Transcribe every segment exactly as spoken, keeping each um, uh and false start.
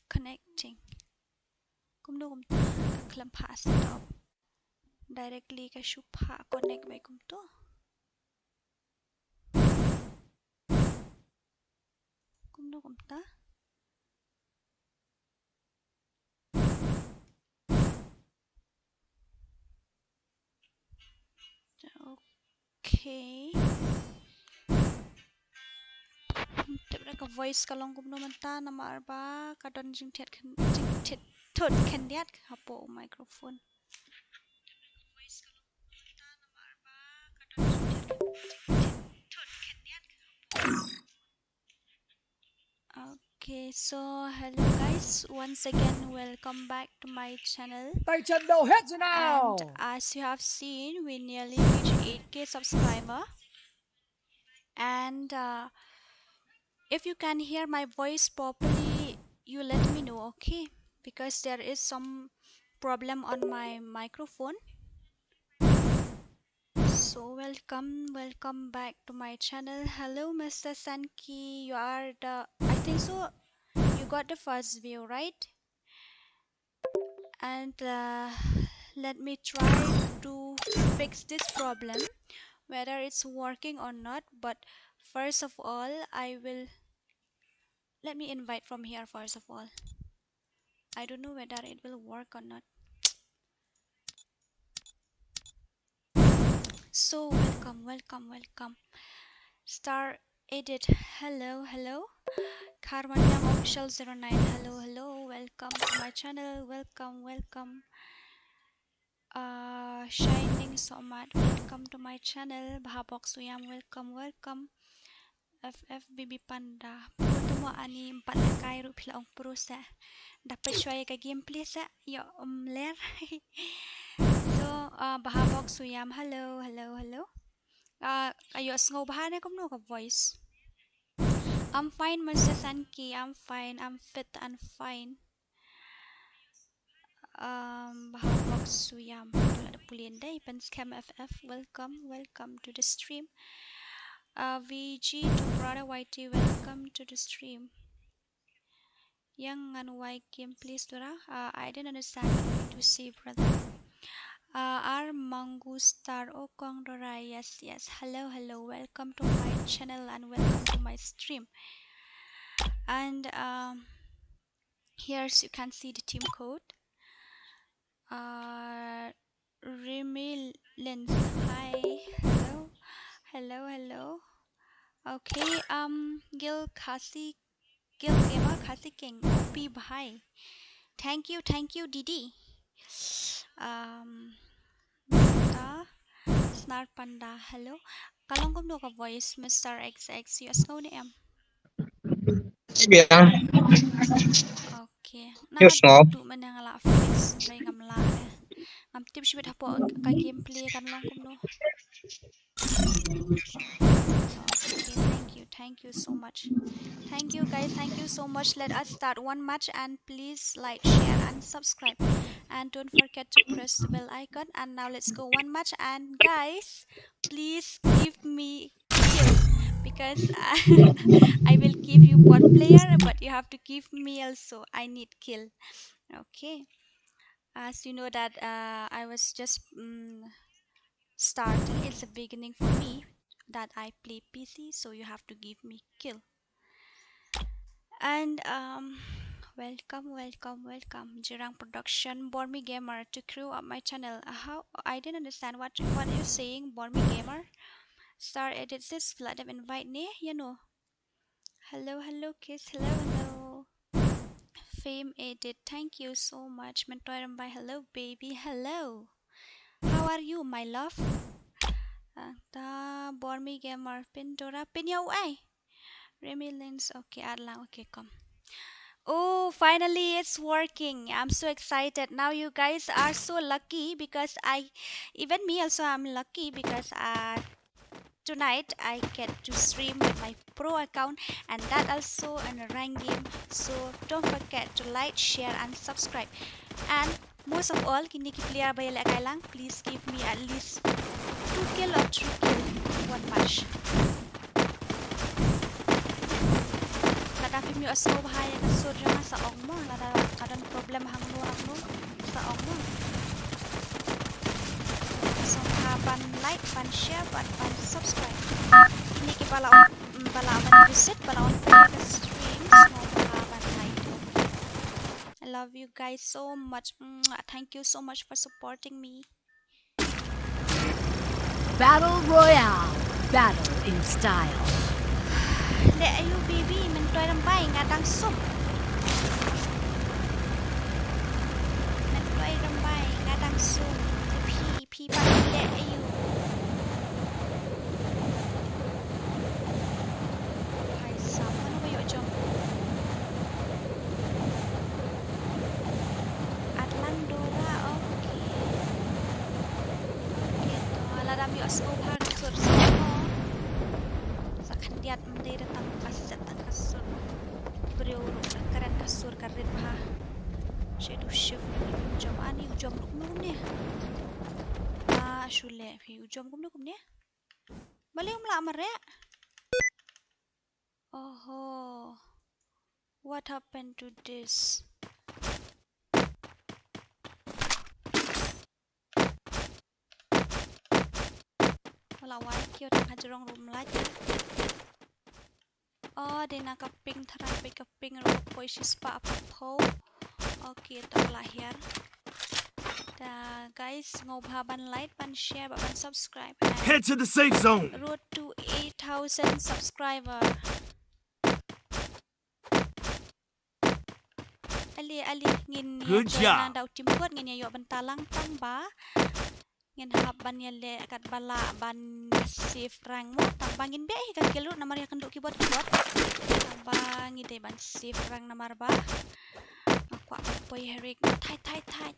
Connecting. Kumno kumta ka khlem phah stop. Directly ka shu phah connect beit kumto. Kumno kumta. Okay. Tip re ka voice ka long kumno mynta namar ba ka don jingthiat khan, jingthiat thut khyndiat hapoh microphone. Okay, so hello guys, once again welcome back to my channel. Tay channel hit now. And as you have seen, we nearly reached eight K subscriber. And uh, if you can hear my voice properly, you let me know, okay? Because there is some problem on my microphone. So welcome, welcome back to my channel. Hello, Mister Sanki. You are the, I think so, you got the first view, right? And uh, let me try to fix this problem, whether it's working or not. But first of all, I will, let me invite from here first of all. I don't know whether it will work or not. So welcome, welcome, welcome. Star Edit, hello, hello. Karman Yang Official zero nine, hello, hello. Welcome to my channel. Welcome, welcome. Uh, Shining Somat, welcome to my channel. Baha Box Uyam, welcome, welcome. F F Baby Panda. Pro tu mo ani empat lakai ruh phi la ong pro sa. Dapat shwa ïa ka gameplay sa. Ïoh, um, ler. So, uh, Baha Box Uyam. Hello, hello, hello. Uh, ayo sngew bha ne kumno ka voice. I'm fine, Mister Sanki. I'm fine. I'm fit and fine. Um, Baha Box Uyam. Tu la da pulien dei, Pen Scam F F, welcome, welcome to the stream. Uh, V G to Brother Y T, welcome to the stream. Yang ngan wai game, please, Dora. Uh, I didn't understand what you say, brother. Uh, R Mangu Star Okong Dora, yes, yes. Hello, hello, welcome to my channel and welcome to my stream. And um, here you can see the team code. Uh, Remy Lens. Hi. Hello. Hello, hello. Okay, um, Gil Khasi, Gil Gamer Khasi King. O P bhai. Thank you, thank you, Didi. Um, ta Snar Panda. Hello. Ka long kumno ka voice, Mister X X? Ïohsngew ne em? Biang. Okay. Ïohsngew. Tu mana nga la fix, try ngam la eh. Ngam tip shibit hapoh ka gameplay kan long kumno. Okay, thank you, thank you so much. Thank you guys, thank you so much. Let us start one match and please like, share and subscribe. And don't forget to press the bell icon. And now let's go one match and guys, please give me kill because I, I will give you one player, but you have to give me also. I need kill. Okay. As you know that uh, I was just um, starting. It's a beginning for me that I play P C, so you have to give me kill. And um, welcome, welcome, welcome. Jirang Production, Bormi Gamer, to crew up my channel. Uh, how? I didn't understand what what are you saying, Bormi Gamer. Star Edit says, let them invite ne, you know. Hello, hello, kiss. Hello, hello. Fame Edit, thank you so much. Mentoy Rambai, hello, baby. Hello. How are you, my love? Uh, ta Bormi Gamer, pin Dora, pin ïa u ai. Remy Lens, okay, at lang, okay, come. Oh, finally it's working. I'm so excited. Now you guys are so lucky because I, even me also, I'm lucky because uh, tonight I get to stream with my pro account and that also in a rank game. So don't forget to like, share and subscribe. And most of all, kine ki player ba ïalehkai lang, please give me at least two kill or three kill one match. Lada Phim ïoh sngewbha ïa ka sur jong nga sa ong mo, lada ka don problem hangno hangno sa ong mo. Sngewbha ban like, ban share, ban, ban subscribe. Kine kiba la wan, mm, ba la wan visit, ba la wan peit ïa ka stream, sngewbha ban like. I love you guys so much. Mwah. Thank you so much for supporting me. Battle Royale. Battle in style. Leh aïu baby, men toi rymbai nga dang suk. Men toi rymbai nga dang suk. Phi, phi ba leh aïu. Hai sa, mano ba ïoh jump. Atlan Dora, okay. Okay, to, lada ym ïoh sngewbha ka sur sa mo. Sa khyndiat ym dei da tang ka set tang ka sur. Briew ruh ka kren ka sur ka rit bha. Shadow shift ni u jump ani u jump ruh kumno kumne. Ah, shu leh phi u jump kumno kumne. Balei um lah mareh. Oho. What happened to this? Wala wai kiew tang hajrong room light. Oh, dei na ka ping tharai peit ka ping ruh poi shispah phew. Okay, to la hiar. Da guys, sngewbha ban like, ban share, ban subscribe. Head to the safe zone. Road to eight thousand subscriber. Ali, ali, ngin ïa join nang da u team code, ngin ïa ïoh bynta lang tang ba ngin hap ban ïa leh kat ba lah ban save rank mo, tang ba ngin beh hi ka kill ruh namar ïa kynduh keyboard keyboard. Tang ba ngi dei ban save rank namar ba nga kwah ban poi herik. Thait, thait, thait.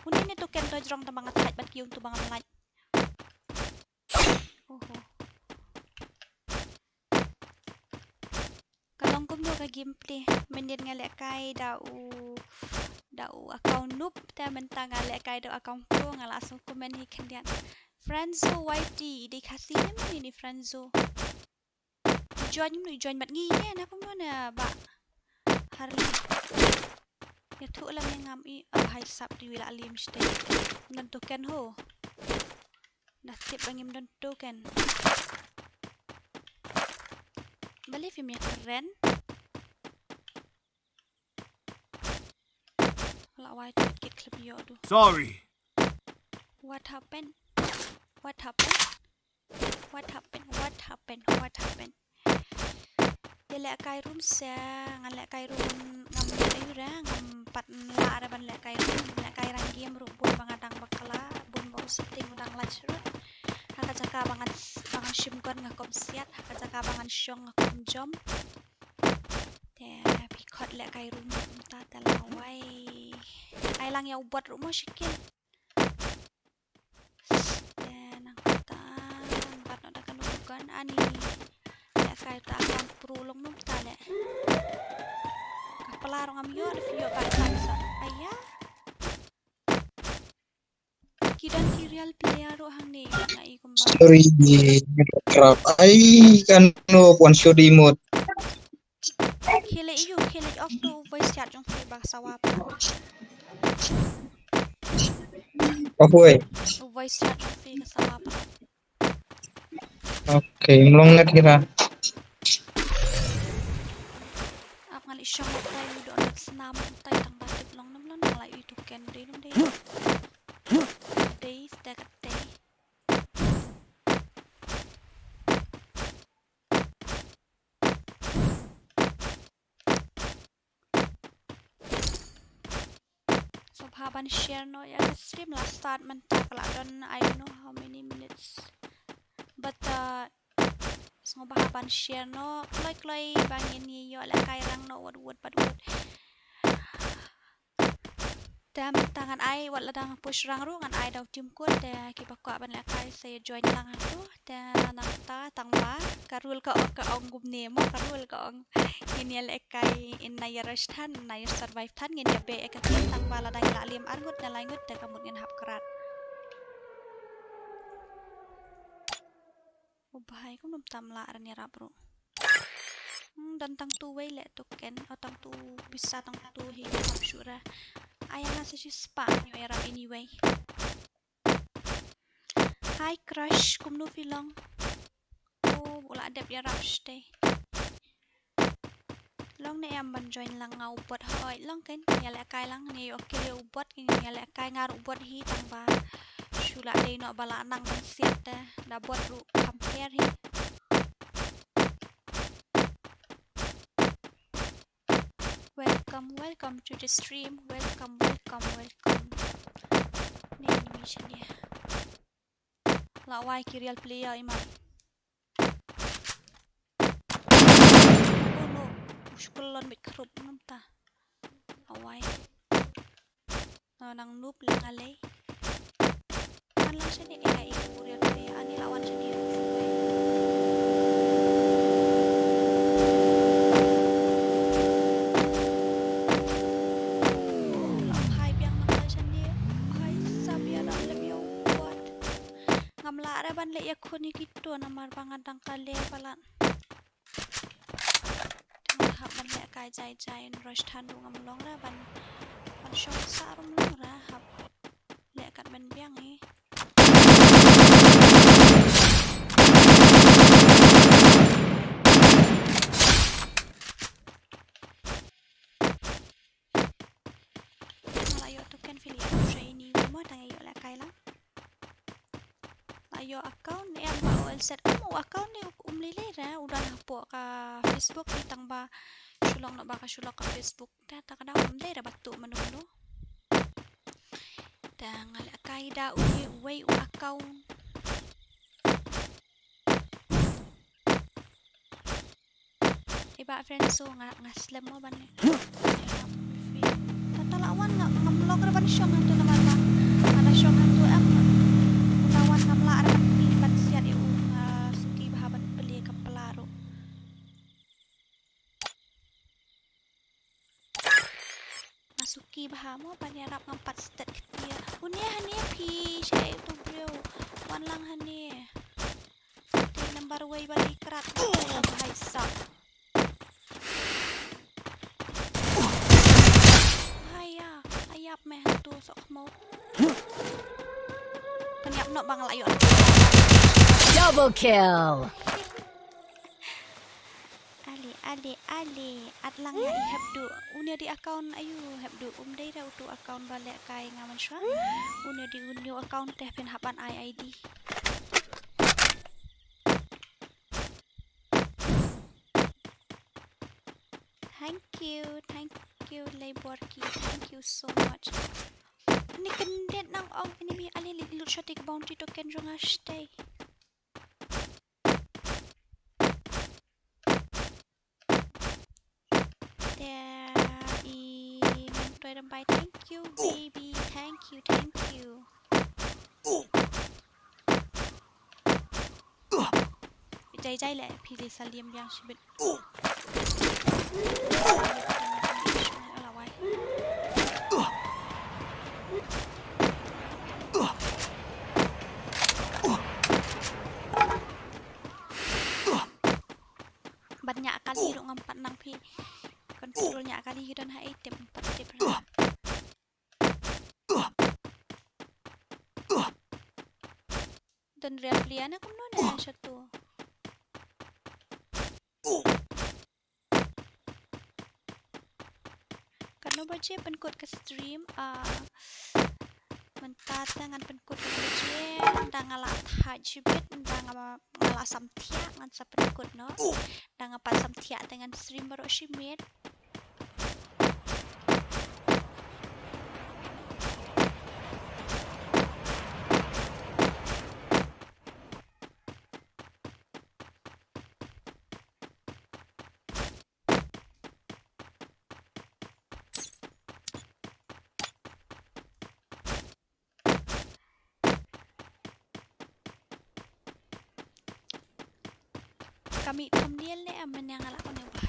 Uni ne token to jrong tang ba nga thait ban kiew tu ba nga mlait. Oho. Ka long kumno ka gameplay? Mynnin nga lehkai da u, da u account noob, te mynta nga lehkai da u account pro, nga la sngewkmen hi khyndiat. Franzo Y T, dei Khasi ne mano ni Franzo? Join mano, join bad ngi ne, na kumno ne ba Harley. Ïathuh lam ïa ngam i, oh hai sap dei wi la lim sdei. Ym don token ho. Da tip ba ngim don token. Balei phim ïakren? La wai tu kit khlem ïoh du. Sorry. What happened? What happened? What happened? What happened? What happened? Te lehkai room se, ngan lehkai room ngam, ngam ïoh re, ngam pat lah re ban lehkai room, lehkai rang game ruh bun ba nga dang bakla, bun ba u setting u dang lait shuh. Ha ka jaka ba ngan, ba ngan shim gun nga khum siat, ha ka jaka ba ngan shong nga khum jump. Te phi khot lehkai room kumta te la wai. Ai lang ïa u bot ruh mo shi kill. Te nangta ngan bat noh da kano ka gun ani. Lehkai ta account pro long mo ta leh. Ka pla ruh ngam ïoh, da phi ïoh bat bat sa. Aya. Ki don ki real player ruh hangne nga i kumba. Sorry, network khraw. Ai, kano one shot emote. Khie leh ïu, khie leh ok tu voice chat jong phi ba sawa pat. Oke. Voice chat jong phi ka sawa pat. Okay, mlong ngat kira. Ap ngan i shong tai u don snam tai tang ba tip long nam long nang lai i tu ken dei long dei. Dei stek dei. Sngewbha ban share noh ïa ka stream, la start mynta ka la don I don't know how many minutes. But uh, sngewbha ban share noh kloi kloi ba ngin ïoh lehkai rang noh wat wat pat wat. Te mynta ngan ai wat lada nga push rang ruh ngan ai da u team code te kiba kwah ban lehkai sa ïa join lang hato. Te nangta tang ba ka rule ka ong, ka ong kumne mo, ka rule ka ong ngin ïa lehkai in na ïa rush than, na ïa survive than, ngin ïa beh ïa ka kill tang ba lada ngi la liam ar ngut ne lai ngut te ka mut ngin hap krat. O bhai, kumno tam lah ran ïarap ruh. Hmm, Don tang tu wei leh token, o tang tu pisa tang tu hi hap shuh ra. Ai nga sa shi spah nyo ïarap anyway. Hi crush, kumno phi long? O, u la dep ïarap shatei. Long ne em ban join lang nga u bot hoi long ken ïa leh kai lang ne ïoh kill u bot ken ïa leh kai nga ruh u bot hi tang ba shu la dei noh ba la nang ban siat te da bot ruh kham pher hi. Welcome, welcome to the stream. Welcome, welcome, welcome. Ne ni mi shane. La wai ki real player imat. Oh no. Ush, kullon bit krup namta. La wai. Na nang noob lang alei. Kan lang shane eh ai real player ani la wan shane. La phai biang nang la shane. Hai sa biang nang lem ïa u wat. Ngam lah re ban leh ïa khun ïa kito namar ba nga dang ka leh palat. Te nga hap ban leh kai jai jai, rush than ruh ngam long re ban, ban shong sah ruh ngam long re, hap leh kat ban biang hi. Nga la ïoh token phi leh ïa u training mo tang ïoh leh kai lang. La ïoh account em ba ol set em u account ne um lei lei ra u don hapoh ka Facebook ni tang ba shu long noh ba ka shu long ka Facebook. Ta ta ka dang um dei ra ba tu manu manu. Ta nga leh kai da u wei u account. Iba friend so nga nga slem mo ban ne. Tata la wan nga ngam lok re ban shong hantu namar ba nga da shong hantu em. Tata wan ngam lah re ban pyn ban siat ïa u nga suki bha ban plie ka pla ruh. Nga suki bha mo ban ïarap ngam pat stet kti. Une hane phi shaei utu briew. Wan lang hane. Te number wei ba dei krat. Hai sap. Hai ya, ayap meh tu sok mo. Pynïap noh bang la ïoh. Double kill. Ale, ale, ale. At lang nga i hep du. Une di account ayu hep du. Um dei da utu account ba leh kai nga man shwa. Une di un new account te phin hap ban ai I D. Thank you, thank you, Leiborki. Thank you so much. Ni kendit nang ong enemy ale li lut shot ik bounty token jong nga shtei. Te i ngan toi ram bai. Thank you baby, thank you, thank you. Jai jai le phi le salim biang shibit. Ala wai. Ban ñiah kali ruh ngam pat nang phi. Control ñiah kali ki don ha ei tip ngam pat tip ruh. Don real player ne kumno ne shatu. Katno baje pynkut ka stream, ah, mynta te ngan pynkut katno baje, nda nga la thait shibit, nda nga, nga la samthiah, ngan sa pynkut noh. Nda nga pat samthiah te ngan stream baroh shi miet. Ka mih thumbnail ne em, mynne nga la on ne, bha.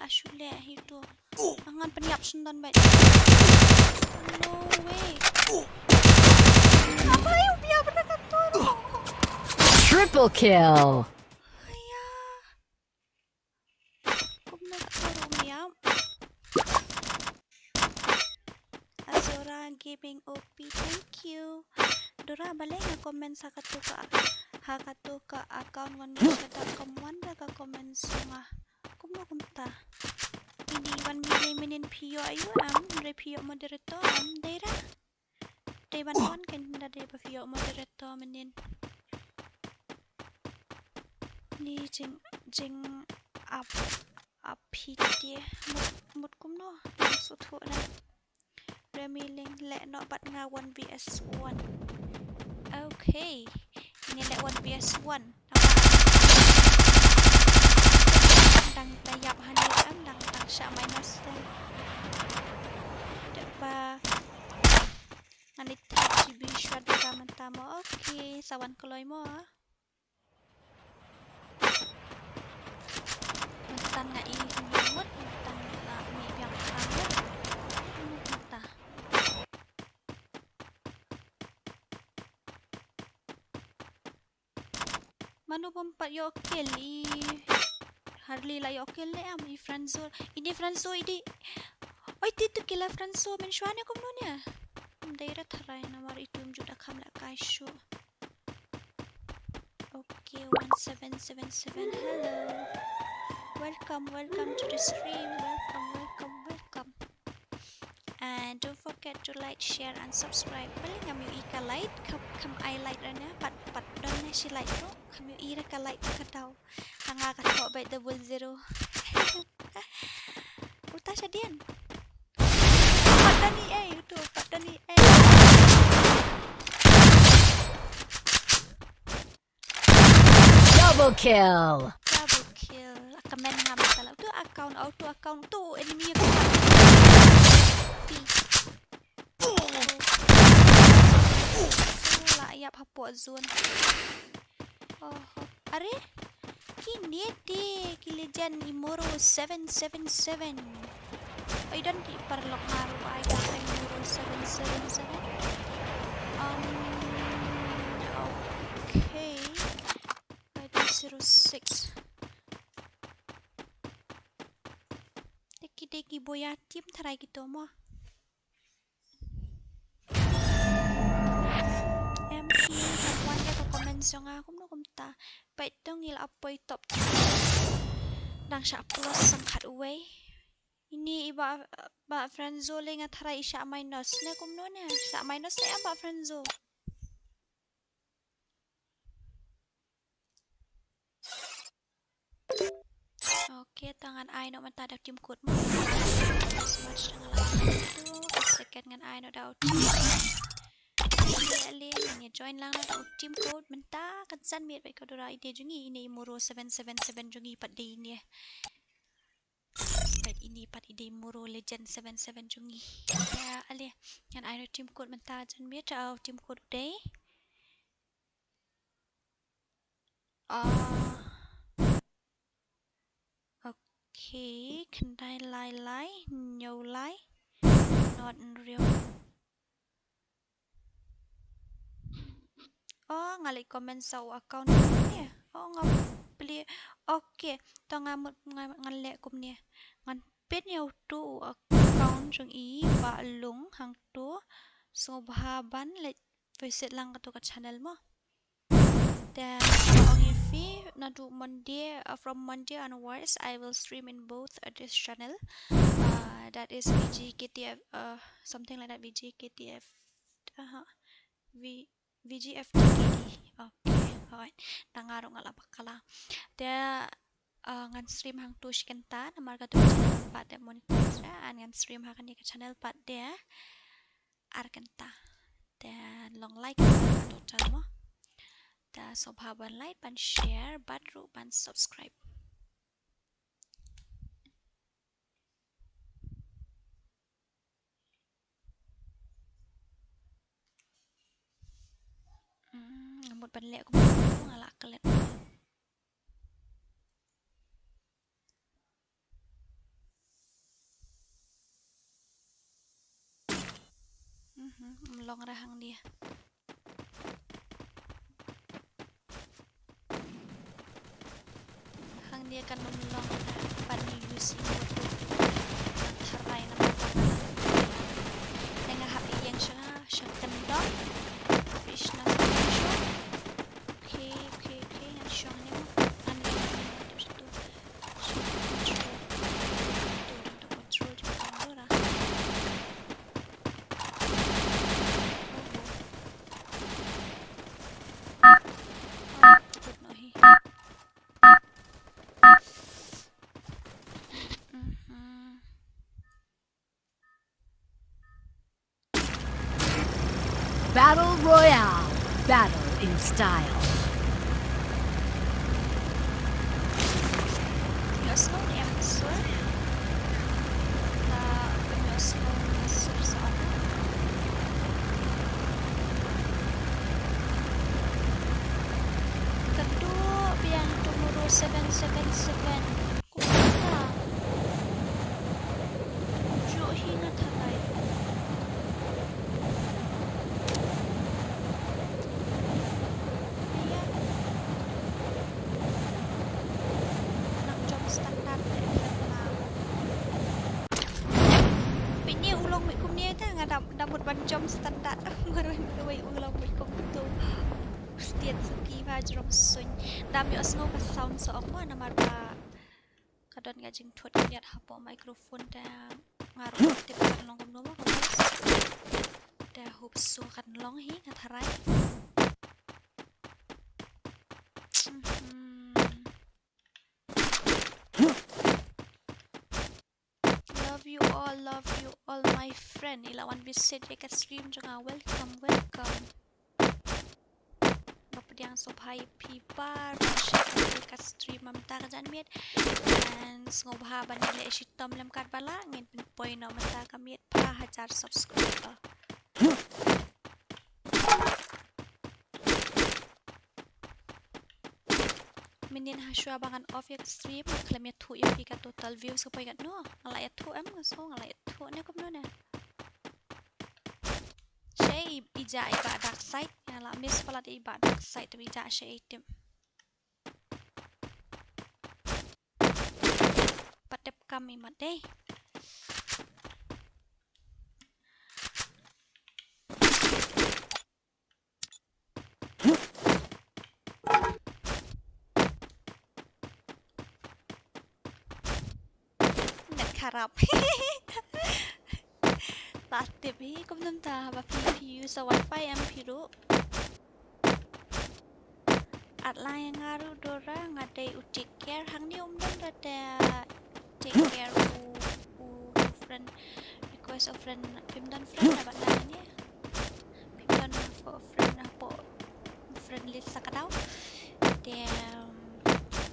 Shu leh hi tu. Ngan pynïap shen don bad. No way. Abai, u biang pynah ka tur. Triple kill. Haya. Kumno ka tur u biang. Azura Gaming O P, thank you. Dura balei nga comment ha katu ka, ha katu ka account ngan ngi kata ka mon da ka comment sha nga. Kumno kumta. Ini wan mili minin phi ïoh ayu am, re phi ïoh moderator am, dei ra. Dei ban wan kan da dei ba phi ïoh moderator minin. Ni jing, jing ap, ap phi ti mut, mut kumno. Suthu na. Remi Ling leh noh bad nga one V S one. Okay. Ngi leh one V S one. Dang da ïap hani em, dang, dang shah minus te. Dep ba ngan ïa thirty G B shuwa da ka mynta mo. Okay, sa wan kloi mo. Mynta nga i mut, mynta nga i biang ka mut. Mynta. Mano bym pat ïoh kill i Harley la ïoh kill ne em i Franzo. Ini Franzo idi. Oi ti tu kila Franzo men shwa ne kumno ne. Dei ra tharai namar itu mjut akam la kai shu. Okay, one seven seven seven. Hello. Welcome, welcome to the stream. Welcome, welcome, welcome. And don't forget to like, share and subscribe. Bali ngam ïohi ka light, kam, kam ai light rana, pat, pat don ne shi light tu, kam ïohi ra ka light ka tau. Hanga ka thok bai double zero. Uta shadien. Pat dani ai, utu, pat dani ai. Double kill. Double kill. Ka men ngam salah. Tu account, auto account tu enemy account. Pi. La ïap hapoh zone. Oh, oh. Are? Kine te ki legend Imoro seven seven seven. Ai don ki paralok maru ai da ai Imoro seven seven seven. Um, okay. Ai da zero six. Teki teki boya team tharai kito mo. Em ki ka wan ïa ka comment jong nga kumno kumta. Peit to ngi la poi top three. Dang shah plus sangkhat uwei. Ini i ba, ba Franzo le nga tharai i shah minus ne kumno ne. Shah minus ne em ba Franzo. Okay, to ngan ai noh mynta da u team code mo. Smart ngan la tu, second ngan ai noh da u team. Ale, ale, ngan join lang noh da u team code mynta kan san miet bai ka dura ide jong ngi ine Imoro seven seven seven jong ngi pat de ine. Pat ine pat ide Imoro Legend seven seven jong ngi. Ya, ale, ngan ai noh team code mynta jan miet da u team code dei. Ah. Okay, khyndai lai lai, hynñiew lai, not hynriew. Oh, nga leh comment sa u account ne. Oh, nga plie. Okay, to nga mut nga, ngan leh kumne. Ngan pin ïa utu u account jong i ba lung hangtu. Sngewbha ban leh visit lang katu ka channel mo. Then ong ïa phi naduh Monday, uh, from Monday onwards, I will stream in both, uh, this channel. Uh, that is V G K T F, uh, something like that, V G K T F, uh, V, V G F T K D. Okay, alright. Tang nga ruh nga la bakla. Te, uh, ngan stream hangtu shi kynta, namar katu ka channel pat de monetize, and ngan stream ha kane ka channel pat de ar kynta. Te long like ka total mo. Te sngewbha ban like, ban share, bad ruh ban subscribe. Hmm, nga mut ban leh kumno nga la klet. Ym long ra hangne. Hangne kan ym long ra ban use ïa u. Ngan tharai namar ba nga la. Te nga hap ïeng sha nga, sha kyndong. Hap ïeng sha nga sha. Okay, okay, okay. Ngan shong hangne. Ngan ïeng hangne. Battle Royale. Battle in style. Ïohsngew ne em sur? Ka ïohsngew ne em sur sa. Ka tu biang tu muru seven seven seven. Kumta. Ju hi nga tharai. Aya. Nang jom standard te khat ma. Pynïa u long mih kumne te nga dap dap mut ban jom standard. Marwei marwei u long mih kumtu. Stian suki ba jrong suñ. Dam ïohsngew ka sound sa ong ma namar ba ka don ka jingthut kniat hapoh microphone te nga ruh tip kan long kumno ma ka voice. Te hope so kan long hi nga tharai. Mhm. Love you all, love you all my friend. I la wan visit ïa ka stream jong nga. Welcome, welcome. Ba pdiang sngewbha ïa phi baroh sha ka stream mynta ka janmiet. And sngewbha ban ïaleh shitom lem katba lah ngin pynpoi noh mynta ka miet phra hajar subscriber. Mynnin hashwa ba ngan off ïa ka stream, nga khlem ïathuh ïa phi ka total views ka poi katno. Nga la ïathuh em, nga sngew nga la ïathuh ne kumno ne. Shaei i, i jah i Bah Dark Side, nga la miss palat i Bah Dark Side, te i jah shaei tip. Pat dep kam i mat dei. Net kharap. La tip hi kumno mynta ba phi, phi use wifi em phi ruh. At la ïa nga ruh Dora, nga dei u take care hangne um don ra te take care u, u, u friend, request a friend, phim don friend na ba na ne. Phim don hapoh friend, hapoh friend list sa ka daw. Te, um,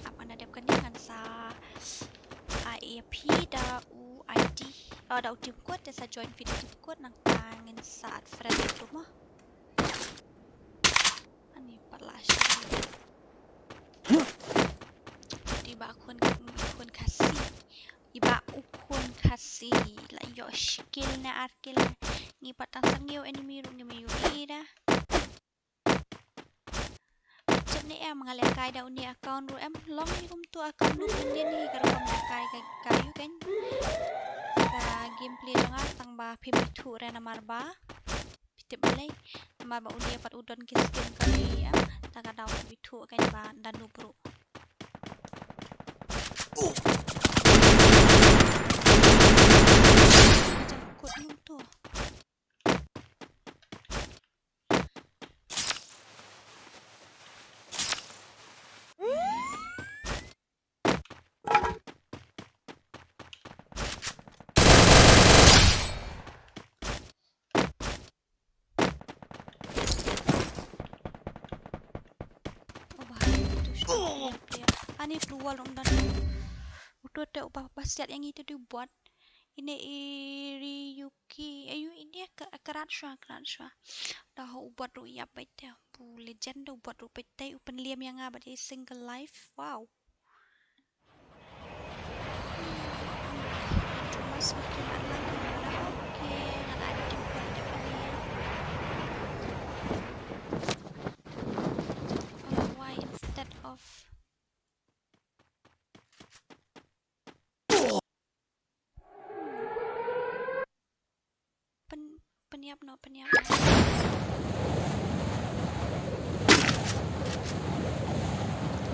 ap nga dep kane ngan sa ai ïa phi da u I D, oh, da u team code, te sa join phi da team code nangta ngin sa add friend ruh mo. Ani pat la shu. Te i Bah khun, khun Khasi. I Bah u khun Khasi. La ïoh shi kill ne ar kill ne. Ngi pat tang sangiew enemy ruh ngim ïohi da. Jop ne em nga lehkai da uni account ruh em long hi kumtu account ruh mynnin hi ka rukom lehkai ka, ka ïu kein. Ka gameplay jong nga tang ba phim ithuh re namar ba. Phi tip balei? Namar ba uni pat u don ki skin ka ri em. Ta ka daw phi ithuh kein ba da noob ruh. Jangkut num tu. Ani keluar dong dan. Uto te uba basiat yang itu dibuat. Ini iri Yuki. Ayu ini ke kerat shwa, kerat shwa. Dah ubat ru ïap bait te. Bu legend dah ubat ru bait te. U pynliam ïa nga bad i single life. Wow. Cuma semakin alam. Okay, ngan add team code dep kali ïa. Pynïap.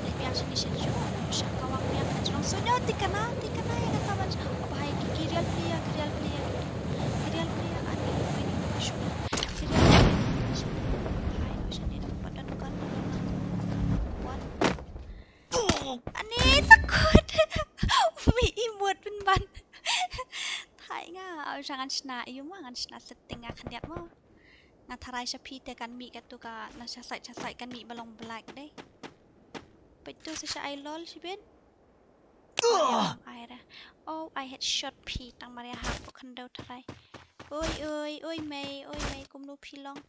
Leit biang shane sha jong, sha kawang biang ha jrong suiñ. Tikna, tikna ïa kata ban. Oh bhai, ki, ki real player, ki real player, ki real player, ani, ani, ani, ki real player. Bhai, shane da pat don gun, don gun. What? Ani, takut. Umi imut pynban. Thai nga, oh, ngan shna ïa u ma, ngan shna setting nga khyndiat mo. Nga tharai sha phi te kan mih katu ka, na sha side, sha side kan mih ba long black dei. Peit tu sa sha ai lol shibit. Ai ra. Oh, I headshot phi tang mar ïa hap pok khyndew tharai. Oi, oi, oi mei, oi mei, kumno phi long.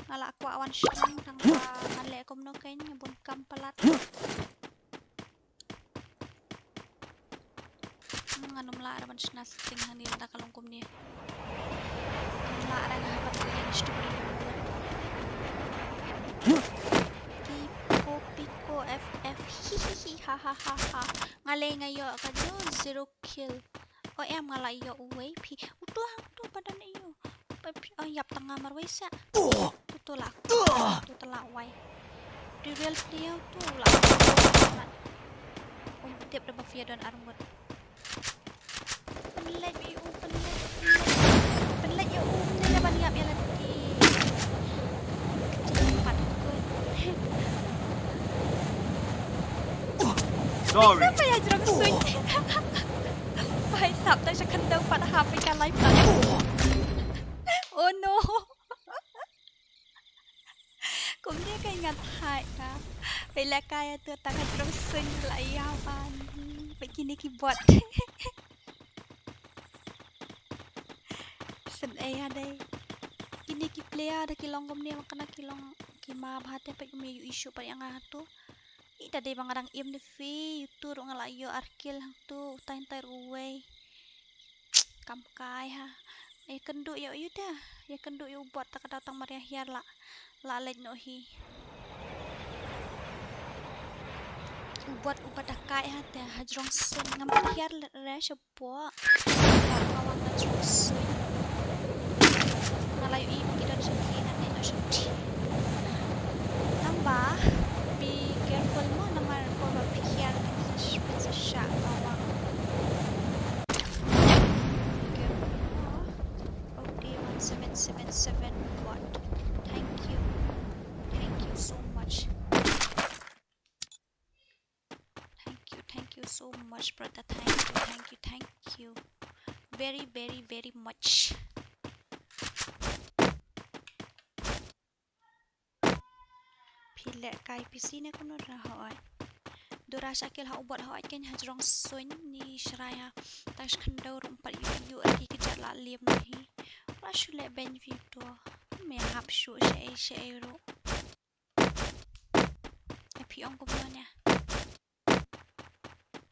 Nga la kwah wan shrang tang ba ngan leh kumno kein, nga bun kam palat. Hmm, ngan ym lah ra ban shna setting hangne lada ka long kumne. Ym lah ra nga hap ban leh stupid. Pico, pico, F F, hi, hi, hi, ha, ha, ha, ha. Nga lei nga ïoh ka ju zero kill. O em, nga la ïoh uwei phi. Uto hangto ba don ïoh. Ba phi, o ïap tang nga marwei sa. Tu, tu la. Tu, tu la wai. Real player tu la. Um tip da ba phi don armut. Pynlait ïa u, pynlait, pynlait. Pynlait ïa u, pynlait ïa ban ïap ïa lade. Sorry. Sa ba ïa jrong suiñ. Bai sap tang sha khyndew pat hap ïa ka life. Oh no. Kumne ka ngat hai ka. Bai la ka ïa tu tang ka jrong suiñ la ïa ban. Bai kine ki bot. Sen ei ha dei. Kine ki player da ki long kumne ma kana ki long ki ma bha te peit kumne ïoh issue pat ïa nga hatu. Ita dei ba nga dang im ne phi, ïa tu ruh nga la ïoh ar kill hangtu, utai utai ruh uwei. Kam kai ha. Ïa kynduh ïa u ïa da. Ïa kynduh ïa u bot ta ka daw tang mar ïa hiar la. La leit noh hi. U bot u ba da kai ha te ha jrong suiñ ngam pat hiar re sha bot. Ka kawang na jrong suiñ. Nga la ïohi ba ki don sha ki ngan leit noh sha ki. Tang ba be careful mo namar ko ba phi hiar kin sa sh-, kin sa shah kawang. Be careful mo. O D one seven seven seven, what? Thank you. Thank you so much. Thank you, thank you so much, brother. Thank you, thank you, thank you. Very, very, very much. Phi leh kai P C ne kumno ra hoi. Dura sha kill ha u bot hoi kein ha jrong suiñ ni shrai ha. Tang shi khyndew ruh pat ïoh ïoh ki kjat la lem hi. Ra shu leh beiñ view to. Me hap shu shaei shaei ruh. E phi ong kumno nia.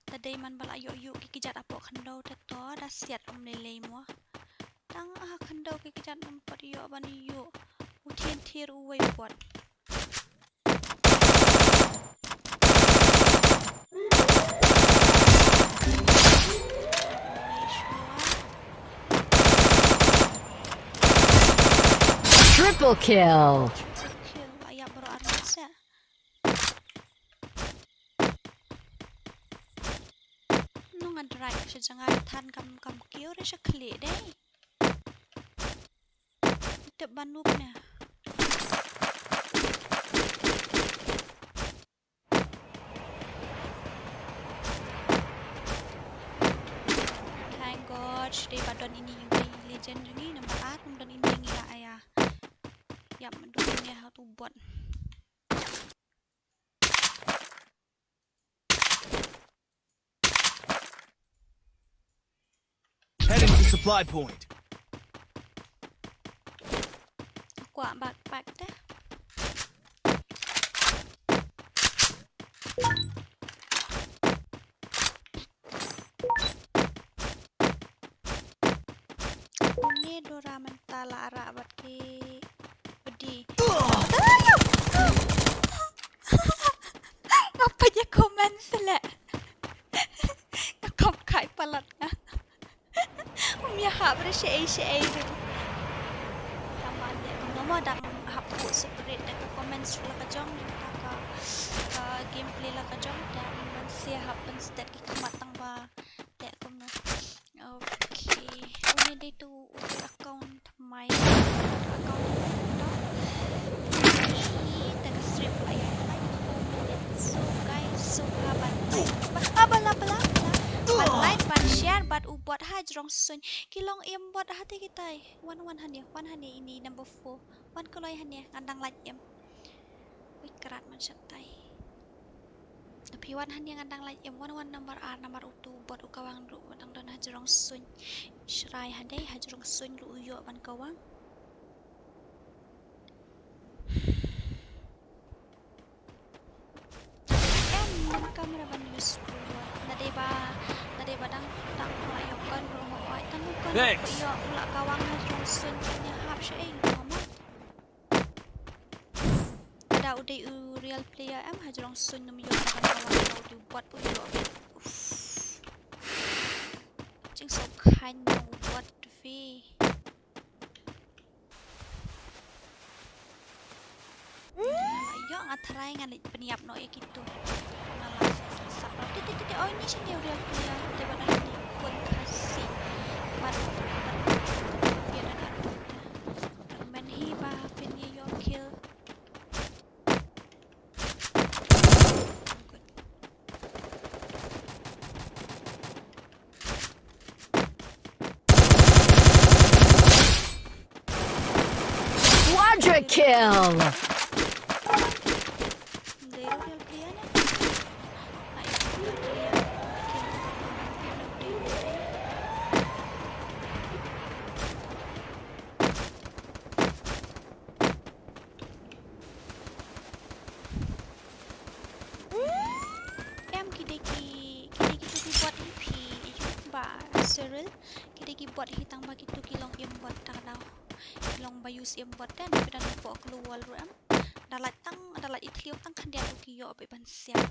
Ta dei man ba la ïoh ïoh ki kjat hapoh khyndew te to da siat um lei lei mo. Tang ha khyndew ki kjat um pat ïoh ban ïoh. U thied thied uwei bot. Triple kill. Triple kill. Aya bro armasa. Nong adrai sha janga than kam kam kiew re sha khlieh dei. Tip ban nup ne. Thank God, dei ba don ini uwei legend jong ngi, namar ar ym don ini ngi la aya. Ïap, ma dei ne ha tu bot. Heading to supply point. Kwah backpack te. Une Dora mynta la arah bad ki bdi. Nga peit ïa comment se leh. Nga kham kai palat nga. Um ïa hap re shaei shaei re. Mo dang hap buh separate da ka comments la ka jong, da ka, ka gameplay la ka jong, da ban sia hap ban stet ki khmat tang ba te kumno. Okay. Uni dei tu u account mai. Account mai tu. Hi, ta ka stream ai. So guys, so ha ban like. Ba, ah, ba la, ba la, ba la. Ban like, ban share, bad u bot ha jrong suiñ. Ki long im bot ha te kitai. Wan, wan hangne, wan hangne ini number four. Wan kloi hangne, ngan dang like im. Ui, krat man shatai. Phi wan hangne ngan dang like im, wan wan number ar, number utu, bot u kawang ruh, dang don ha jrong suiñ. Shrai hadei, ha jrong suiñ ruh u ïoh ban kawang. Em, man kamera ban use ruh. Nadei ba, nadei ba dang, dang la ïoh kon ruh, oi, tang kon ruh ïoh, u la kawang ha jrong suiñ, kan ïa hap sha ei ruh, ma. Lada u dei u real player em ha jrong suiñ nym ïoh ban kawang, lada u dei u bot u ïoh. Uff. Jingsngewkhlaiñ u bot vi. Nga la ïoh, nga tharai ngan leit pynïap noh ïa kito. Nga la sap noh. Ti ti ti ti, oh, ini sini u real player. Te ba na ini pun Khasi. Ban ban ïa na na. Kyrmen hi ba phin ïa ïoh kill. Good. Quadra kill. Em, ki dei ki, ki dei ki, ki bot hi phi, ïoh ba Cyril, ki dei ki bot hi tang ba kitu ki long im bot tang dau. Ki long ba use im bot dan, phi dan pok lu wall ruh em. Da lait tang, da lait i thliew tang khyndiat ruh ki ïoh ba ban siap.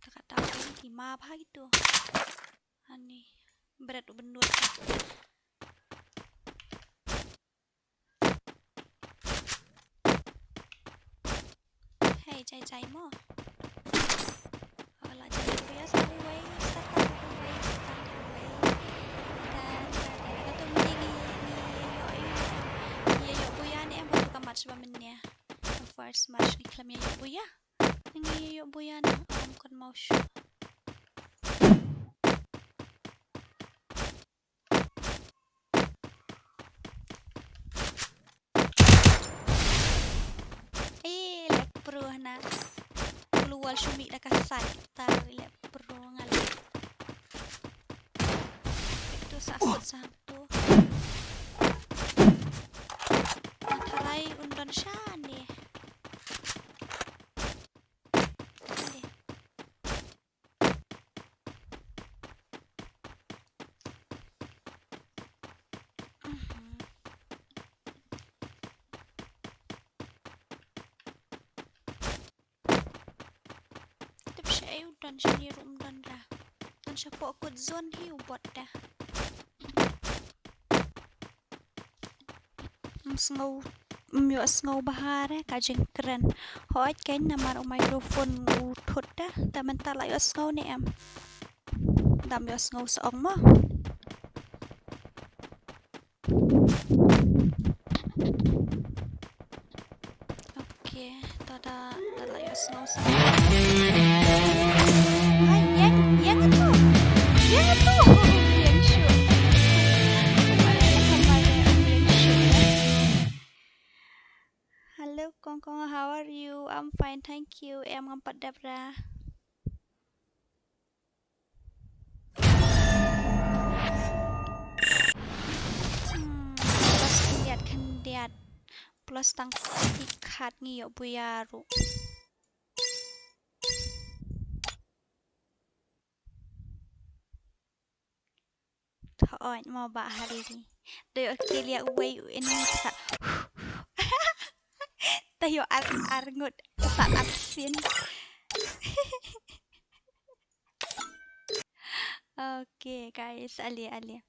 Ka kata ka ki map ha kitu. Ani bret u bendut. Hei, jai jai mo. Hola, jai buya sa uwei, sa ta uwei, sa ta uwei. Dan, dan, dan, dan, tu mesti ngi, ngi, yo, yo, ngi, yo, buya ni em, batu kamat sebab menia. First match ni khlem ïa ïoh buya. Ngi ïa ïoh buya na, ym kon mau shuh. Eh, leh pro hana. Keluar shu mih da ka side kita, leh pro ngan leh. Itu sa foot sa. Tu. Nga tharai un don shane. Ade. Mhm. Tip shaei u don shane ruh um don da. Don shapoh kut zone hi u bot da. Ym sngew, ym ïoh sngew bha re ka jingkren. Hooid kein namar u microphone u thut da. Da mynta la ïoh sngew ne em? Dam ïoh sngew sa ong mo. Okay, to da, da la ïoh sngew sa. Ai, ïeng, ïeng to. Ïeng to. Ïeng shuh. Ai, kamar ïeng shuh. Hello, Kong Kong, how are you? I'm fine, thank you. Em ngam pat dep ra. Hmm, plus khyndiat khyndiat. Plus tang khat ngi ïoh buya ruh. Thaoid mo ba hari. Dei o kilia uwei u ini sa. Tayo ar ar ngut sa ar sin. Okay, guys, ali ali.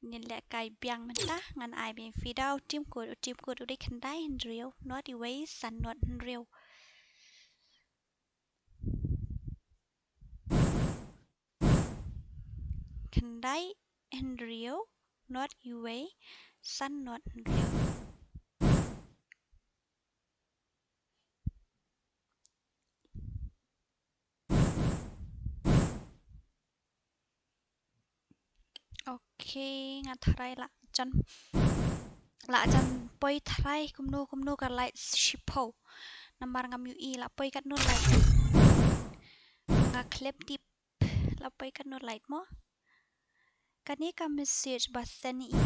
Ngin lehkai biang mynta, ngan ai biang phi da u team code, u team code u dei khyndai hynriew, not uwei, san not hynriew. Khyndai hynriew, not uwei, san not hynriew. Okay, nga tharai la jan, la jan poi tharai kumno kumno ka light shiphew. Namar ngam ïohi la poi katno light. Nga khlem tip la poi katno light mo. Kane ka message ba send i, i,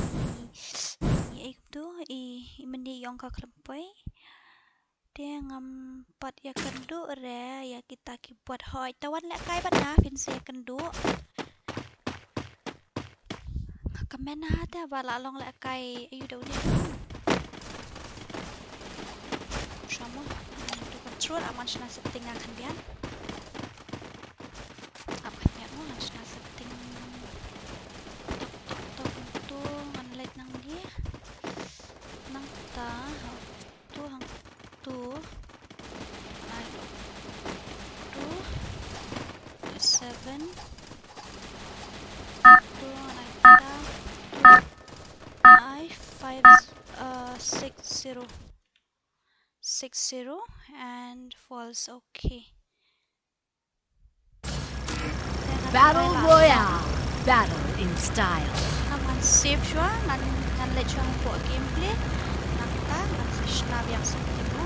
i, i, i, i mynne ïong ka khlem poi. Te ngam pat ïakynduh re ïa kita ki bot. Hooid, te wan lehkai bad nga, phin sa ïakynduh. Nga kmen ha te ba la long lehkai, aïu da u dei. Shamo, to control, ap ngan shna setting nga khyndiat. Ap khyndiat mo, ngan shna setting. Tok, tok, tok, to, ngan leit nangne. Nangta, ha, to, hang, to. Ai, to. Seven. To, nangta, to. Ai, five, uh, six zero. Six zero and false, okay. Battle Royale. Battle in style. Ngan save shuwa, ngan, ngan leit shuwa hapoh gameplay. Nangta ngan sa shna biang sa kito.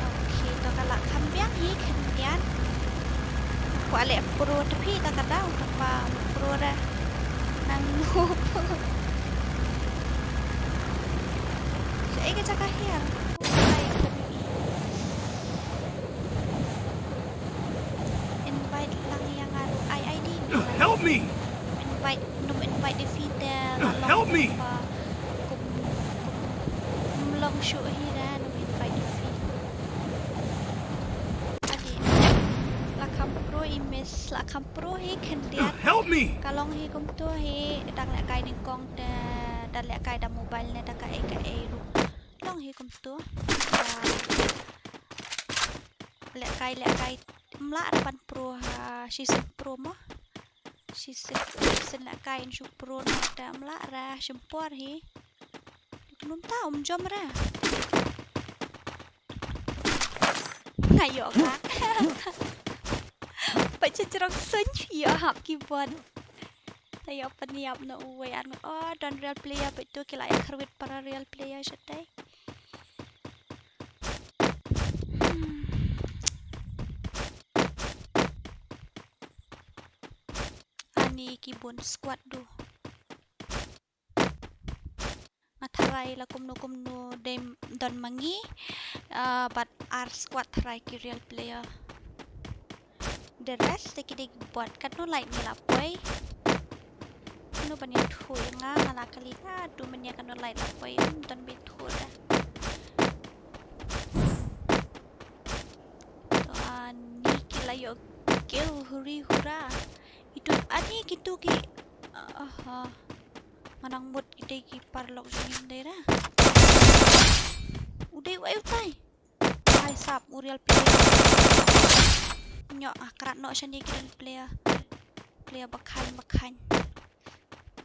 Okay, to ka la kham biang hi khyndiat. Kwah leh pro te phi ta ka daw, tang ba pro re. Nang noob. Shaei ka jaka hiar. Invite lang ïa nga ruh, ai ID. Help me! Invite, nym invite ïa phi te la long. Help me! Ba kum, kum, kum long shuh hi re, nym invite ïa phi. Adi, la kham pro i miss, la kham pro hi khyndiat. Help me! Ka long hi kumto hi, dang lehkai nyngkong te, dang lehkai da mobile ne da kaei kaei ruh. Long hi kumto. Ah, lehkai, lehkai. Ym lah re ban pro ha, shisien pro mo. Shisien, shisien lehkai yn shu pro na te ym lah re, shim por hi. Kumta ym jam re. Nga ïoh ka. Pat sha jrong suiñ ïoh hap keyboard. Te ïoh pynïap na uwei ar ngut. Oh, don real player pat tu ki la ïa kyrwit para real player shatei. Hmm. Ani ki bun squad du. Nga tharai la kumno kumno dei don ma ngi, ah, bad ar squad tharai ki real player. The rest te ki dei ki bot. Katno light ngi la poi. Katno ban ïathuh ïa nga, nga la kylli ka, tu mynne katno light la poi, ym don ba ïathuh da. To ani ki la ïoh kill, huri hura. Itu ani kitu ki, aha. Nga nang mut ite ki paralok jong ngi dei ra. U dei uei utai. Hai sap u real player. Nyo ah krat no shane ki real player. Player bakhan bakhan.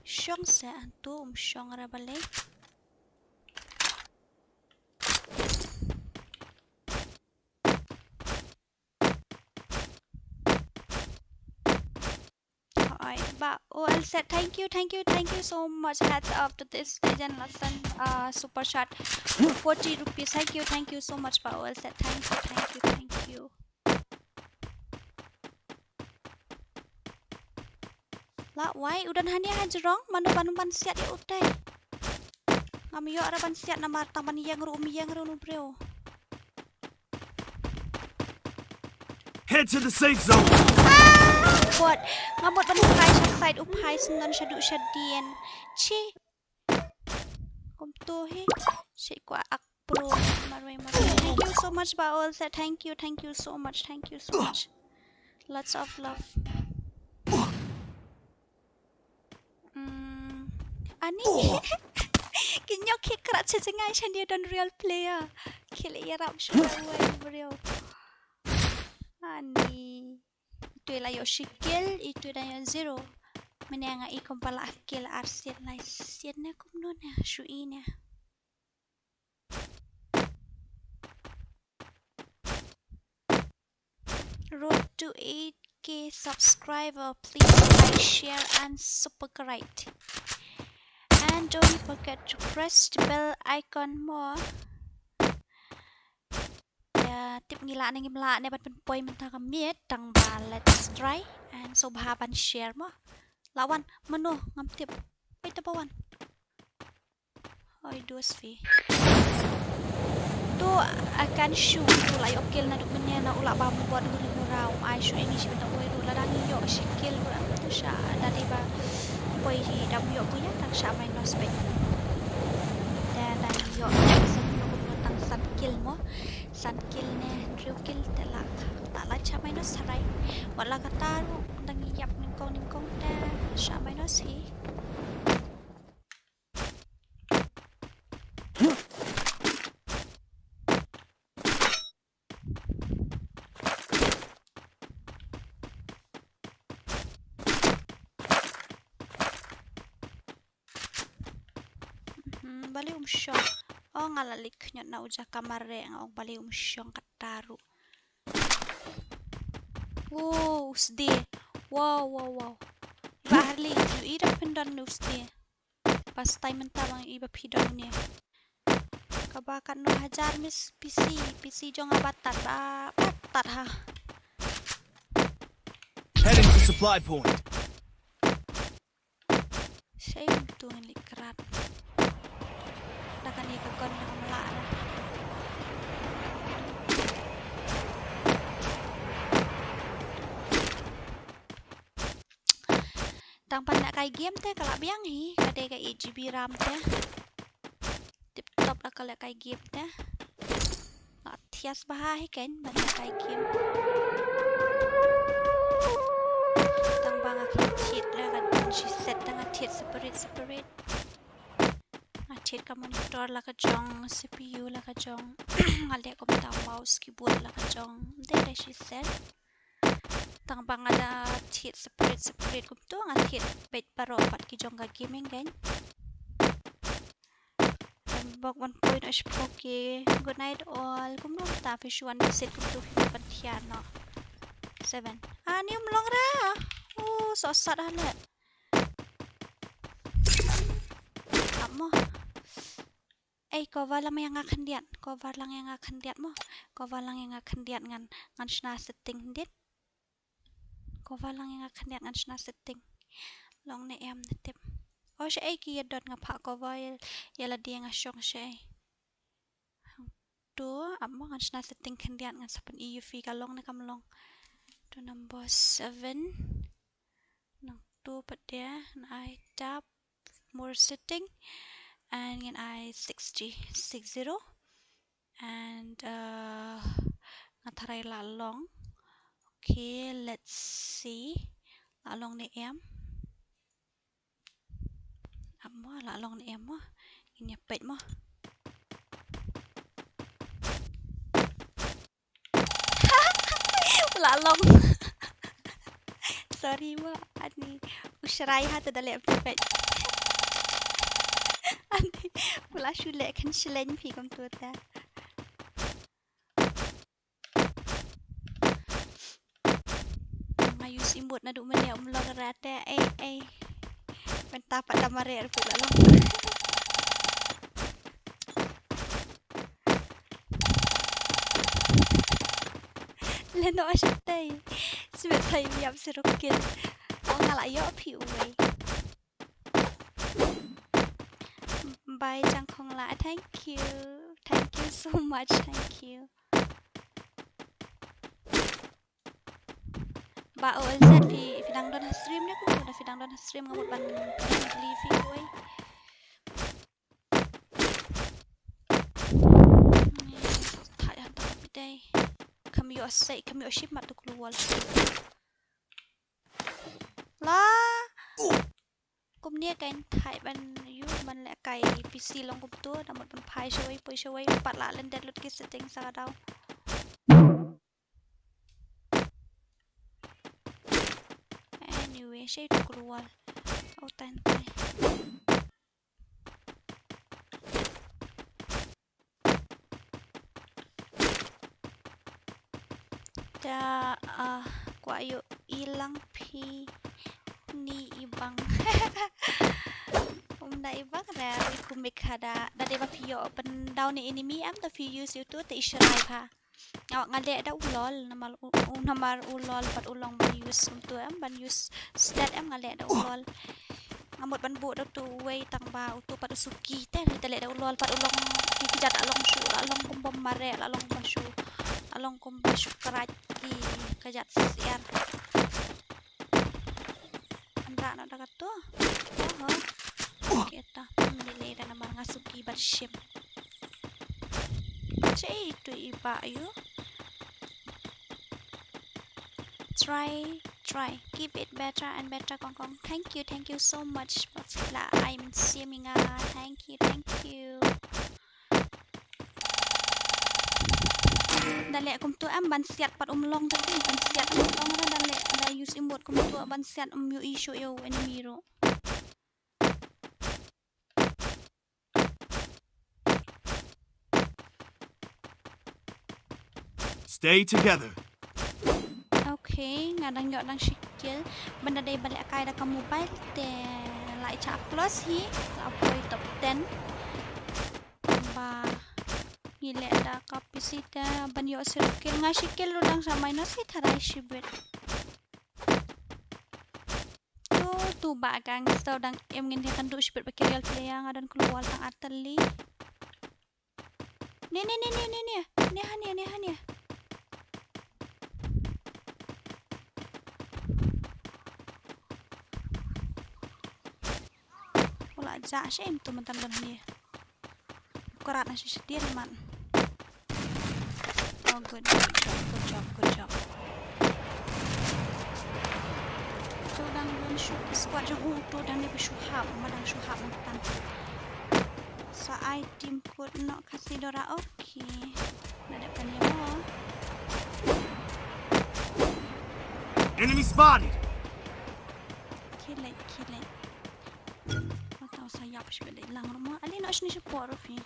Shong sa antu um shong ra balei. Oi, ba O L said, thank you, thank you, thank you so much. Hats off to this agent lesson, uh, super chat, forty rupees. Thank you, thank you so much, ba O L said, thank you, thank you, thank you. La wai, u don hangne ha jrong, mano ban ban siat ïa utai. Ngam ïoh ra ban siat namar tang ban ïeng ruh um ïeng ruh u briew. Head to the safe zone. Ah! Bot, nga mut ban phai sha side u phai sngewdon shaduh shadien. Chi. Kumto hi. Shi kwah ak Marwei, marwei. Thank you so much, Baol. Thank you, thank you so much, thank you so much. Lots of love. Hmm. Ani. Ki ñiok ki krat sha jngai sha, ym don real player. Ki leh ïarap shuwa wei briew. Ani. Itu la ïoh shi kill, itu dang ïoh zero. Mynne nga i kumba la kill ar sien lai sien ne kumno ne shu i ne. Road to eight K subscriber, please like, share and subscribe. And don't forget to press the bell icon mo. Ïa, tip ngi lah ne ngim lah ne ban pynpoi mynta ka miet, tang ba let's try and sngewbha ban share mo. Lah wan, mano ngam tip. Wei, tang ba wan. Oi, dos phi. To, akan shu, to la ïoh kill naduh mynne na u lah bam bot u ri u rau. Ai shu ini shi bynta oi ruh, lada ngi ïoh shi kill ruh, to sha da dei ba poi hi, da ym ïoh poi ïa, tang sha minus peit. Da, da ngi ïoh, da ngi shu ïoh kumno tang san kill mo. San kill ne hynriew kill te la, la, la sha minus harai. Wat la kata ruh, da ngi ïap nyngkong nyngkong te sha minus hi. Hmm, balei um shong? Oh, nga la leit khñiot na u jaka mareh, nga ong balei um shong kata ruh. Wow, u sdie. Wow, wow, wow. Ba harli ju i da pyndon u sdie. Pas tai mynta bang i ba phi don ne. Kaba katno hajar miss P C, P C jong nga ba tad, ba, ba tad ha. Heading to supply point. Shei kumtu ngin leit krat. Da kane ka gun da kam lah ra. Tang ban lehkai game te ka lah biang hi, ka dei ka eight G B RAM te. Tip top la ka lehkai game te. Nga thied bha hi kein ban lehkai game. Tang ba nga thied la ka shi set, tang nga thied separate separate. Nga thied ka monitor la ka jong, C P U la ka jong. Nga leh kumta mouse keyboard la ka jong. Dei da shi set. Tang ba nga da thied separate separate kumtu, nga thied beit baroh pat ki jong ka gaming kein. Tang ba wan point ash poke. Good night all. Kumno ta phi shu wan visit kumtu phi ban thied noh. Seven. Ani um long ra. Oh, so sad ha le. Amo. Ei, cover lang ïa nga khyndiat, cover lang ïa nga khyndiat mo. Cover lang ïa nga khyndiat ngan, ngan shna setting khyndiat. Cover lang ïa nga khyndiat ngan shna setting. Long ne em ne tip. Oh, shaei ki ïa don nga phah cover ïa, ïa lade nga shong shaei. Hangto, ap mo ngan shna setting khyndiat ngan sa pyni ïa phi ka long ne kam long. To number seven. Nangto pat de, ngan ai tab. More setting and ngin ai six G, six zero, and uh, nga tharai la long. Okay, let's see. La long ne em? Ap mo, la long ne em mo? Ngin ïa peit mo. La long. Sorry mo, ani u shrai ha te da leh perfect. Ani u la shu leh khan shileng phi kumtu te. Nga use emote naduh mynne um long ra te, ei ei. Mynta pat da mareh ruh la long. Leh noh shatei. Sibit thei ïap siruk kin. Ong nga la ïoh phi uwei. Bye Jangkhong la. Thank you. Thank you so much. Thank you. Ba O L Z phi, phi dang don ha stream ne kumno, phi dang don ha stream nga mut ban beli phi uwei. Ïoh sei kam ïoh shim mat tu klur wall. La. Kumne kan thait ban ïoh ban leh kai P C long kumtu da mut ban phai shawei poi shawei pat la lyndet lut ki setting sa ka daw. Anyway, shei tu klur wall. Oh, tan tai. Da, ah, kwah ïoh i lang phi ni i bang. Um da i bang da i kumik hada. Da dei ba phi ïoh ban daw ne enemy em da phi use ïa utu te i shrai pha. Nga, nga leh da u lol namar u, u namar u lol pat u long ban use kumtu em ban use stat em nga leh da u lol. Nga mut ban buh da utu uwei tang ba utu pat u suki te, te leh da u lol pat u long ki, ki jat la long shu, la long kum bom mareh, la long ba shu, la long kum ba shu krach ki ka jat siar. An da na da katu. Oho. Kita. Ni le da namar nga suki ban shim. Che itu iba yu. Try, try. Keep it better and better, Kong Kong. Thank you, thank you so much. Pasla I'm seeing. Thank you, thank you. Da leh kumtu em ban siat pat um long te, ban siat um long ra da leh da use emote kumtu ban siat um ïoh issue ïa u enemy ruh. Stay together. Okay, nga dang ïoh dang shi kill. Ban da dei ba leh kai da ka mobile te la i chah plus hi, la poi top ten. Ba ngi leh da ka P C te ban ïoh shi kill, nga shi kill ruh dang sa minus hi tharai shibit. Tu, tu ba gang sto dang em ngin ïa kan duh shibit ba ki real player nga don klur wall tang artylli. Ne, ne, ne, ne, ne, ne. Ne ha ne, ne ha ne. Wala ja shi em tu mentam don ha ne. Karat na shi shi dien man. Oh, good, good job, good job, good job. Tu dang dang shu squad jong u tu dang ne ba shu hap, ma dang shu hap nang tan. Sa ai team kut no kasi dora, okay. Na dep kan ya mo. Enemy spotted. Kill it, kill it. Mata sa yap shi bede lang rumah. Ali no shini support rufi.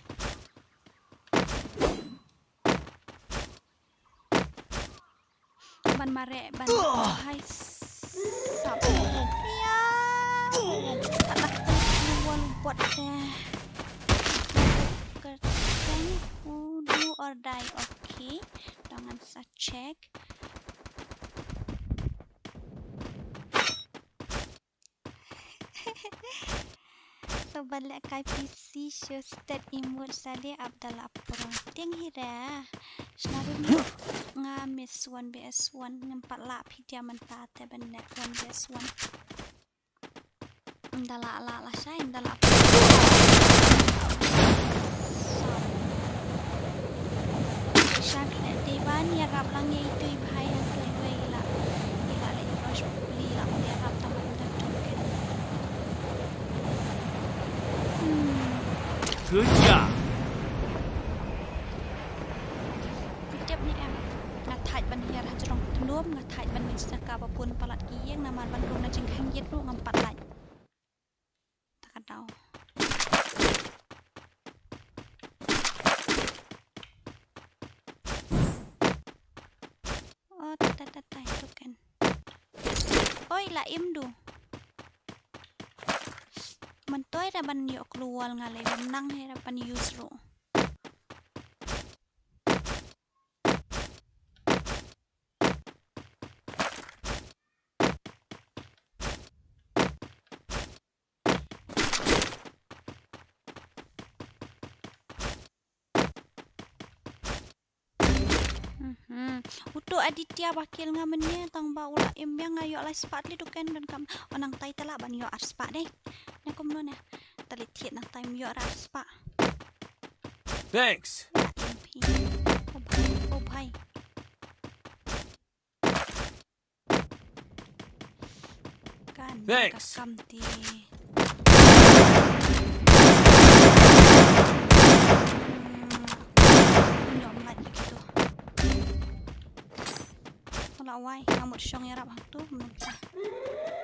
Ban mareh ban hai sap. Ya. Alah, wall bot deh. Kerteng, do or die. Okay. Dangan sa check. So ban leh kai P C shu stet imut sali Abdallah Pro. Tieng hi da. Sna rum nga miss one V S one ngam pat lah phi dia mynta te ban leh one V S one. Nda lah lah lah shai nda lah. Shakle te ban ïarap lang ïa itu i bhai hangtu i wei ila. Ila le brush uli ila uli ïarap tang ban dak tok ken. Hmm. Good job. Tip ni em. Nga thait ban hiar ha jrong tnum, nga thait ban mih saka ba bun palat ki ïing namar ban rung na jingkhang ïit ruh ngam pat lait. Ta ka daw. Oh, ta, ta, ta, ta, itu kan. Oi, la im du. Mentoi da ban ïoh klur wall nga lei ban nang he da ban use ruh. Mhm. Utu Aditya ba kill nga mynne tang ba u la im biang nga ïoh lai spah li duken don kam onang tai tala ban ïoh ar spah dei. Ne kumno ne. Tali thied nang tai ym ïoh ar spah. Thanks. La im phi. Oh bhai, oh bhai. Thanks. Ka kam ti. Hmm, nyom lait lagi tu. Wala wai, nga mut shong ïarap hangtu, mynta.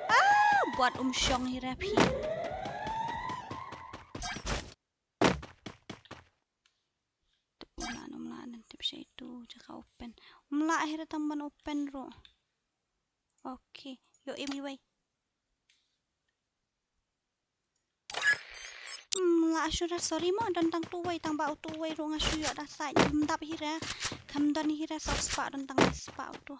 Ah, bad um shong hi ra phi. Tip, um lah, um lah, nan tip sha itu, jaka open. Um lah, hi ra tang ban open ruh. Okay, ïoh im iwei. Um lah shu ra, sorry mo, don tang tu wei, tang ba utu wei ruh nga shu ïoh da sait, um dap hi ra. Kam don hi ra, sap spah, don tang ba spah utu.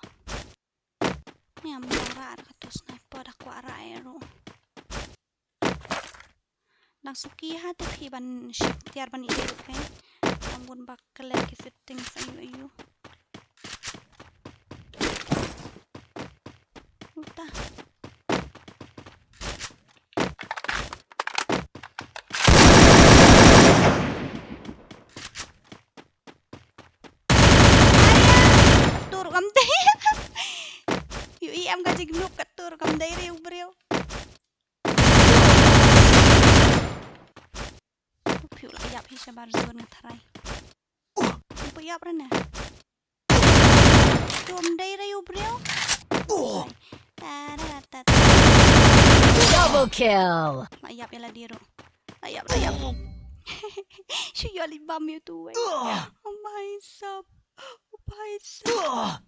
Ni am da ra ka tu sniper da kwah ra ïa ruh. Nang suki ha te phi ban shift tiar ban ïa ruh kan. Am bun bak klet ki settings ayu ayu. Uta. Tur kam dei. Yu i am ka jig nuk ka tur kam dei riu briew. Phi u la ïap hi shabar zone nga tharai. Phi u ïap rana. Tum dei ra yu briew. Ta ra ta ta. Double kill. La ïap ïa la diro. La ïap, la ïap. Shu ïa li bam yu tu wei. Oh my sap. Oh my sap.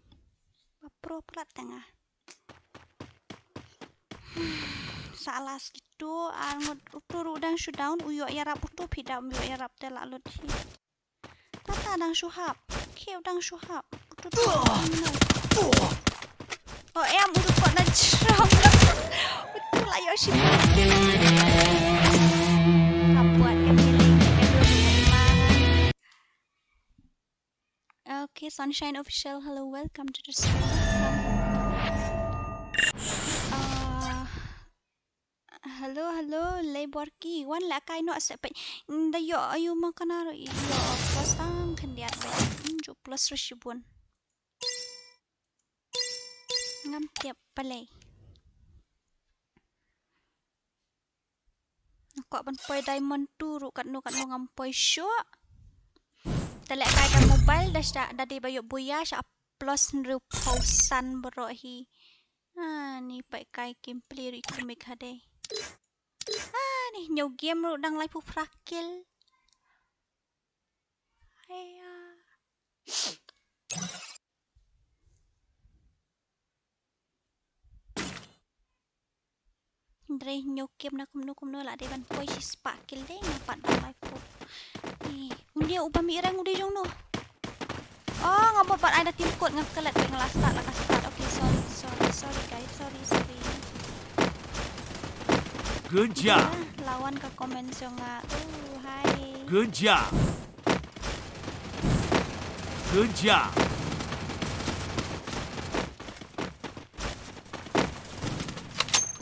Ba pro plat tanga. Salas gitu, ar ngut utu ruh dang shu down, u ïoh ïarap utu phi dang ym ïoh ïarap te la lut hi. Tata dang shu hap, khiew dang shu hap. Utu tu. Oh em, utu kot na jrong. Utu la ïoh shi. Ka buat em ni. Okay, Sunshine Official, hello, welcome to the stream. Uh, hello, hello, Laborki. Wan la kai no asep. Da yo ayu ma kana ro i yo plus tang khyndiat ba. Hmm, ju plus ro shibun. Ngam tiap palei. Nga kwah ban poi diamond two ruh katno katno ngam poi shuh. Te leh kai ka mobile da sha da dei ba ïoh buya sha plus hynriew phew san baroh hi. Ah, ni peit kai kim plie ruh i kumik hadei. Ah, ni hynñiew game ruh dang laiphew phra kill. Haiya. Hynrei hynñiew game na kumno kumno la dei ban poi shispah kill dei nga pat ban laiphew. Ih, une uba mih rank u dei jong no. Oh, nga bot pat ai da team kot nga klet ba nga la start la ka start. Okay, sorry, sorry, sorry guys, sorry, sorry. Good job. Ïa, lawan ka comment jong nga. Oh, hi. Good job. Good job.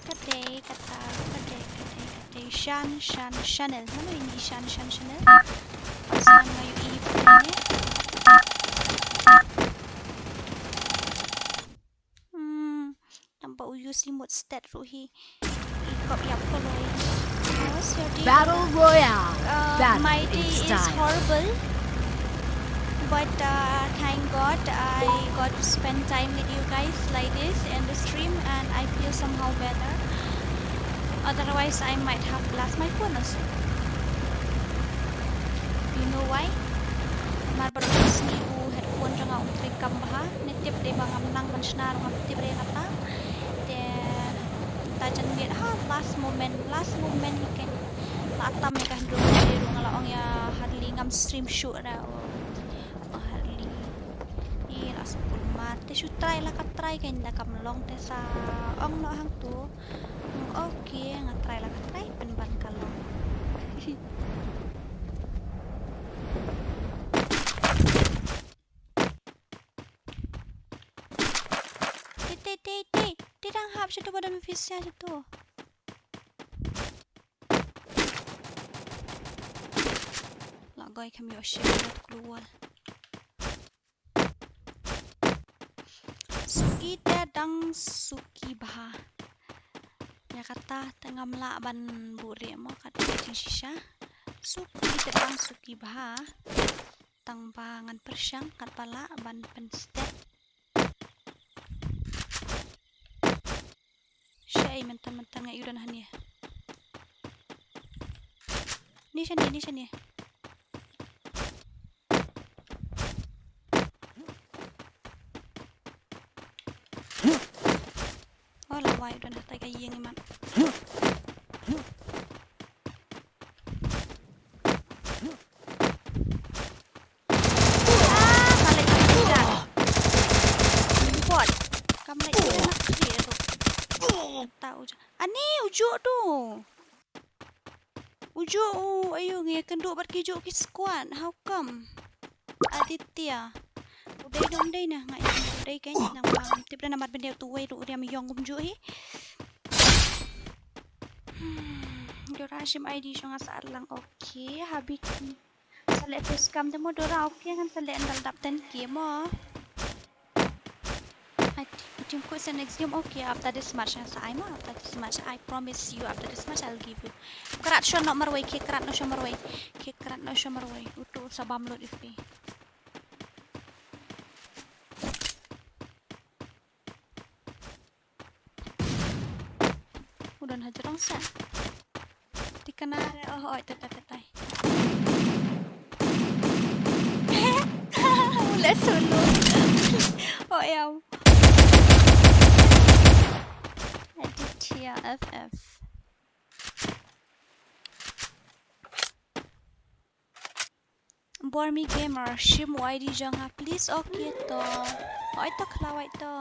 Ka dei kata, ka dei, ka dei, ka dei. Shan, Shan, Chanel. Mano ini Shan, Shan, Chanel? Pas nga ïohi phi ne. Hmm, nampak u use emote stat ruh hi. I kop ïap ko loi. How's your day? Battle Royale. Uh, my day is horrible. But uh, thank God I got to spend time with you guys like this in the stream and I feel somehow better. Otherwise, I might have lost my phone also. You know why? Namar ba ruh ka sngi u headphone jong nga um trei kam bha. Ni tip dei ba ngam nang ban shna ruh ngam tip re kata. Te ta jan miet ha last moment, last moment hi ken. La tam ïa ka hynriew baje ruh nga la ong ïa Harley ngam stream shuh ra. Oh Harley. I la sukul mar te shu try la ka try ken da kam long te sa ong noh hangtu. Okay, nga try la ka try pynban ka long. Te te te te te dang hap sha tu ba dang pisa sha tu. La goi kam ïoh shim ïa tu klur wall. Suki te dang suki bha. Ïa kata te ngam lah ban buhrieh mo, kat ka jingshisha. Suki te tang suki bha. Tang ba ngan pyrshang kat ba lah ban pynstep. Shai mynta mynta nga ïu don hangne. Ni shane, ni shane. Oh, la wai don hatai ka ïing imat. Ah, balik kita. Bot. Kam lek tu nak kri tu. Tahu je. Ani ujuk tu. Ujuk u, ayu ngi kynduh bad ki juk ki squad. How come? Aditya. U dei dong dei na, nga ïa u dei kan, nang ba ngam tip da namar bynta tu wei ruh u dei ïong kumjuh hi. Hmm, Dora shim I D jong nga sa lang, okay, habit. Sa leh face cam te mo Dora, okay, ngan sa leh ndal dap ten K mo. I think, I think ko sa next game, okay, after this match sa ai mo, after this match, I promise you, after this match I'll give you. Krat shuwa noh marwei, ke krat noh shuwa marwei, ke krat noh shuwa marwei. Utu sa bam lut ifi. U don hajrong sa. Tikana re, oh, oh, tai, tai, tai, tai. Let's solo. Oh, yeah. Aditya F F. Bormi Gamer, shim u I D jong nga, please. Okay to. Oi to, khlawai to.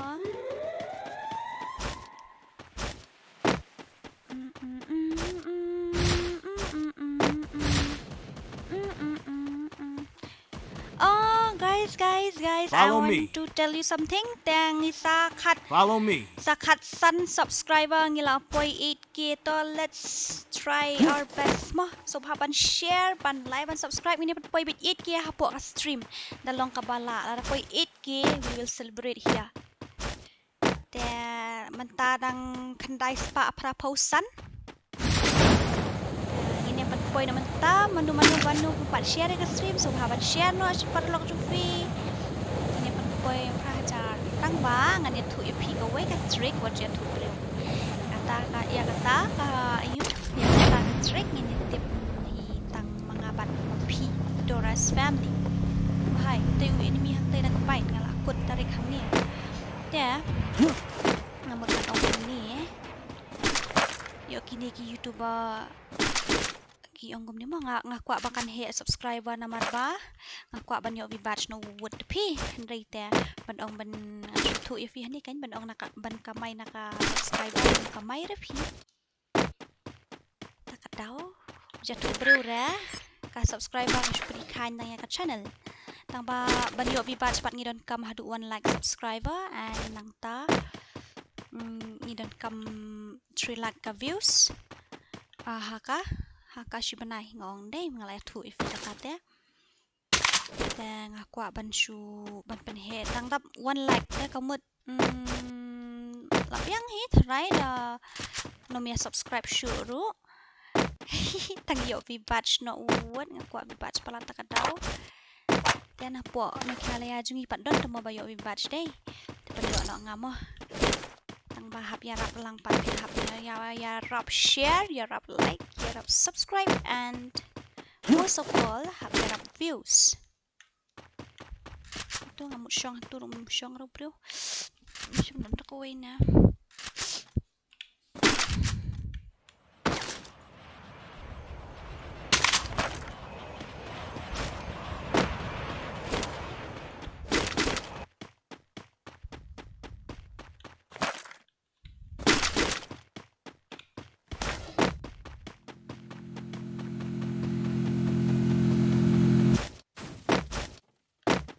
Oh, guys, guys, guys, I want to tell you something. Tang ngi sa khat. Follow me. Sa khat san subscriber ngi la poi eight K to, let's try our best mo. So, hap ban share, ban like, ban subscribe, ngin ïa poi beit eight K hapoh ka stream. Da long kaba lah, lada poi eight K, we will celebrate here. Te mynta dang khyndai spah phra phew san. Ngin ïa pynpoi na mynta, mano mano ba nud ban share ïa ka stream, so hap ban share noh sha paralok jong phi. Ngin ïa pynpoi phra hajar. Tang ba ngan ïathuh ïa phi kawei ka trick wat ju ïathuh briew. Kata ka, ïa kata ka, ïa kata ka trick ngin ïa tip hi tang ma nga bad ma phi, Dora's family. Bhai, te u enemy hangtei da ka bait, nga la kut direct hangne. Te nga mut ban ong hangne. Ïoh kine ki YouTuber ki ong kumne mo, nga, nga kwah ba kan heh subscriber namar ba nga kwah ban ïoh view badge noh wut phi. Hynrei te ban ong ban, ah, thuh ïa phi hangne kan, ban ong na ka, ban kamai na ka subscriber, ban kamai re phi. Ta ka daw. Jatuh briew re. Ka subscriber ka shu pynkheiñ tang ïa ka channel. Tang ba ban ïoh view badge pat ngi donkam haduh one lakh subscriber and nangta, mm, ngi donkam three lakh ka views. Ah, ha ka, ha ka shi bnai nga ong dei, nga la ïathuh ïa phi kata te. Te nga kwah ban shu, ban pynheh tang dap one lakh te ka mut, mm, la biang hi tharai da nym ïa subscribe shuh ruh. Tang ïoh view badge noh wut, nga kwah view badge palat ta ka daw. Te na pdeng Meghalaya jong ngi pat don te mo ba ïoh view badge dei. Te pyndonkam noh nga mo. Tang ba hap ïarap lang pat, hap ïa, ïa, ïarap share, ïarap like, ïarap subscribe and most of all hap ïarap views. To nga mut shong, to ruh mut shong ruh briew. Shong dang da kawei na.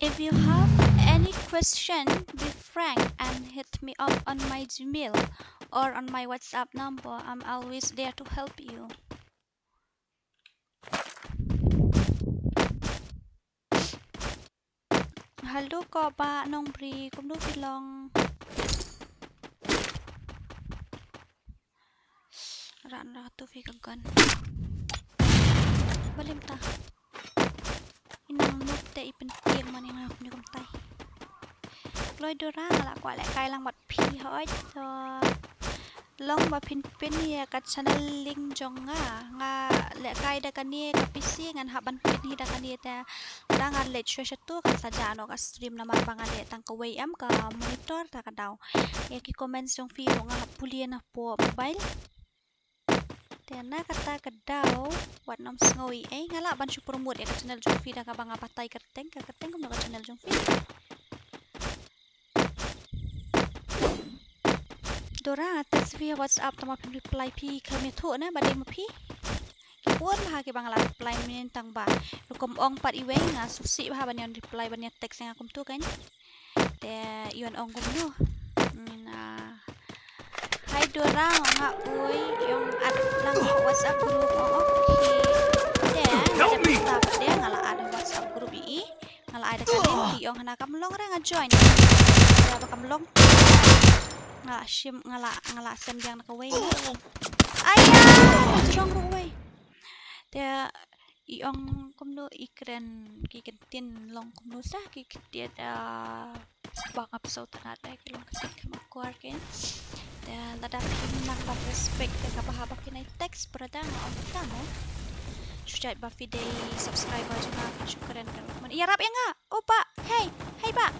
If you have any question, be frank and hit me up on my Gmail or on my WhatsApp number. I'm always there to help you. Hello ko Bah Nongbri, kumno phi long? Ran ra tu phi ka gun. Balim ta. Inang nup te i pyntieng man ina hap nyukum tai. Kloi Dora nga la kwah lehkai lang bad phi hoi. To long ba phin pyn ïa ka channel link jong nga. Nga lehkai da kane ka P C ngan hap ban pyn hi da kane te. Te nga leit shuwa shatu kan sa jah noh ka stream namar ba nga leh tang kawei em ka monitor ta ka daw. Ïa ki comments jong phi ruh nga hap pule na po mobile. Te na kata ka daw wat nym sngew ei ei, nga lah ban shu promote ïa ka channel jong phi da kaba nga batai kyrteng, ka kyrteng kumno ka channel jong phi. Dora, nga text phi WhatsApp tang ma phim reply, phi khlem ïathuh na ba dei ma phi. Ki bun bha kiba nga la reply mynnin tang ba rukom ong pat iwei nga sngewsih bha ban ïa reply ban ïa text ïa nga kumtu kan. Te i wan ong kumno. Mynnin, ah, hi Dora, nga ui ong add lang ha WhatsApp group. Oh, okay. Te nga dep ta pat de nga la add ha WhatsApp group i. Nga la ai da ka link, i ong hana kam long re nga join. Te ba kam long. Nga la shim, nga la, nga la send biang na kawei. Aya, strong ruh wei. Te i ong kumno i kren ki ktien long kumno sa ki ktien, ah, bang ap saut tang ade ki long ktien kham akor ken. Te lada phim nang ban respect te kaba haba kin ai text brother nga ong ta mo. Shu jait ba phi dei subscriber jong nga phin shu kren kan. Ïarap ïa nga. Oh bah, hei, hei bah.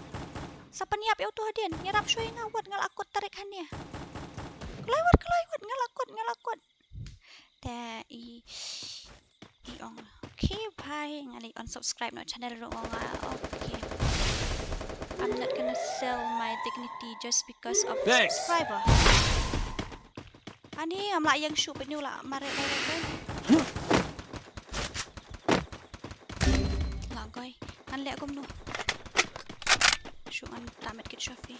Sa pynïap ïa uto hadien, ïarap shuwa ïa nga wat, nga la kut tarik hangne. Kloi wat, kloi wat, nga la kut, nga la kut. Te i, i ong, okay bhai, nga la unsubscribe noh channel ruh nga, okay. I'm not gonna sell my dignity just because of subscriber. Ani, ngam lah ïeng shuh, pynïoh lah mareh direct. Lah goi. Ngan leh kumno? Shu ngan tah met kit shuwa phi.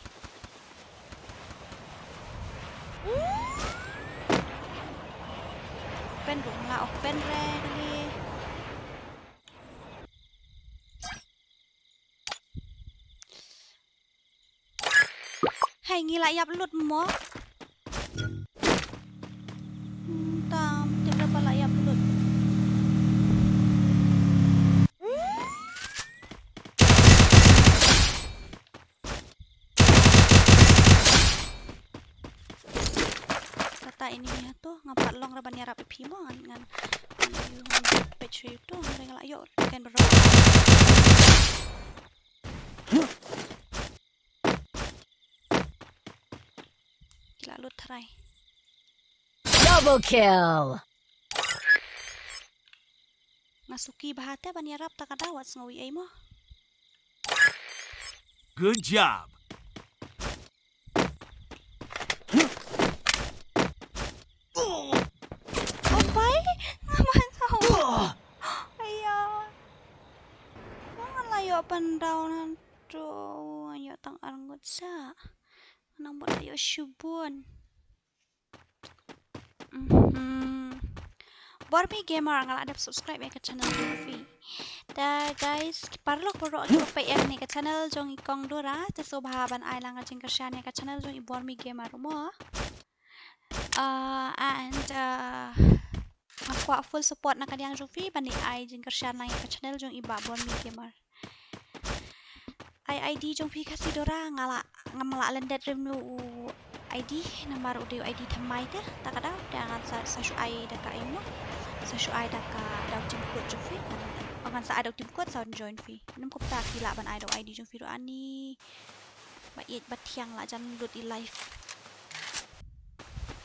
Open ruh, ngam lah open re kali. Hei, ngi la ïap lut mo. Hmm, tam tip da ba la ïap lut. Kata ini ha to, ngam pat long ra ban ïarap ïa phi mo, ngan, ngan, ngan ïoh, ngan peit shuwa ïa to, ngan la ïoh ken baroh. Ki la lut tharai. Double kill. Nga suki bha te ban ïarap ta ka daw wat sngew ei ei mo. Good job. Oh pai, nga ban saw. Aya. Nga la ïoh pyndaw nan to, ïoh tang ar ngut sa. Nang ba la ïoh shibun. Mhm. Bormi Gamer nga la dep subscribe ïa ka channel jong phi. Te guys, ki paralok baroh kiba peit ïa kane ka channel jong i Kong Dora, te sngewbha ban ai lang ka jingkyrshan ïa ka channel jong i Bormi Gamer mo. Uh, and, uh, nga kwah full support na ka liang jong phi ban ïa ai jingkyrshan lang ïa ka channel jong i Bah Bormi Gamer. Ai ID jong phi Khasi Dora, nga la, ngam lah lyndet rim u ID, namar u dei u ID thymmai te, ta ka daw, te ngan sa, sa shu ai da ka imo, sa shu ai da ka, da u team code jong phi, ngan, ngan sa ai da u team code sa join phi. Nym kumta phi lah ban ai da u ID jong phi ruh ani. Ba ïeit ba thiang la jan lut i live.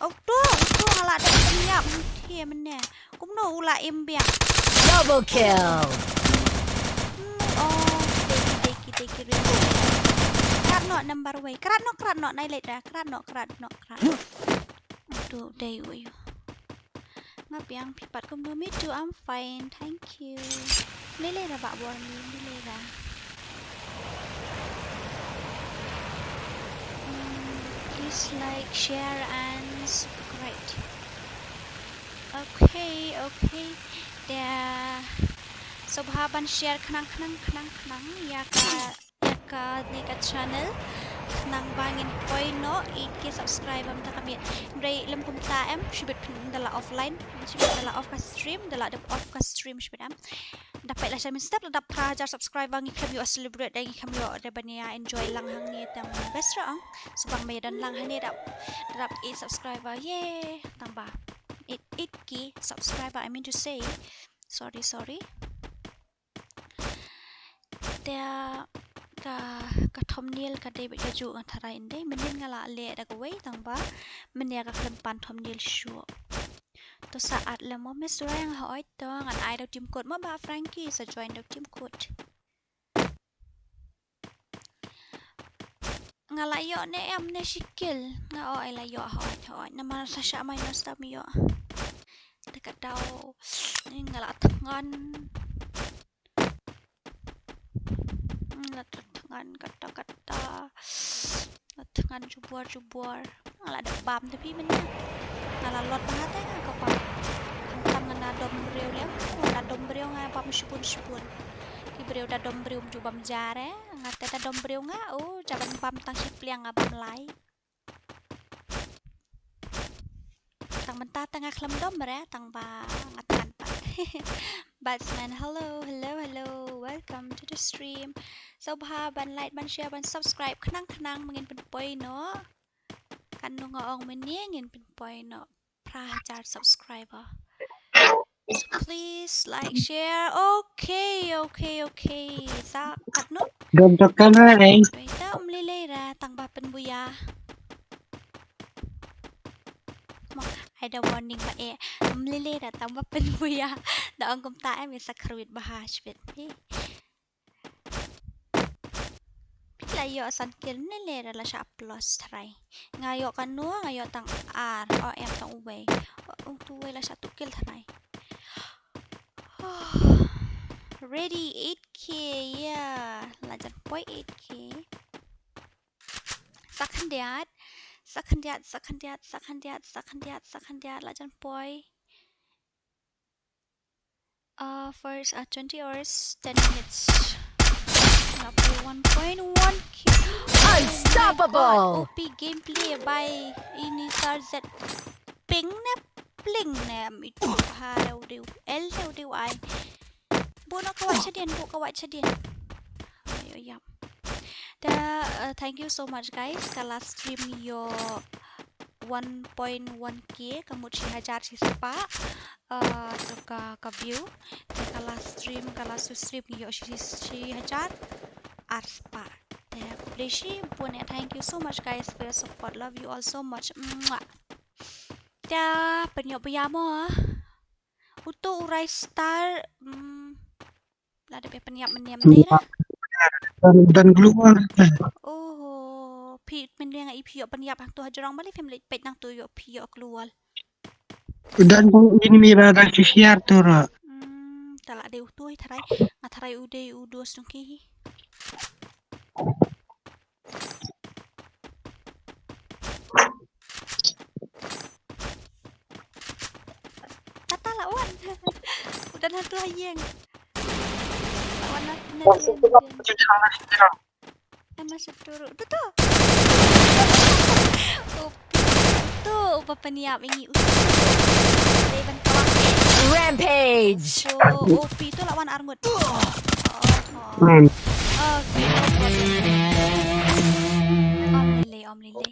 Oh, to, to nga la dep pynïap, hangthie mynne. Kumno u la im biang. Double kill. Hmm, oh, dei ki, dei ki, dei ki, dei ki. Krat noh number wei. Krat noh, krat noh, nai leit da. Krat noh, krat noh, krat. To, dei u yu. Nga biang, phi pat kumno? Me too, I'm fine, thank you. Lei lei ra Bah Bormi, lei lei ra. Mm, please like, share and subscribe. Okay, okay. Te sngewbha ban share khnang khnang khnang khnang ïa ka ïa kane ka channel. Khnang ba ngin poi noh eight K subscriber mynta ka miet. Hynrei lem kumta em, shibit phin da la offline, shibit da la off ka stream, da la dep off ka stream shibit em. Da peit la sha mynstep la dap phra hajar subscriber ngi khlem ïoh celebrate, ngi khlem ïoh da ban ïa enjoy lang hangne, tang best ra ong. Shu bang ba ïa don lang hangne da dap eight subscriber. Yay, tang ba eight, eight K subscriber, I mean to say. Sorry, sorry. Te ka, ka thumbnail ka dei beit kajuh, nga tharai ym dei. Mynnin nga la leh da kawei tang ba mynne ka khlem pan thumbnail shuh. To sa add lem mo Miss Suraya, nga hooid to, ngan ai da u team code mo Bah Frankie, sa join da u team code. Nga la ïoh ne em ne shi kill? Nga ong ai la ïoh, hooid hooid. Namar sa shah minus tam ïoh. Te ka daw ni nga la thngan. Nga la thngan kata kata. La thngan jubor jubor. Nga la dep bam te phi mynne. Nga la lot bha te nga ka bam. Hangtam nga na dom briew lem. Nga na dom briew nga bam shibun shibun. Ki briew da dom briew ym ju bam jar eh. Nga te da dom briew nga, oh, jaban bam tang shi pliang nga bam lai. Tang mynta tang nga khlem dom re, tang ba nga thngan pat. Batsman, hello, hello, hello. Welcome to the stream. Sngewbha ban like, ban share, ban subscribe khnang khnang, ba ngin pynpoi noh. Kan nang ong mynne ngin pynpoi noh phra hajar subscriber. So please like, share. Okay, okay, okay. Sa katno? Dom to kan ra, eh. Doi ta, ym lei lei ra, tang ba pynbuya. Mo, ai da warning ba eh. Ym lei lei ra, tang ba pynbuya. Da ong kumta em, sa khrwit bha shibit. Phi la ïoh san kill ne, lei ra la shah plus tharai. Nga ïoh katno, nga ïoh tang ar, oh em tang uwei. Oh, utu uwei la shah tu kill tharai. Ready, eight K, yeah. La jan poi eight K. Sa khyndiat, sa khyndiat, sa khyndiat, sa khyndiat, sa khyndiat, sa khyndiat, la jan poi. Uh, first, uh, twenty hours, ten minutes. Nga poi one point one K. Unstoppable! Oh my God, O P gameplay by Inisar Z. Ping ne pling ne, mi tu ha deu deu, L deu deu ai. Buh noh ka wait shadien, buh ka wait shadien. Ayo, yap. Te, uh, thank you so much guys. Ka la stream ïoh one point one K, ka mut shi hajar shi spah, uh, to ka, ka view. Te ka la stream, ka la su stream ïoh shi, shi hajar ar spah. Te khublei shibun eh, thank you so much guys for your support. Love you all so much. Mwah. Te pynïoh bha mo. Uto u Rai Star, mm, la dep ïa pynïap mynne mynne ra. Dan, dan global. Oh, phi mynne nga i phi ïoh pynïap hangto ha jrong, balei phim leit peit nangto ïoh phi ïoh global. Dan ko ini mira dan sisiar tu ra. Hmm, ta la dei uto hi tharai. Nga tharai u dei u dos nung ki hi. Tata la wan. Udan hatu ha ïeng. La wan na, na ïeng. Em, masuk turu. Tu, tu. Upi. Tu, upa pynïap ini. Dei ban kawang. Rampage. So, upi tu la wan arngut. Oh, oh. Hmm. Okay, no problem. Om lele, om lele.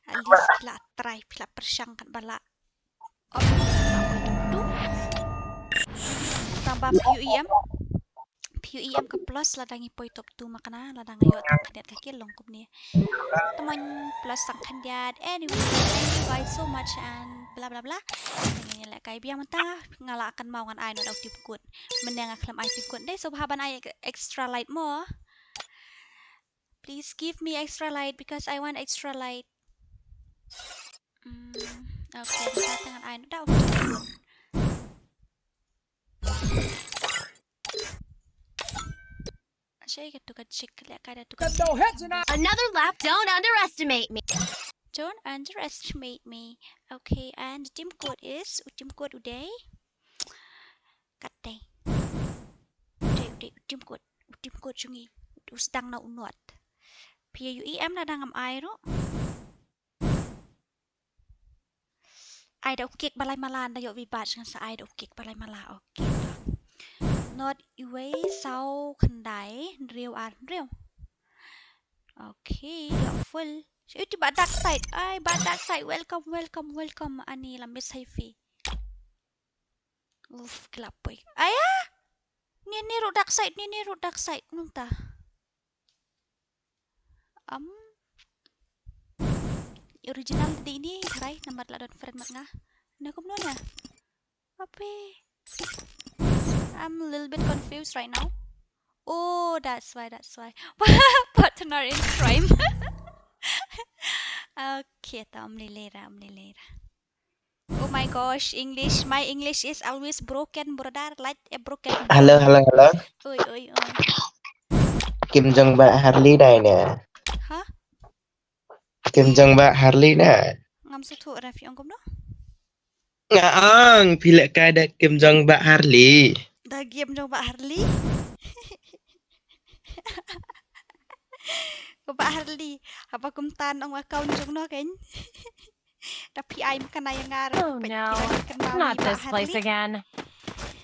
At least phi la try, phi la pyrshang kat ba la. Op, tu. Tang ba phi ïoh em. Phi ïoh em ka plus lada ngi poi top two ma kane, lada nga ïoh tang khyndiat ka kill long kumne. Tang plus tang khyndiat. Anyway, thank you guys so much and bla bla bla. Ngin ïa lehkai biang mynta, nga la kynmaw ngan ai noh da u team code. Mynne nga khlem ai team code. Dei sngewbha ban ai extra light mo. Please give me extra light because I want extra light. Mm, okay, mynta te ngan ai noh da u team code. Shei ka tu ka chick lehkai da tu ka. Another lap, don't underestimate me. Don't underestimate me. Okay, and team code is, u team code u dei. Kat dei. U dei, u dei, u team code. U team code jong ngi. U sdang na u not. P P A U E em na dang am ai ruh. Ai da u kick balai mala, da ïoh wi bat ngan sa ai da u kick balai mala. Okay. Not iwei saw khyndai hynriew ar hynriew. Okay, ïoh full. Shu ti ba dark side. Ai ba dark side. Welcome, welcome, welcome. Ani la miss hi phi. Uf, ki la poi. Aya. Ni ni ruh dark side, ni ni ruh dark side. Nungta. Am. Original di ni rai namar la don friend mat nga. Na kumno na? Ape. I'm a little bit confused right now. Oh, that's why, that's why. Partner in crime. Okay, ta om lilera, om lilera. Oh my gosh, English. My English is always broken, brother. Like a broken. Hello, hello, hello. Oi, oi, oi. Kim Jong Ba Harley dai ne. Ha? Kim Jong Ba Harley ne. Ngam sngewthuh re, phi ong kumno? Nga ong phi lehkai da Kim Jong Ba Harley. Da Kim Jong Ba Harley. Ko Ba Harley. Haba kumta ong account jong no kein. Da phi ai mkana ïa nga ruh. Oh no, not this place again.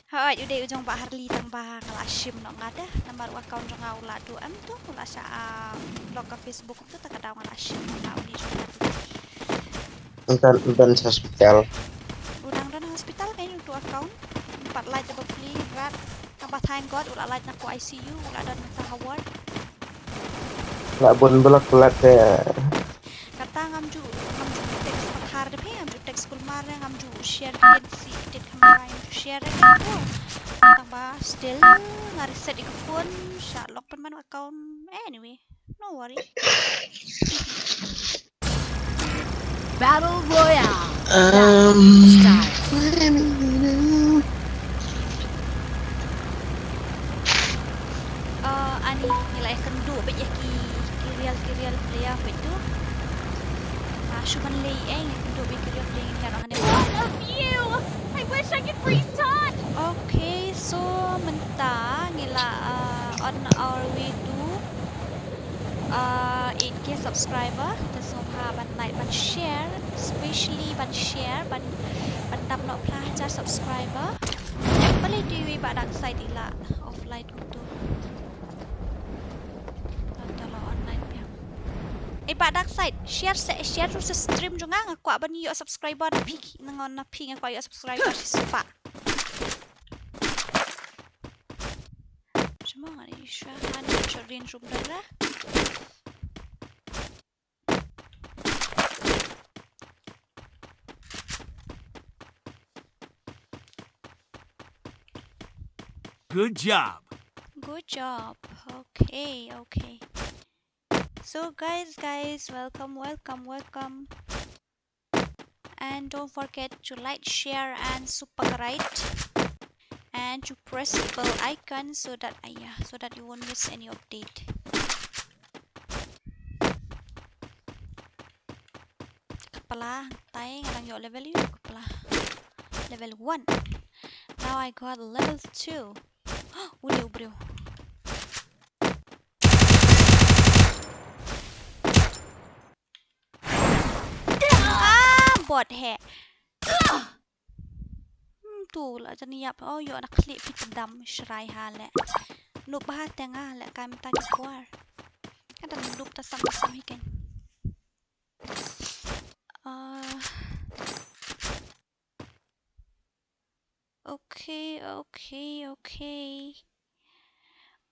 Hooid, u dei u jong Bah Harley tang ba nga la shim noh nga te. Namar u account jong nga u la duh em tu, u la shah, ah, block ka Facebook tu, ta ka daw nga la shim noh nga uni jong nga tu. Ntan, ntan hospital. U dang don hospital kein utu account. Pat lait da ba pli rat. Tang ba thank God u la lait na ko I C U, u la don na ka ward. La bun block pula te. Kata ngam ju, ngam ju text pathar de phi, ngam ju text kulmar, ngam ju share de, si edit camera ngam ju share de tu. Tang ba still nga reset ïa ka phone, shah lock pynban account. Anyway, no worry. Battle Royale. Um, Style. Uh, ani ngi la ïakynduh beit ïa ki, ki real, ki real player beit tu. Ah, shu ban leh ei, ngi kynduh beit ki real player ngi ïa rong ne. What a view! I wish I could freeze time. Okay, so mynta ngi la, uh, on our way to Ah, eight K subscriber, te sngewbha ban like, ban share, especially ban share, ban, ban dap noh phra hajar subscriber. Balei tu iwei ba dark side i la offline kumtu. Nangta la online biang. Eh, ba dark side, share se, share ruh sa stream jong nga, nga kwah ban ïoh subscriber na phi, na nga na phi nga kwah ïoh subscriber shispah. Shemang ani sha ani sha rin rum dara. Good job. Good job. Okay, okay. So guys, guys, welcome, welcome, welcome. And don't forget to like, share, and subscribe. And to press the bell icon so that, uh, yeah, so that you won't miss any update. Kpla, tai nga dang ïoh level u, kpla. Level one. Now I got level two. Uli u briew. Ah, bot he. Hmm, tu la jan ïap. Oh, ïoh na khlieh phi tdam shrai ha le. Nup ha te nga le kai mynta ki kwar. Ka dang nup ta sam ta sam hi kein. Ah. Okay, okay, okay.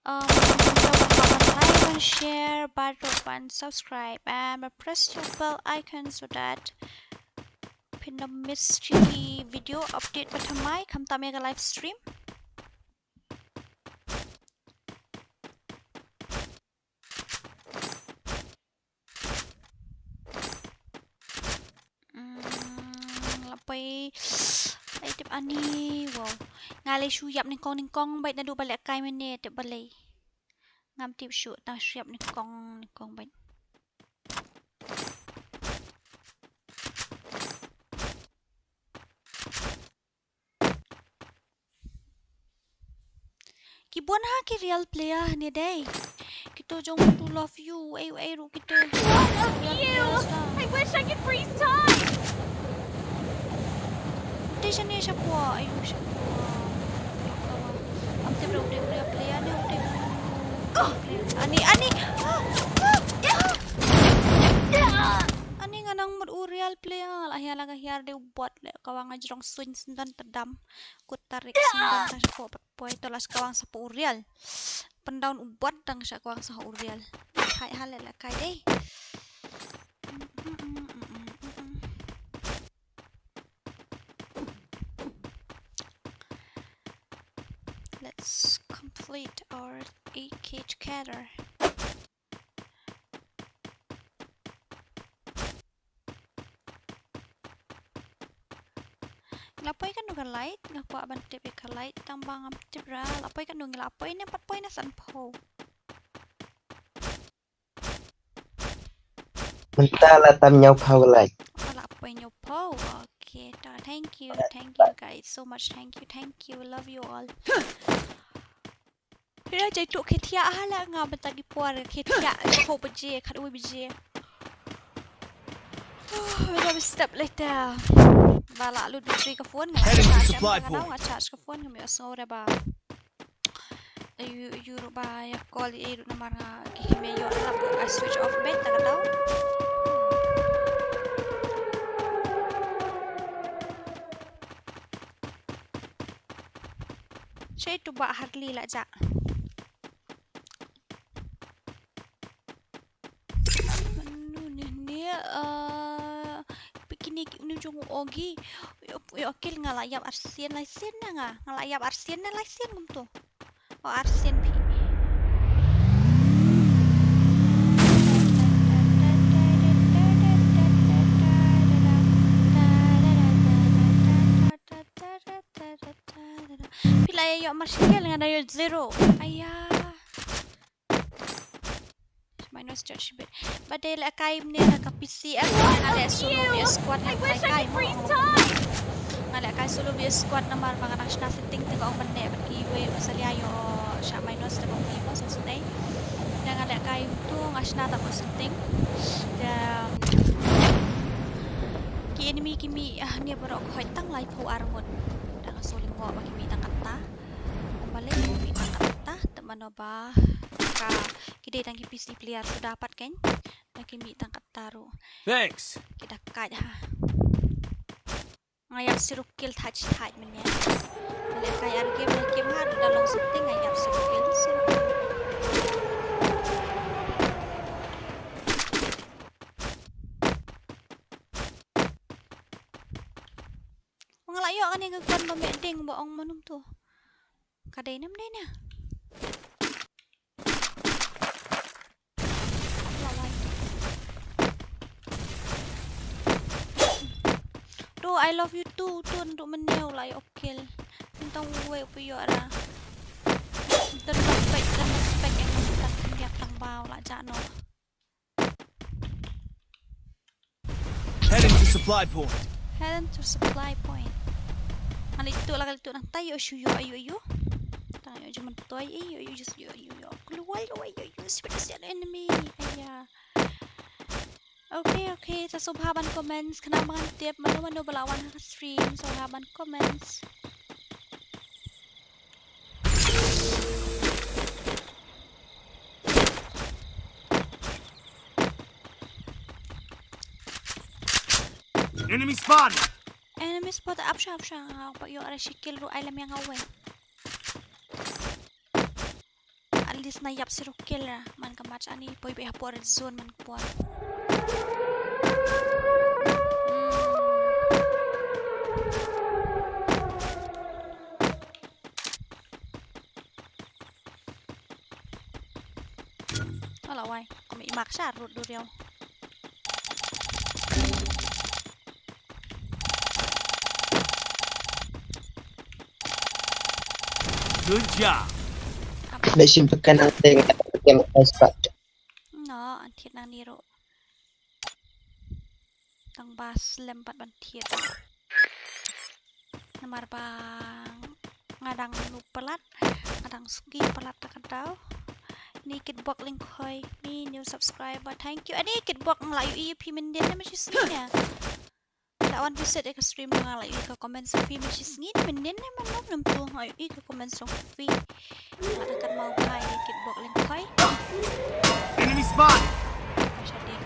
Um, so, like and share, button, subscribe, and press the bell icon so that phin ym miss ki video update ba thymmai khamtam ïa ka live stream. Mm, la poi. Ai tip ani, wow. Nga lei shu ïap nyngkong nyngkong bad naduh ba lehkai mynne tip balei. Ngam tip shuh, tang shu ïap nyngkong nyngkong bad. Ki bun ha ki real player ne dei. Ki To jong to love you, ei ei ruh kito. Love you. I wish I could freeze time. Te shane shapoh, ayu shapoh. Am te bro de bro play ane de. Ani ani. Ani nga nang mut u real player la hiar la ka hiar de u bot le ka wang ajrong suin sendan tedam. Kut tarik sendan ta shapoh. Poi to la sa kawang sa u real. Pyndown u bot tang sa kawang sa u real. Hai hal la kai dei. Let's complete our A K together. Nga la poi katno ka light, nga kwah ban tip ïa ka light, tang ba ngam tip ra. La poi katno, nga la poi ne pat poi na san phew. Mynta la tam hynñiew phew ka light. Oh, la poi hynñiew phew. Okay, ta, thank you, thank you guys so much, thank you, thank you, love you all. Phi la jai tu khie thiah ha la nga mynta ki por khie thiah, phew baje, khatwei baje. Oh, maybe a step later. Ba la lut battery ka phone nga. Heading to charge, supply nga point. Nga charge ka phone, ngam ïohsngew re ba. Ayu, ayu ruh ba ïa call ïa ruh namar nga ki kmie ïoh lap, I switch off beit ta ka daw. Shei tu ba Harley la ja. Mano ne ne, eh, kine ki une jong u Ogi. Ïa, ïa, Okil nga la ïap arsien laisien na nga. Nga la ïap arsien na laisien kumto. O arsien phi. Phi la ïoh marshal nga da ïoh zero. Aya. Minus jot shibit. Ba dei lehkai mynne na ka P C, nga leh solo vs squad, nga lehkai mo. Nga lehkai solo vs squad namar ba nga dang shna setting te ka ong ban leh bad kiwei ba salia ïoh shah minus te ka ong ki mo, so sdei. Te nga lehkai tu nga shna ta ka setting. Te ki enemy ki mih, ah, ne baroh ka hoi tang laiphew ar ngut. Te nga solo ngop ba ki mih tang katta. Balei ki mih tang katta, te mano ba ka ki dei tang ki P C player suda pat kan. Te ki mih tang katta ruh. Thanks. Ki da kait ha. Nga ïap zero kill thait thait mynne. Lehkai ar game, game ha ruh da long setting nga ïap zero kill, zero kill. Nga la ïoh kane ka gun ba meh ding ba ong mano to. Ka dei ne ym dei ne. To, I love you too, to, to mynne u la ïoh kill. Mynta uwei u pynïoh ra. Don respect, don respect, em, don respect tang ba u la jah noh. Heading to supply point. Heading to supply point. Nga la ïoh tu, la ka ïoh tu nang tai, ïoh shu ïoh, ïoh, ïoh. Tang ïoh jumon toi, ïoh, ïoh, just ïoh, ïoh, ïoh. Keluar ïoh, ïoh, ïoh, ïoh, ïoh, enemy. Aya. Okay, okay, sa sngewbha ban comments, khnang ba ngan tip mano mano ba la wan ha ka stream, sngewbha ban comments. Enemy spotted. Enemy spotted, ap sha, ap sha, nga pat ïoh ara shi kill ruh ai lem ïa nga wei. At least nga ïap zero kill ra man ka match ani poi beit hapoh red zone man ka por. Ala wai, kami imak sharut duriau. Good job. Lei shim pynkan nang teng, pynkan nang spot. No, an thied nang ni ruh. Tang ba slem pat ban thied. Namar ba nga dang nu palat, nga dang suki palat ta ka daw. Ni Kitbok Lyngkhoi, ni new subscriber. Thank you. Ani Kitbok, nga la ïohi ïa phi mynnin ne mynshisngi ne. La wan visit ïa ka stream, nga la ïohi ka comment section phi mynshisngi ne mynnin ne mynno mynno, nga la ïohi ka comment section phi. Nga la kat mau bha ïa Kitbok Lyngkhoi. Enemy spot. Shadien.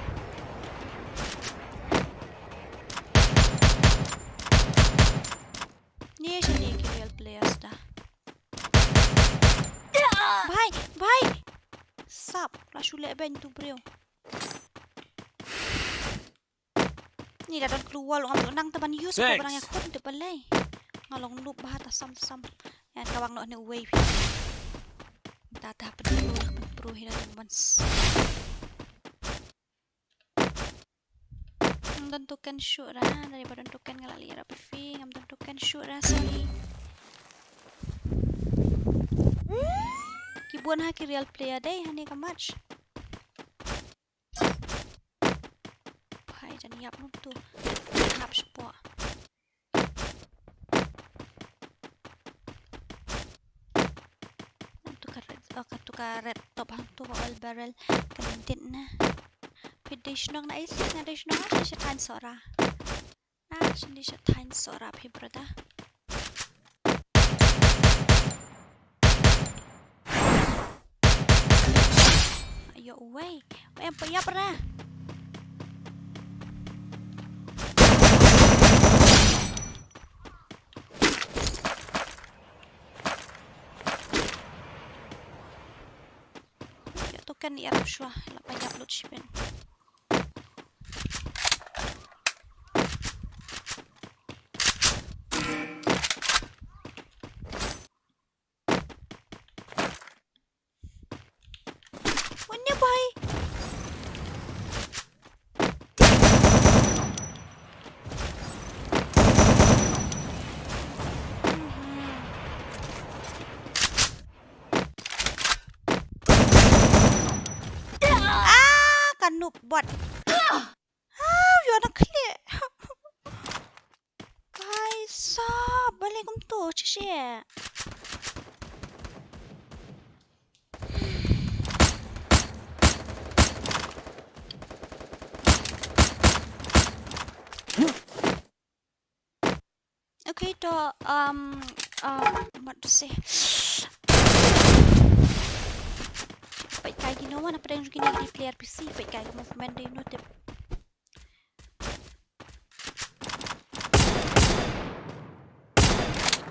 Ni shane ki real players da. Bhai, bhai. Sap, la shu leh beiñ tu briew. Ni da don clue wall, ngam nang ta ban use ko. Thanks. Barang ïa khun te balei. Nga long noob bha ta sam ta sam. Ïa ka wang noh ne uwei phi. Ta ta pynpru, pynpru hi da ban s-, Ngam don token shuh ra, dei ba don token nga la leh ïarap ïa phi, ngam don token shuh ra, sorry. Ki bun ha ki real player dei ha ne ka match. Phai jan ïap num tu. Hap shapoh. Nang tu ka red, oh, ka tu ka red top hang tu ka all barrel. Kan dit na. Phi dei shnong na isi, nga dei shnong, ah, sha thaiñ Sohra. Ah, sha dei sha thaiñ Sohra phi brother. Ayo, uwei. Uwei, em, payap ra. Ïa, token ïarap shuwa, la payap lut shibun. Wan ne bhai. Ah, ka noob bot. Ah, ïa na khlieh. Bhai sahab, balei kumto, shisha. Okay, to, um, um, what to say? Peit kai kino, na pdeng jong kine ki player P C, peit kai ki movement dei no tip.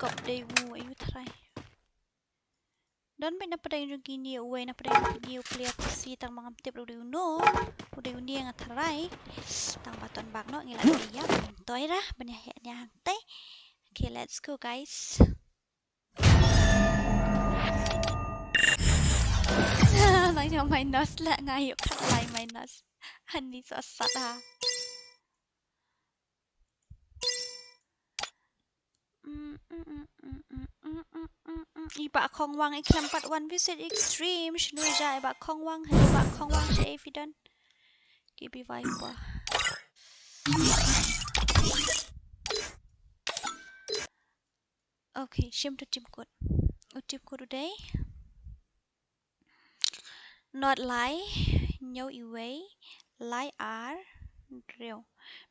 Kop dei u, ayu trai. Don beit na pdeng jong kine, uwei na pdeng jong kine u player P C, tang ma ngam tip ruh u dei uno, u dei une nga tharai. Tang ba ton bak noh ngi la dei ïa, ngin toi ra ban ïa heh nia hangtai. Okay, let's go guys. Nang ïa minus la, nga ïoh khatlai minus. Hani sa sat ha. Mm, mm, mm. I Bah Khongwang i khlem pat wan visit i stream, shano ja i Bah Khongwang, hello Bah Khongwang, shaei phi don. K B Viper. Okay, shim tu team code. U team code u dei. Not lai, hynñiew iwei, lai ar, hynriew.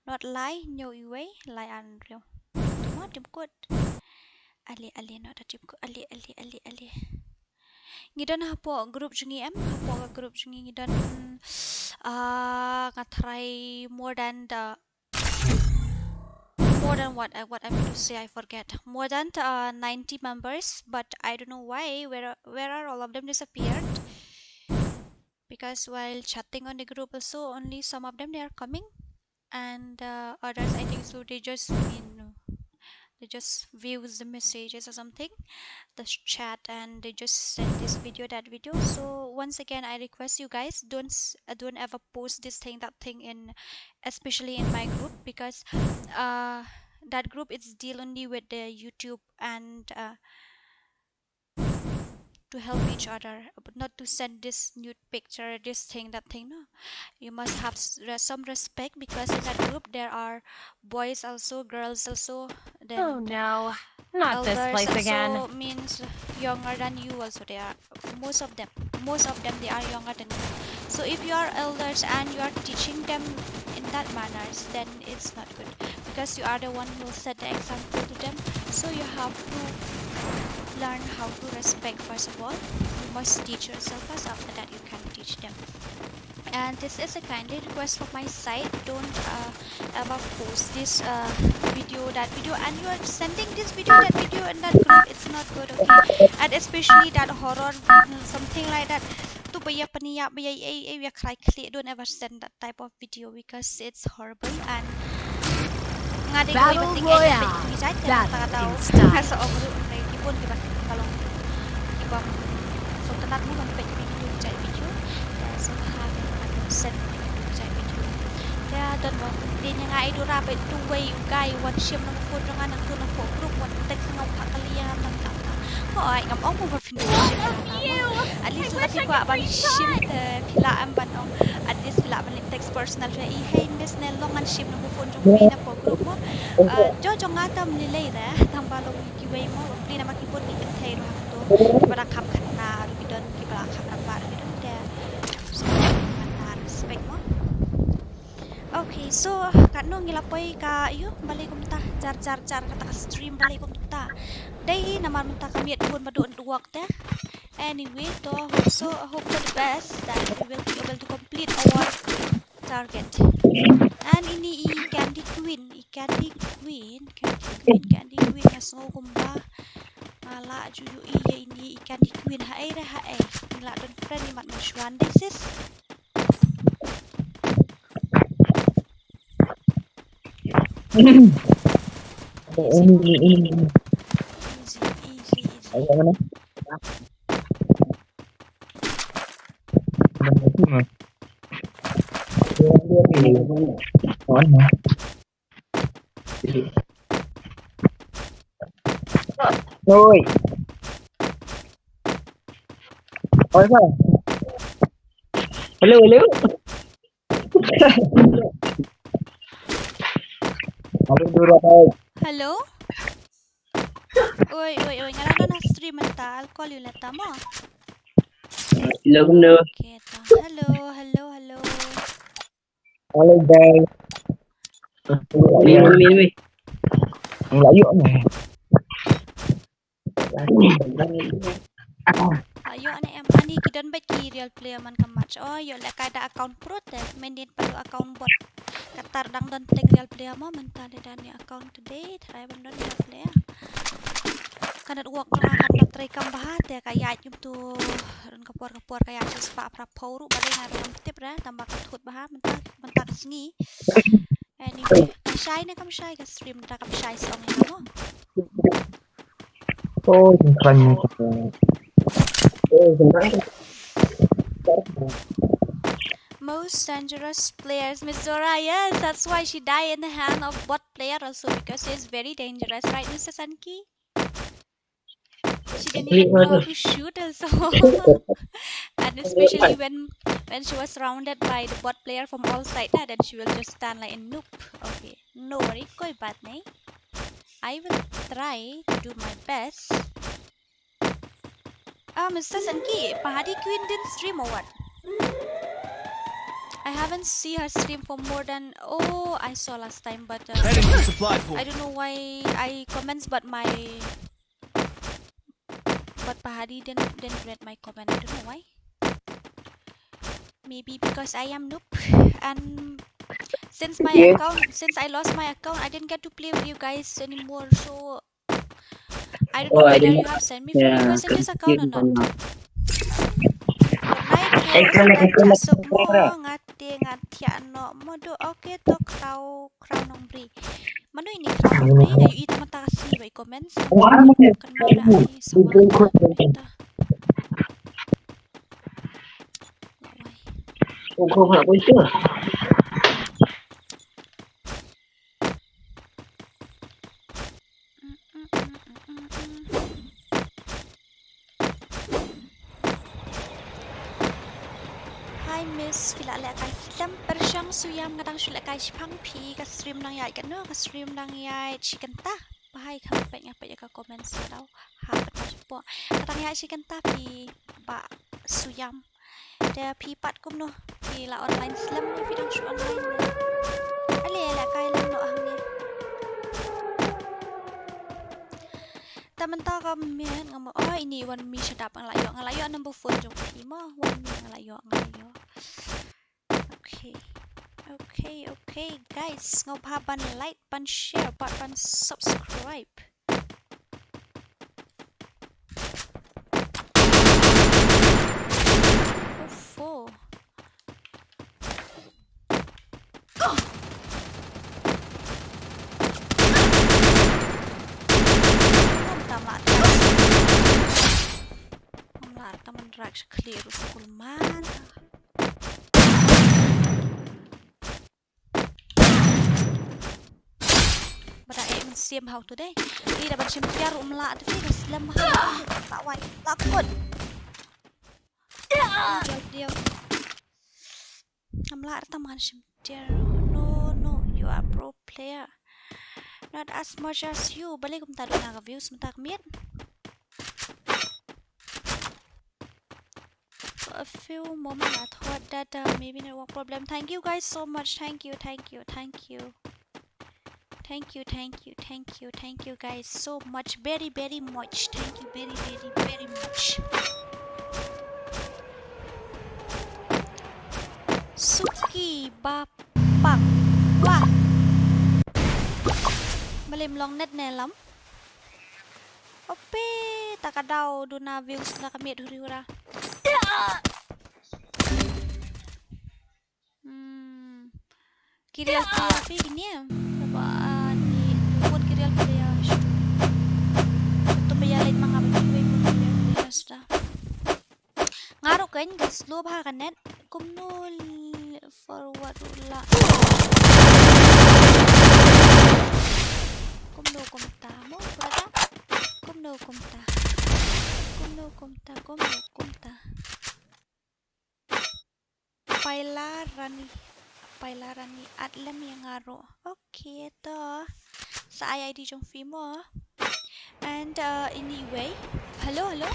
Not lai, hynñiew iwei, lai ar, hynriew. Tuma team code. Ale, ale, not a team code. Ale, ale, ale, ale. Ngi don hapoh group jong ngi em, hapoh ka group jong ngi ngi don, ah, nga tharai more than the More than what, uh, what I mean to say, I forget. More than, uh, ninety members, but I don't know why. Where are, where are all of them disappeared? Because while chatting on the group also, only some of them they are coming, and, uh, others, I think so, they just, you know, they just views the messages or something, the chat, and they just send this video, that video. So once again, I request you guys, don't s-, uh, don't ever post this thing, that thing in, especially in my group, because, uh, that group is deal only with the YouTube and, uh, to help each other, but not to send this nude picture, this thing, that thing. No, you must have s-, re-, some respect, because in that group there are boys also, girls also, Oh no, not this place again. So means younger than you also. They are, most of them, most of them, they are younger than you. So if you are elders and you are teaching them in that manners, then it's not good, because you are the one who will set the example to them. So you have to learn how to respect first of all. You must teach yourself first, after that you can teach them. And this is a kindly request from my side. Don't uh, ever post this uh, video, that video, and you are sending this video, that video, and that group. It's not good, okay? And especially that horror, mm, something like that. Tu ba ïa pynïap, ba ïa ei ei, ïa khlai khlieh. Don't ever send that type of video because it's horrible and nga dei kawei ba teng eh ïa peit movie jait, te nangta ka daw nga sa ong ruh, hynrei ki bun kiba, kiba long, kiba sngewtynnat mo ban peit ïa ki video jait video. Te sngewbha te ngan send ïa ki video jait video. Te don ba pynbeit ïa nga, i Dora, ba tu wei u guy wan shim na ka phone jong nga, nangtu na ka group wan text nga, u phah kali ïa nga, nangta. Hooid, ngam ong mo ba phin shim ïa nga mo. At least lada phi kwah ban shim te phi lah em ban ong. At least phi lah ban leit text personal, phi ong, "Hey miss, ne long ngan shim na ka phone jong phi na ka group mo." Ah, jong, jong nga tam lei lei re, tang ba long kiwei mo, pli namar ki bun ki kynthei ruh hangto, kiba dang kham khynnah ruh ki don, kiba dang kham rangbah ruh ki don, te manda respect mo. Okay, so katno ngi la poi, ka ïoh balei kumta jar jar jar kata ka stream, balei kumta? Dei namar mynta ka miet bun ba duk network te. Anyway, to hope so, hope for the best that we will be able to complete our target. And ini i Candy Queen, i Candy Queen, Candy Queen, Candy Queen, nga sngew kumba nga lah ju ïohi ïa ini i Candy Queen. Haei re haei. Ngi lah don friend, i mat mynshuwa dei sis. Easy, easy, easy. Oi. Oi, hello, hello. Hello, Dora, hi. Hello. Oi, oi, oi, nga la don ha stream mynta, I'll call you later mo. Hello, hello. Okay, ta. Hello, hello, hello. Hello, guys. Wei, wei, wei, wei. Ang layo na. Ïoh ne em, ani ki don bad ki real player man ka match. Oh, ïoh lehkai da account pro te, mynnin pat da account bot. Kata dang don teng real player mo, mynta lada ne account today, try ban don real player. Ka network ka la, ka la trei kam bha te ka ïaid kumto, don ka por ka por ka ïaid spah phra phew ruh, balei nga ruh ngam tip re, tang ba ka thut bha, mynta, mynta ka sngi. Anyway, ka shai ne kam shai ka stream, mynta kam shai song ïa mo. Oh, jingkhlaiñ ni ka. Oh, jingkhlaiñ. Most dangerous players, Miss Zora. Yes, that's why she died in the hand of bot player also, because she is very dangerous, right, Mister Sanki? She didn't even know how to shoot also. And especially when, when she was surrounded by the bot player from all sides, ah, then she will just stand like a noob. Okay, no worry, koi baat nahi. I will try to do my best. Ah, Mister Sanki, Pahadi Queen didn't stream or what? I haven't seen her stream for more than, oh, I saw last time, but, uh, I don't know why I comments, but my, but Pahadi didn't, didn't read my comment. I don't know why. Maybe because I am noob, and since my account, since I lost my account, I didn't get to play with you guys anymore. So I don't know whether you have sent me friend request in this account or not. Good night, Kate. Nga te nga thiah noh mo do. Okay, to Kraw, Kraw Nongbri. Mano ini Kraw Nongbri? Nga ïohi tang mynta ka sngi ba i comment. Kynmaw da i sawa. Hi miss, phi la lehkai film Pyrshang Shu Ïam? Nga dang shu lehkai shaphang phi. Ka stream dang ïaid katno? Ka stream dang ïaid shi kynta. Hai, khlem peit nga peit ïa ka comment sa daw. Ha, pat ma shapoh. Ka dang ïa shi kynta phi ba Suyam. Te phi pat kumno? Phi la online slem ne phi dang shu online ne? Ale, ale, kai lang noh hangne. Te mynta ka miet nga mo, oh, ini wan mi shadap nga la ïoh, nga la ïoh number phone jong phi mo, wan mi nga la ïoh, nga la ïoh. Okay. Okay, okay, guys. Sngewbha ban like, ban share, bad ban subscribe. Uffo. Ngam tam lah tam. Ngam lah tam man rak sha khlieh ruh skul man. Bada e mynsiem hau tu dei. Ri da ban shim tiar um lah tu dei, da slem ha. Ta wai. La kut. Diaw, diaw. Ngam lah tam ban shim tiar. No, no, you are pro player. Not as much as you. Balei kumta duna ka views mynta ka miet. For a few moments, I thought that uh, maybe network problem. Thank you guys so much. Thank you, thank you, thank you. Thank you, thank you, thank you, thank you guys so much. Very, very much. Thank you very, very, very much. Suki Bapak. Wah. Balei ym long net ne lam? Ope, ta ka daw duna views na ka miet huri hura. Hmm. Ki real player phi kine. Ba ni pun ki real player. Tu ba ïa lain ma nga ba ki pun ki real player suda. Nga ruh kan ka slow bha ka net. Kumno forward ruh la. Kumno kumta mo brother. Kumno kumta. Kumno kumta, kumno kumta. Paila Rani. Paila Rani, add lem ïa nga ruh. Okay, to. Sa ai I D jong phi mo. And uh, anyway, hello, hello.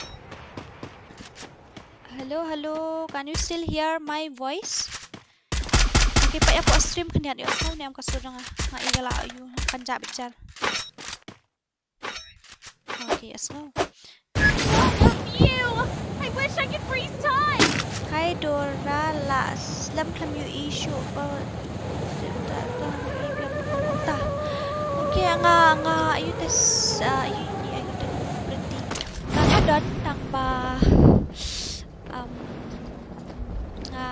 Hello, hello. Can you still hear my voice? Okay, pat ïa phi stream khyndiat ïoh sngewbha ne em ka sur jong nga. Nga i ka la ïoh kan ja bichar. Okay, ïa sngewbha. Ew! I wish I could freeze time! Hi Dora, la slem khlem ïohi shuh ba ta ta ta. Okay, nga nga ïohi te sa ïohi ïohi te pretty. Nga don tang ba um nga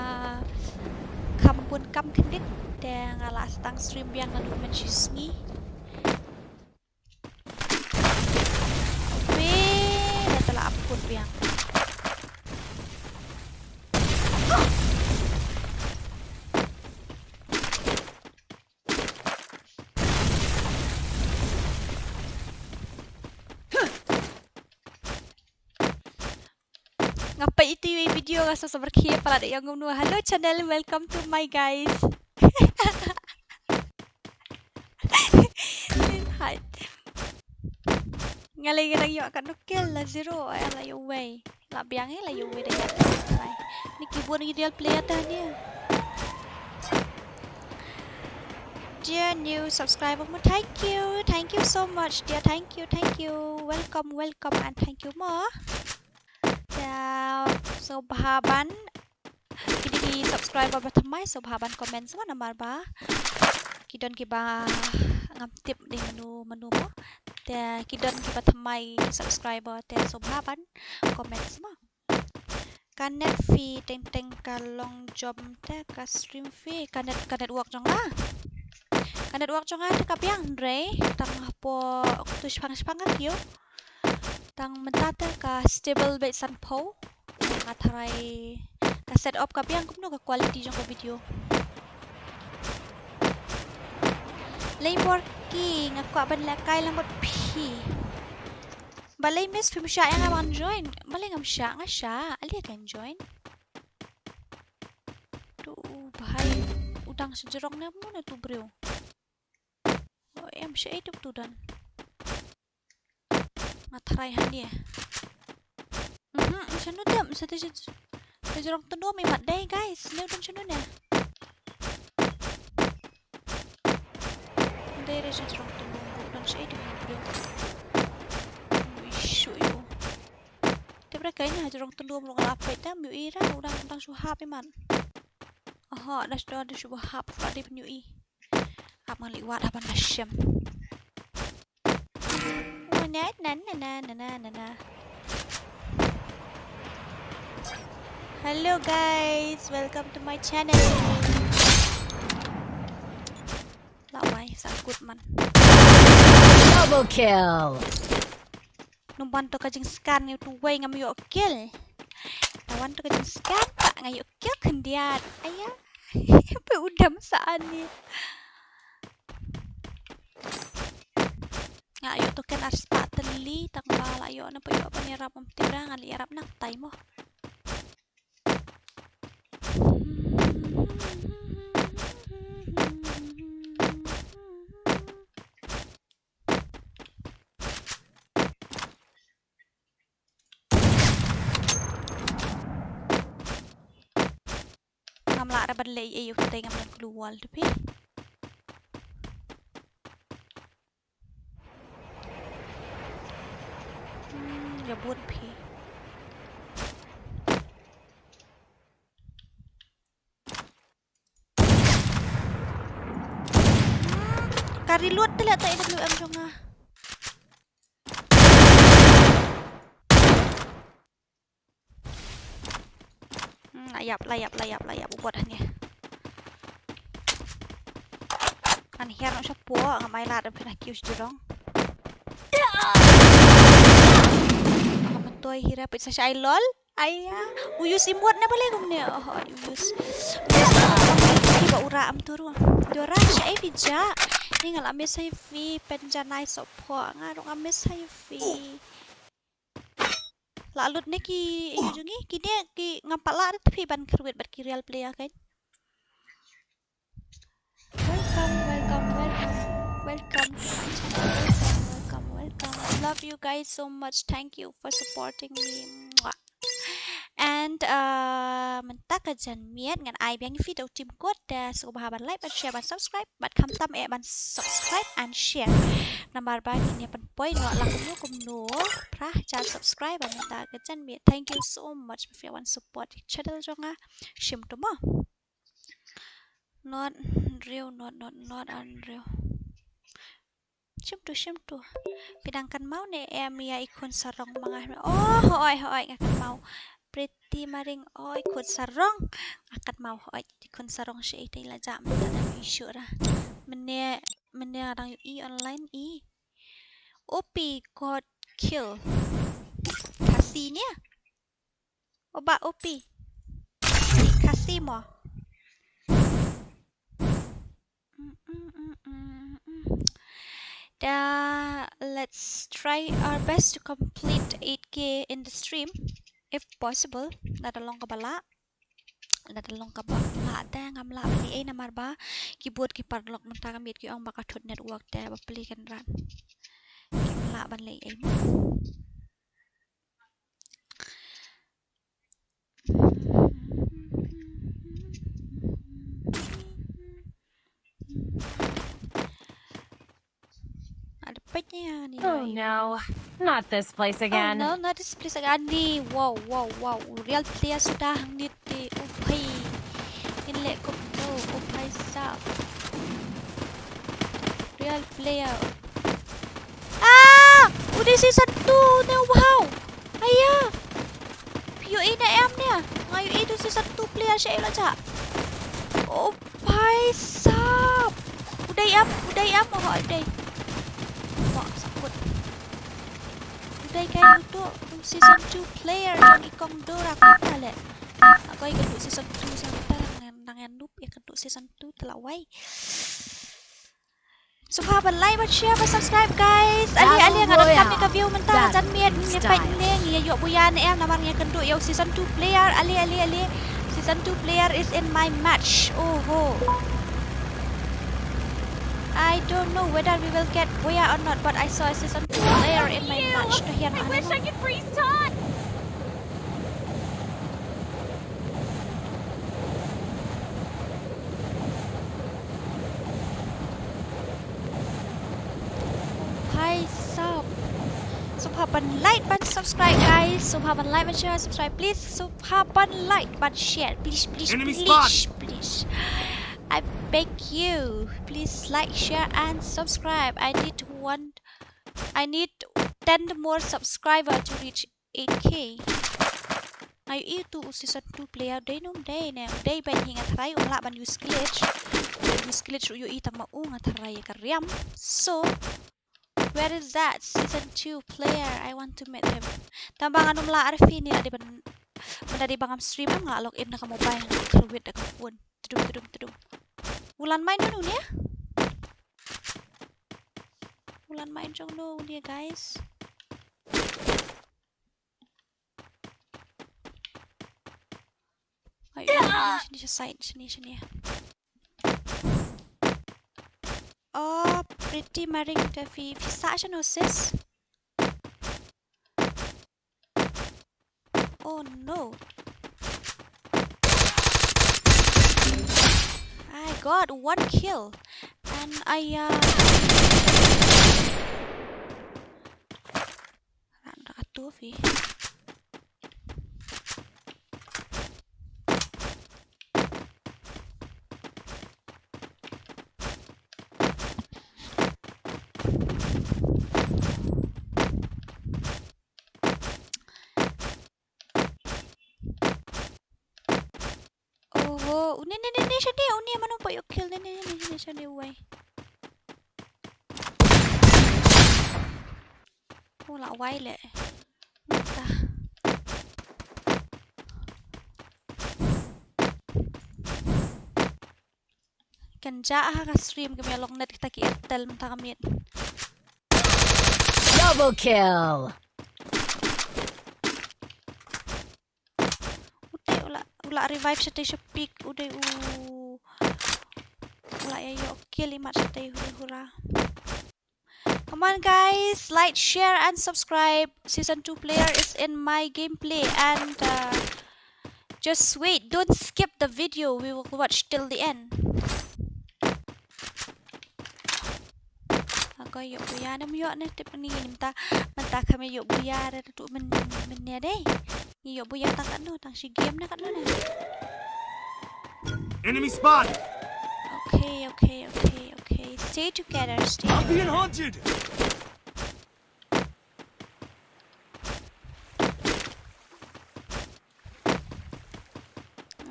kham bun kam khyndiat te nga la sdang stream biang naduh mynshisngi. Weh, da tala apkut biang. Nga peit ïa iti i video nga sa sabar khie palat ïa ngam nu. Hello channel, welcome to my guys. Hai. Nga lei nga dang ïoh katno kill, la zero, ai la ïoh wei. La biang eh, la ïoh wei dei. Ni ki bun ki real player ta ni. Dear new subscriber mo, thank you, thank you so much dear, thank you, thank you, welcome, welcome and thank you mo. Te sngewbha ban, kine ki subscriber ba thymmai sngewbha ban comment sma namar ba ki don kiba ngam tip dei mano mano mo. Te ki don kiba thymmai subscriber te sngewbha ban comment sma. Ka net phi teng teng ka long jom te ka stream phi, ka net, ka network jong nga. Ka network jong nga te ka biang hynrei tang hapoh tu shipang shipang ka kiew. Tang mynta te ka stable beit sanphew. Nga tharai ka set up ka biang kumno ka quality jong ka video. Lei bor ki nga kwah ban lehkai lang bad phi. Balei miss phim shah ïa nga ban join? Balei ngam shah, nga shah. Ale kan join. Tu bhai u dang sha jrong ne mano tu briew. O em, sha ei tu tu don. Nga try hangne. Mhm, shano te, sa te sa jrong tundum i mat dei, guys. Ne u don shano ne? Dei re sa jrong tundum, u don shaei te u briew. Ui shu yu. Te bre kai ne ha jrong tundum ruh nga la peit te, ym ïohi re, u dang, u dang shu hap i mat. Oho, da shu, da shu hap, ruh dei pynïohi. Hap ngan leit wad hap ban da shem. Oh, na, na, na. Hello guys, welcome to my channel. Lawai, sa kut man. Double kill. Num wan to ka jingscan nga tu wei ngam ïoh kill. Ta wan to ka jingscan ta nga ïoh kill khyndiat. Aya. Pe u dam sa ani. Nga ïoh token ar spah tylli tang ba la ïoh na pa ïoh ban ïarap, ym tip ra ngan leit ïarap nangtai mo. Ngam lah ra ban leh ei ei, ïa utei ngam don clue wall te phi. Hmm, ïa bun phi. Hmm, ka reload te leh ta A W M jong nga. Hmm, la ïap, la ïap, la ïap, la ïap, u bot hangne. Ngan hiar noh shapoh, ngam ai lad, phin ha kiew sha jrong. Ngam myntoi hi re, peit sa shai lol. Aya, u use emote ne balei kumne? Oh, oh, u use. U use emote ne balei? Ki ba u rah am turu. Dora shai phi ja. Ni nga la miss hai phi, pynjanai sohphoh. Nga ruh nga miss hai phi. La lut ne ki, ïa jong ngi, kine ki ngam pat lah te phi ban kyrwit bad ki real player kan. Welcome, welcome, welcome. Welcome to my channel. Welcome, welcome, welcome. Love you guys so much. Thank you for supporting me. Mwah. And, uh, mynta ka janmiet ngan ai biang ïa phi da u team code te, sngewbha ban like, ban share, ban subscribe, bad khamtam eh ban subscribe and share. Namar ba ngin ïa pynpoi noh lang kumno kumno phra hajar subscriber mynta ka janmiet. Thank you so much for your support channel jong nga. Shim to mo. Not real, not, not, not unreal. Shim to, shim to. Phi dang kynmaw ne em ïa i khun sarong ma nga? Oh, hooid, hooid, nga kynmaw. Pretty Maring, oh, i khun sarong. Nga kynmaw, hooid, i khun sarong shi i te la jam, ta da i shu ra. Mynne, mynne nga dang ïohi online i. O P got kill. Khasi ne? O ba O P. Khasi mo. Mm, mm, mm, mm, mm. Da, let's try our best to complete eight K in the stream, if possible. Lada long kaba lah. Lada long kaba lah te ngam lah ban leh ei namar ba keyboard ki paralok mynta ka miet ki ong ba ka thut network te ba plie kan ran. Kim lah ban leh ei mo. Ada peit ne ïa ni. Oh no, not this place again. Oh no, not this place again. Ani, wow, wow, wow. Real player suda hangne te. Oh bhai. Ngin leh kumno, oh bhai sahab. Real player. Ah! U dei season two ne, wow. Aya. Phi ïohi ne em ne? Nga ïohi tu season two player shaei la jah. Oh bhai sahab. U dei em, u dei em, oh u dei. Mo, sakut. U dei kai utu season two player jong i kong Dora kumta leh. Nga koi ka tu season two sa ta nang, nang ïa noob ïa ka tu season two te lawei. Sngewbha ban like, ban share, ban subscribe, guys. Ale, ale, nga donkam ïa ka view mynta, janmiet, ngin ïa peit ne, ngin ïa ïoh buh ïa ne em, namar ngin ïa kynduh ïa u season two player. Ale, ale, ale. Season two player is in my match. Oho. I don't know whether we will get Boya or not, but I saw a season two player in my match. To hear I wish I could freeze time. Hi, sub. Sngewbha ban like, ban subscribe, guys. Sngewbha ban like, ban share, subscribe, please. Sngewbha ban like, ban share, please, please, Enemy please, spot. Please. I beg you, please like, share, and subscribe. I need one, I need ten more subscriber to reach eight K. Nga ïohi uto u season two player, dei ne ym dei ne, dei beit hi nga tharai, um lah ban use glitch. Ban use glitch ruh ïohi tang ma u nga tharai ïa ka riam. So, where is that season two player? I want to meet him. Tang ba ngan ym lah arfi ne, la dei ban, ban da dei ba ngam stream, nga lah log in na ka mobile, nga kyrwit da ka phone. Tudum, tudum, tudum. U landmine jong u ne? U landmine jong u ne, guys. Ai, ai, ai, shane, shane, side, shane, shane. Oh, Pretty Maring, da phi, phi sah shano, sis? Oh no. I got one kill. And I, uh, Ran da ka tu phi. Oho, une, ne, ne, ne, shane, une, mano ba ïoh kill, ne, ne, ne, ne, shane, uwei. Oh, la wai leh. Mynta. Kan jah ha ka stream, ka mih long net kita ki Airtel mynta ka miet. Double kill. U dei u la, u la revive shatei sha peak, u dei u, u la ïa ïoh kill imat shatei, huri hura. Come on, guys, like, share, and subscribe. Season two player is in my gameplay, and, uh, just wait. Don't skip the video. We will watch till the end. Ako ïoh buya ne, ym ïoh ne, tip ni mynta, mynta kami ïoh buya re tu men, men ne dei. Ïoh buya tang katno, tang shi game ne katno ne. Enemy spot. Okay, okay, okay, okay. Stay together, stay together. I'm being hunted.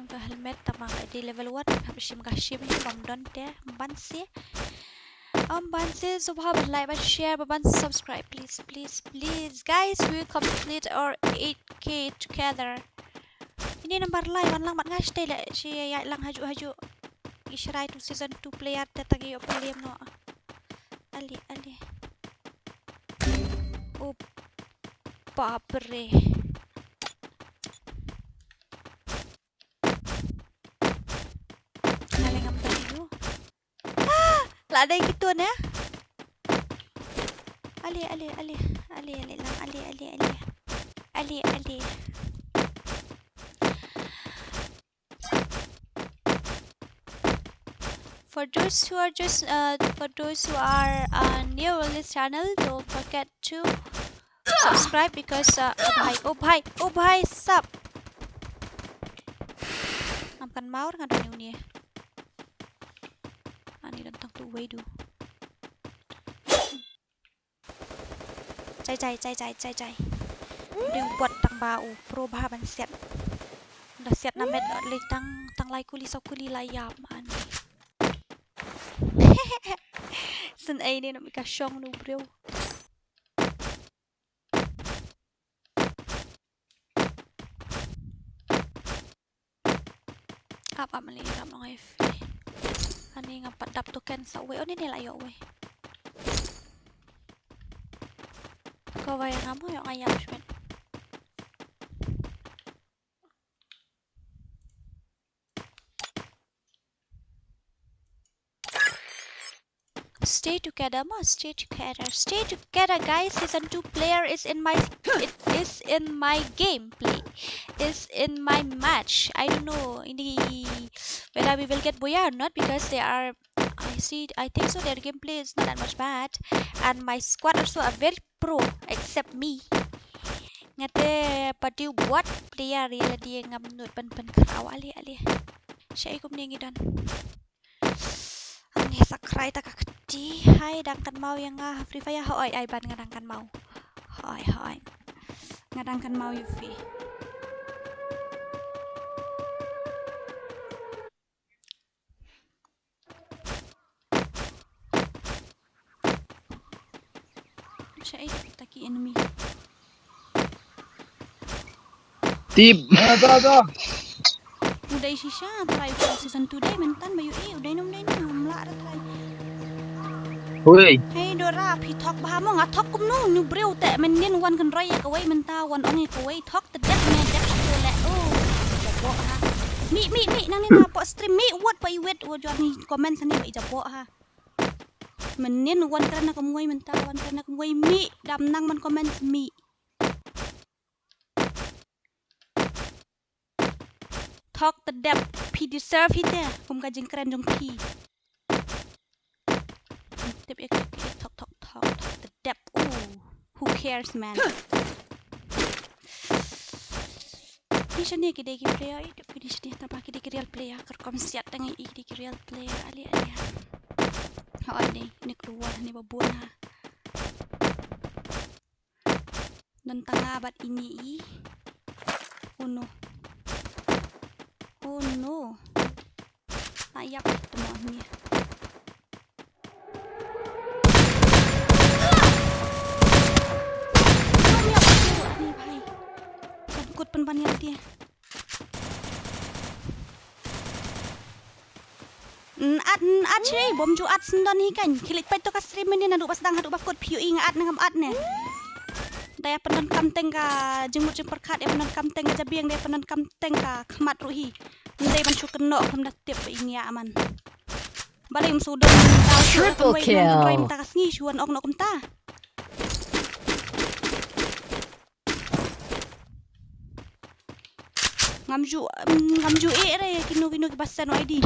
Ka helmet tama ka di level one, hap shim ka shim hi, bam don te, ban si. Am ban si, subha ban like, ban share, ban subscribe, please, please, please. Guys, we will complete our eight K together. Ini number lai, wan lang mat ngai shatei leh, shi ïa lang haju haju. Ishrai tu season two player te tagi yo pelem no. Ali, ali. Oh, bapre. Kali ngam tahu. Ah, la dei kitu ne. Ali, ali, ali, ali, ali lang, ali, ali, ali. Ali, ali. For those who are just, uh, for those who are, uh, new on this channel, don't forget to subscribe because, uh, oh bhai, oh bhai, oh bhai, sub. Am kan maur nga don uni. Ani don tang tu wei du. Jai, jai, jai, jai, jai, jai. Ding bot tang ba u pro ba ban siat. Da siat na met le tang, tang lai kuli saw kuli la ïam ani. Sen ai ne na mi ka shong nu breu. Ap, ap, mali, ap, nong ai fi. Ani ngam pat dap token sa uwei, oh, ni, ni la ïoh uwei. Ko wei ngam ïoh ngam shwet. Stay together, ma, stay together. Stay together, guys. Season two player is in my, it is in my gameplay. Is in my match. I don't know ini whether we will get Boya or not because they are, I see, I think so, their gameplay is not that much bad. And my squad also are very pro except me. Ngate pati what player ya la dia ngam nut pan pan keraw ali ali. Syai kum ni ngi don. Ani sakrai ta ka kti. Hai dang kan mau yang nga Free Fire hoi ai ban nga dang kan mau. Hoi hoi. Nga dang kan mau yu fi. Syai ta ki enemy. Tip. Ah, to, to. Udai shisha trai ko season two dai mentan ba yu e udai nom dai nom la ra trai. Hui. Hey Dora phi thok ba mo nga thok kum nu nu breu te menin wan kan roi ya kawai menta wan ong ya kawai thok te dek ne dek tu le. Oh. Jabo ha. Mi mi mi nang ni na po stream mi wot pa iwet wo jor ni comment sani ba i jabo ha. Menin wan kran na kamwai menta wan kran na kamwai mi dam nang man comment mi. Thok te dep phi deserve hi te kum ka jingkren jong phi. Tip ek ek thok thok thok thok te dep. Ooh, who cares man. Ki shane ki dei ki player i tip ki dei shane tapa ki dei ki real player kar kom siat tang i ki dei ki real player ali ali. Ha ai dei ni keluar ni babun ha. Don tanga bad ini i. Oh no. Oh no. Ayap temo ni. Ni bhai. Sangkut pen ban yang dia. At at shrei bom ju at sendon hi kan. Khilik pait to ka stream ni nadu bas dang hadu bakut piu ing at nangam at ne. Daya pendon kam teng ka jingmut jingperkat ya pendon kam teng ka jabiang daya pendon kam teng ka khmat ruhi. Ndai ban chu keno kam da tip ba ing ya aman. Balai um sudon. Triple kill. Menta ka sngi shuan ok nok menta. Ngam ju ngam ju e re kino kino ki basen I D.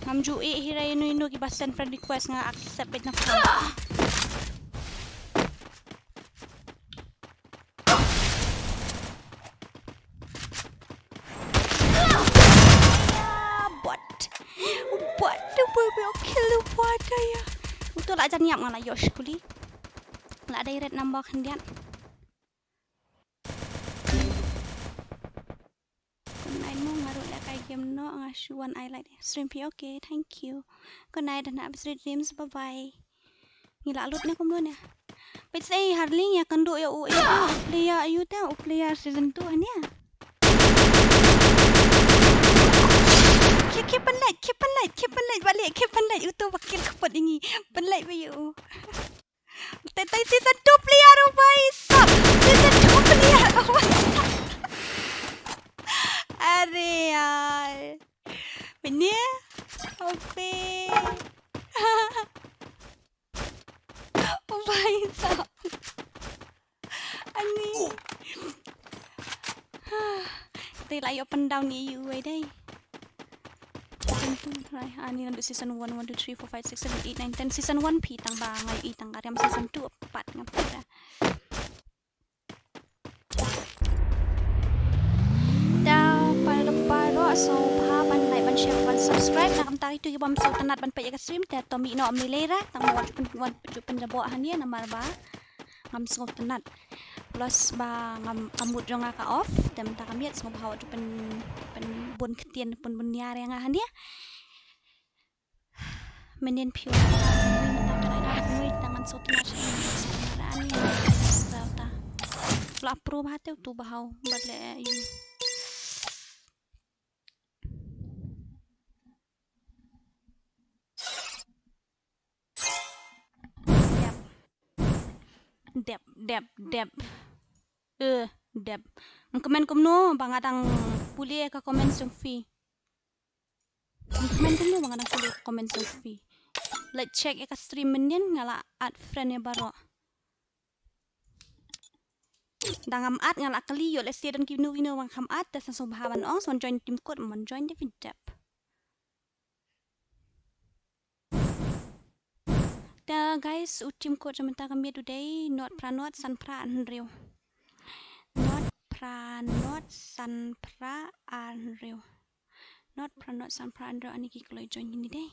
Ngam ju e hira ino ino ki basen friend request nga accept bet na friend. Bot. Bot. Bot. Kill bot ya. Uto la jan yap nga la yosh kuli. La dai red number khandiat. Good night mo nga ruh da kai game no nga shu wan I like stream phi okay thank you. Good night and have sweet dreams bye bye. Ngi la lut ne kumno ne. Peit sei harling ya kandu ya u e u player ayu te u player season two hania. Keep keep and like keep and like keep and like balik keep and like utu bakil kepot ingi. Pen like bayu. Tetai season two player oh my sap. Season two player oh my sap. Are yaar. Bene. Ope. Oh my sap. Ani. Te lai open down ni yu wai dai. Season two, right? Ani nandu season one, one, two, three, four, five, six, seven, eight, nine, ten. Season one phi tang ba ngai i tang ka riam season two pat ngam phi da. Da para para so ba ban like ban share ban subscribe na kam tari tu ki bom so tanat ban pek ka stream te to mi no mi lera tang mo wan wan ju pen jabo hania namar ba. Ngam sngewtynnat. Plus ba ngam ka mood jong nga ka off, te mynta ka miet sngewbha wat ju pyn pynbun ktien pynbun niar ïa nga handia. Mynnin phi wan mynta ka dei da ngan sngewtynnat sha ïa nga. La pro bha te utu bha u bad leh ïa u. Dep. Dep, dep, dep. Eh, dep. Comment kumno ba nga dang pule ka comment jong phi. Comment kumno ba nga dang pule ka comment jong phi. Leit check ïa ka stream mynnin, nga la add friend ïa baroh. Da ngam add nga la kylli ïoh lehse don kino kino ba kham add, te sa sngewbha ban ong, sa wan join team code, ban join te phin dep. Te guys, u team code jong mynta ka miet u dei nod phra nod san phra ar hynriew. Nod phra nod san phra ar hynriew. Nod phra nod san phra ar hynriew, ani ki kloi join kine dei.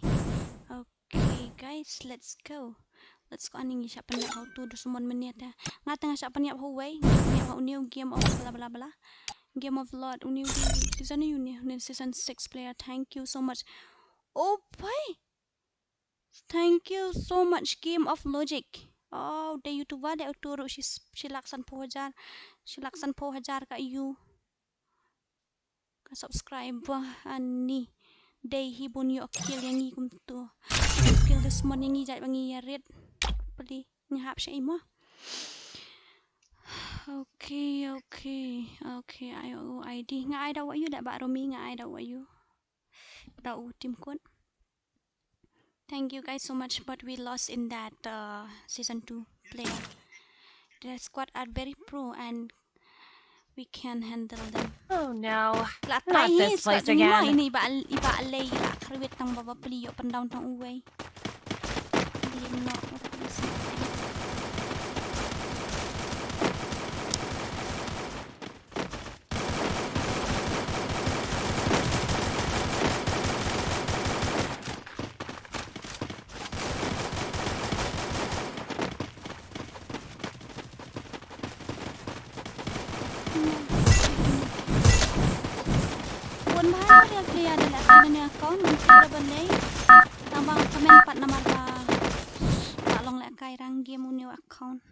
Okay guys, let's go. Let's go, ani ngi shah pynïap ha utu u dushmon mynne te. Nga te nga shah pynïap ha uwei, nga pynïap ha une u Game of bla bla bla. Game of Lord, une u dei season, une, une season six player. Thank you so much. Oh boy. Thank you so much, Game of Logic. Oh, dei YouTuber, dei utu ruh shi, shi lak sanphew hajar. Shi lak sanphew hajar ka ïoh. Ka subscriber ani. Dei hi bun ïoh kill ïa ngi kumtu. Kill dushmon ïa ngi jait ba ngi ïarit. Peli ngi hap sha imo. Okay, okay, okay, ai u I D. Nga ai da wa ïoh da ba Romi, nga ai da wa ïoh. Da u team code. Thank you guys so much, but we lost in that uh, season two player. The squad are very pro and we can handle them. Oh no. La not try this place again. Ini ba al-, iba alei la kharwit tang baba peli ïoh pyndown tang uwei. Peli no. Bun bha ïa ki ïa da la kai na account, man ki da ban lei. Tang ba comment pat namar ba la long la kai rang game u new account.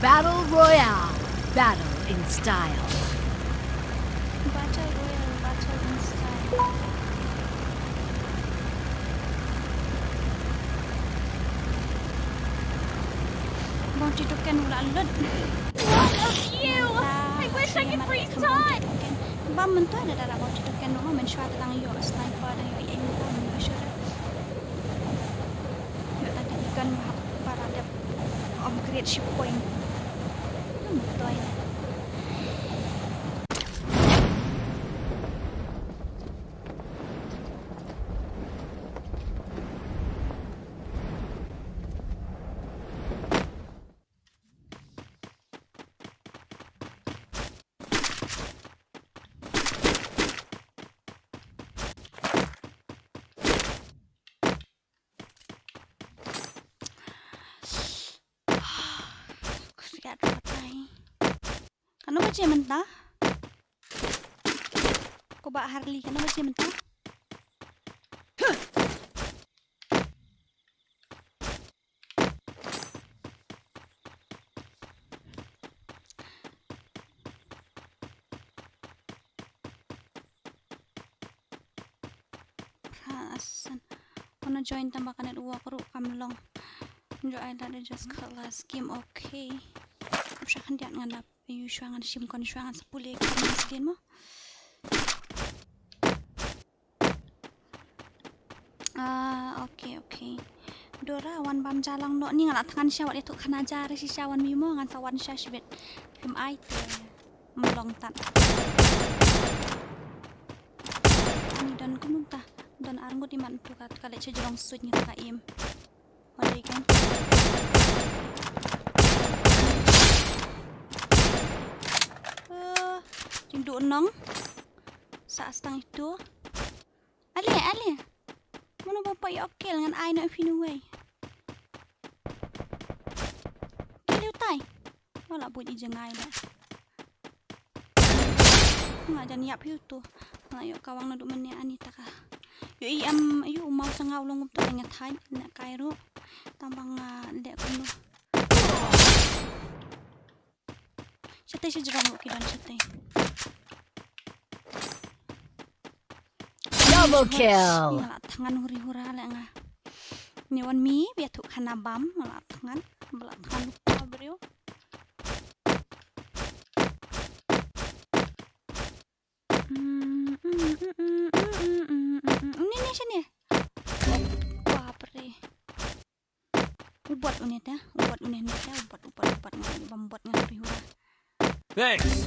Battle Royale. Battle in style. Battle Royale, battle in style. Bounty token u la lut. What a view! I wish I could freeze time! Bam mynta da da bounty token ruh, men shwa tang ïoh sniper, tang ïoh aim gun, ïoh shot. Ïoh tang gun hap para dep upgrade shi point. Hmm, toi. Khriat batai. Kano baje mynta? Ko Bah Harley, kano baje mynta? Phra san. Kono join tang ba ka network ruh kam long. Njo ai da just khalas game, okay. Sha khyndiat ngan lap. Ayu shwa ngan shim kon shwa ngan sa pule kon ngan sdien mo. Ah, okay, okay. Dora wan bam jalang noh ni, nga la thngan sha wat ïathuh khana jar shisha wan mi mo, ngan sa wan sha shibit. Phim ai te. Mlong tat. Ani don kumta. Don arngut imat tu ka, ka leit sha jrong suit ngi ka im. Holigan. Eh, jingduh nong. Sa stang itu. Ale, ale. Mano ba poi okel ngan ai na phi nu wei. Kili utai. Wala buit i jngai la. Nga jan ïap ïa utu. Nga ïoh kawang naduh mynne ani ta ka. Ïoh i em ïoh u maw sa nga u long kumta nga thait na kai ruh. Tang ba nga leh kumno. Shatei sha jrong ruh ki don shatei. Double kill. Nga la thngan huri hura leh nga. Ni wan mi bia thuh khana bam nga la thngan. Ba la thngan lupa briew. Bot une te, u bot une ne te, u bot, u bot, u bot nga, u bam bot nga ri hura. Thanks.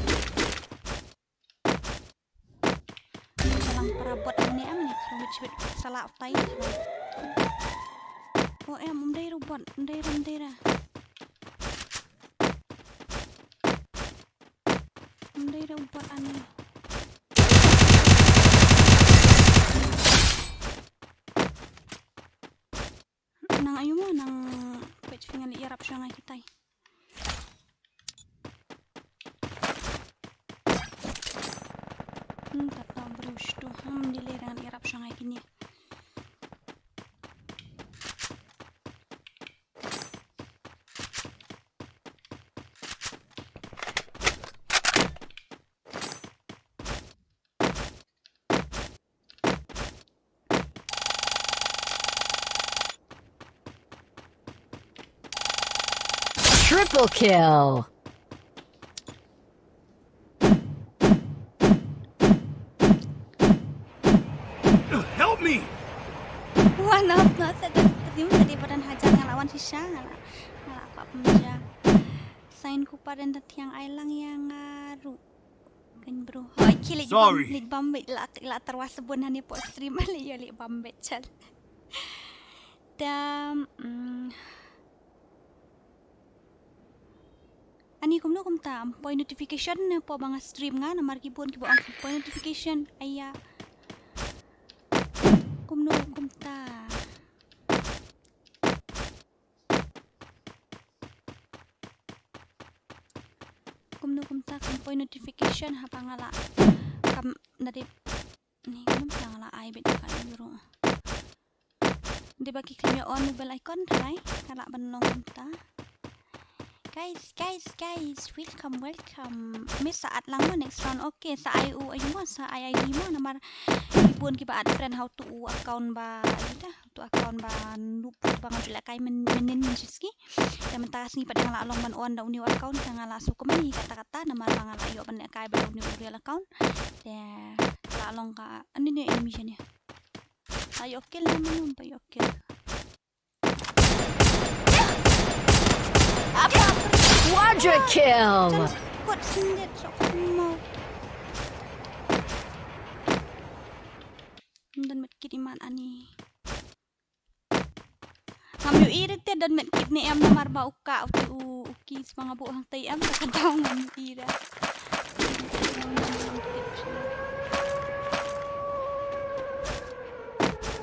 Salang para bot une am ne, wit wit sala utai. O em, um dei ru bot, um dei ru, um dei ra. Um dei ru bot ani. Nang ayu mo, nang page finger li yarap shang ai kitai. Hmm, tata bru shtu ham dile rangan yarap shang ai kini. Triple kill. Help me. One of us ada stream tadi padan hajar ngalak wan shisha ngalak ngalak apa pemja. Sign ku padan tetiang ai lang yang ngaru. Kan bro. Hoi ki lek bam lek bam bet la la terwas bun hani po stream le yo lek bam bet chal. Dam mm. Ani kumno kumta am poi notification ne po bang stream nga namar ki bun ki bo ang poi notification aya. Kumno kumta. Kumno kumta kam poi notification haba nga la kam nadip ni kumta nga la ai bit ka euro. Dei ba ki klim ïa on bell icon trai ka la ban long kumta. Guys, guys, guys, welcome, welcome. Miss sa at lang mo next round. Okay, sa ai u ayu mo sa ai ID mo namar ki bun ki ba add friend how to u account ba ayu da. Tu account ba nup ba nga ju leh kai men men nin men shiski. Te mynta ka sngi pat nga la long ban on da u new account te nga la shu kumne kata kata namar ba nga la ïoh ban leh kai ba da u new real account. Te la long ka ani ne enemy shane. Ayo kill na manu ba yo kill. Quadra kill. Kot sendit sok mau. Dan met kit iman ani. Ngam ïohi re te don met kit ne em namar ba u ka u te u u ki sma nga buh hangtei em ka daw ngam ïohi re.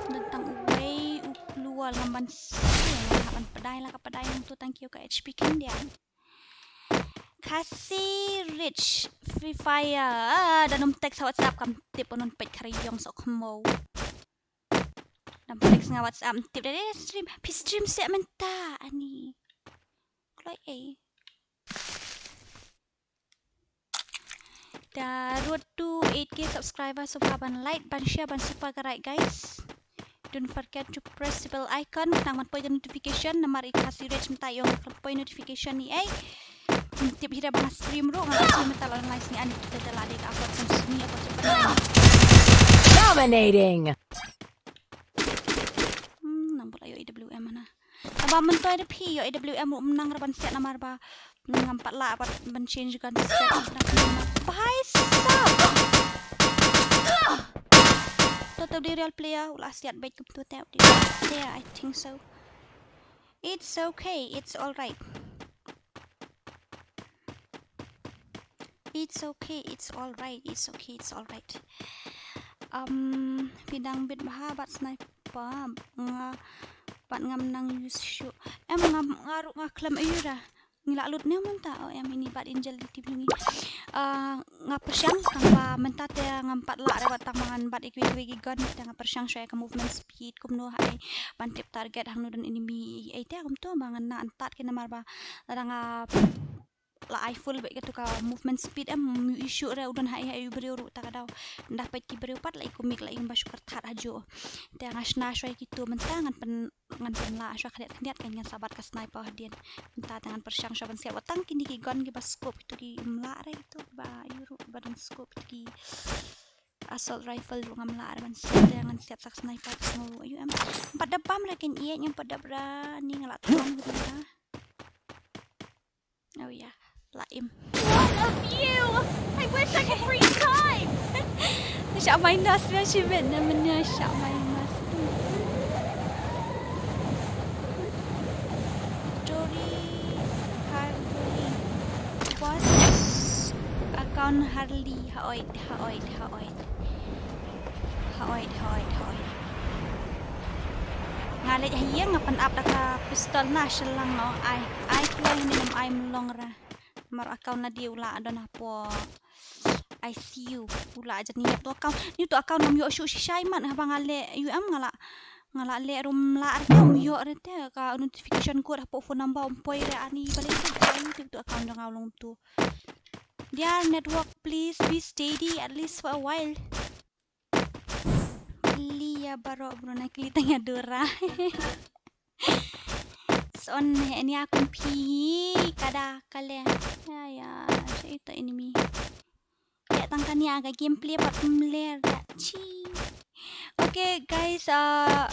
Don tang uwei u plual ngam ban sien ngam ban pdai la ka pdai hangto tang kiew ka H P khyndiat. Khasi Rich Free Fire. Ah, don um text ha WhatsApp kam tip un peit khari yong sok mo. Dam text nga WhatsApp tip da stream. Pi stream seh mynta ani. Kloi ei. Da road to eight K subscriber so far ban like ban share ban subscribe guys. Don't forget to press the bell icon nang ban poi notification namar i Khasi Rich mynta ïong poi notification ni ei. Tip hi da ba nga stream ruh nga stream mynta la online sngi ani kita da la dei ka upload sam sngi upload sam. Dominating. Hmm, nang bula ïoh A W M ana. Naba mynta da phi ïoh A W M ruh mynta ra ban siat namar ba ngam pat lah ban change gun siat. Bhai sab. To to di real player u la siat bait kum tu te. Yeah, I think so. It's okay, it's all right. It's okay, it's all right, it's okay, it's all right. Um, pidang bit bha bat sniper nga bat ngam nang use shuh. Em ngam nga ruh nga klem ayu ra. Ngi la lut ne mynta o em ini bat Angel di tip ngi. Ah, nga pyrshang tang ba mynta te ngam pat lah re wat tang ba ngan bat ikwi ikwi ki gun te nga pyrshang shwa ka movement speed kumno hai ban tip target hangno don enemy ei te kumto ba ngan na antat ki namar ba lada nga la ai full bad katu ka movement speed em issue re u don ha i ha i u briew ruh ta ka daw. Nda peit ki briew pat la i kumik la i ba shu kyrthat ha ju. Te nga shna shwa kitu mynta ngan pyn ngan pynlah shwa khyndiat khyndiat kan ngan sabat ka sniper hadien. Mynta te ngan pyrshang shwa ban siat wat tang kini ki gun ki ba scope kitu ki mlah re kitu ba ïu ruh ba don scope kitu ki Assault rifle ruh ngam lah re ban siat, te ngan siat sa ka sniper sngew ruh ayu em. Pat da bam re kin ïeit, ngam pat da bra ni nga lah tong ruh. Oh yeah, lah im. What a view! I wish I could freeze time! Shah minus na shi bet na mena shah minus. Tori Harley. Boss account Harley. Haoid, haoid, haoid. Haoid, haoid, haoid. Nga leit ha ïing nga pynap da ka pistol na shlang no. Ai, ai khlong ni ngam ai mlong ra. Mar account na die u la don hapoh I C U. U la jan ni tu account. Ni tu account ngam ïoh shuh shisha i mat haba nga leh U M nga la, nga la leh rum la re te um ïoh re te ka notification code hapoh phone number um poi re ani bale tu. Ai tu tu account jong nga u long tu. Dear network, please be steady at least for a while. Lia baroh bro na kli tang ïa Dora. Son he nia kum phi kada kale. Ya ya, sa ito enemy. Ya tang kania ka gameplay pat mler da chi. Okay guys, uh,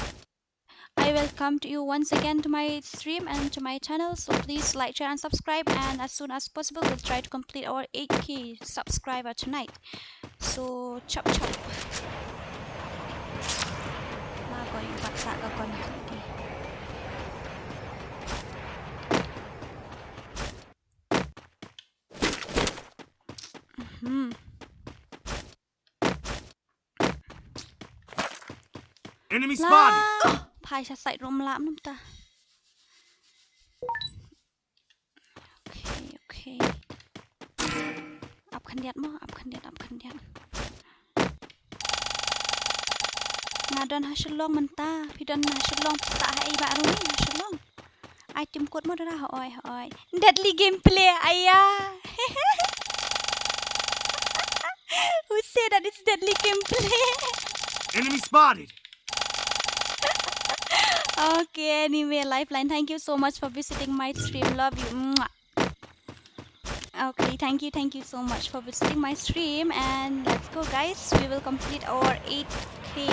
I welcome to you once again to my stream and to my channel. So please like, share, and subscribe. And as soon as possible, we'll try to complete our eight K subscriber tonight. So chop chop. Lah ko yung paksa ka kon. Hmm. Enemy spotted. Phai sha side room lah mynta. Okay, okay. Ap khyndiat mo, ap khyndiat, ap khyndiat. Nga don ha Shillong mynta, phi don ha Shillong, phi sah ha ei ba rumi ha Shillong. Ai tim kut mo Dora, hoi, hoi. Deadly gameplay, aya. Who said that it's deadly gameplay? Enemy spotted. Okay, anyway, Lifeline, thank you so much for visiting my stream. Love you. Mwah. Okay, thank you, thank you so much for visiting my stream. And let's go, guys. We will complete our eight K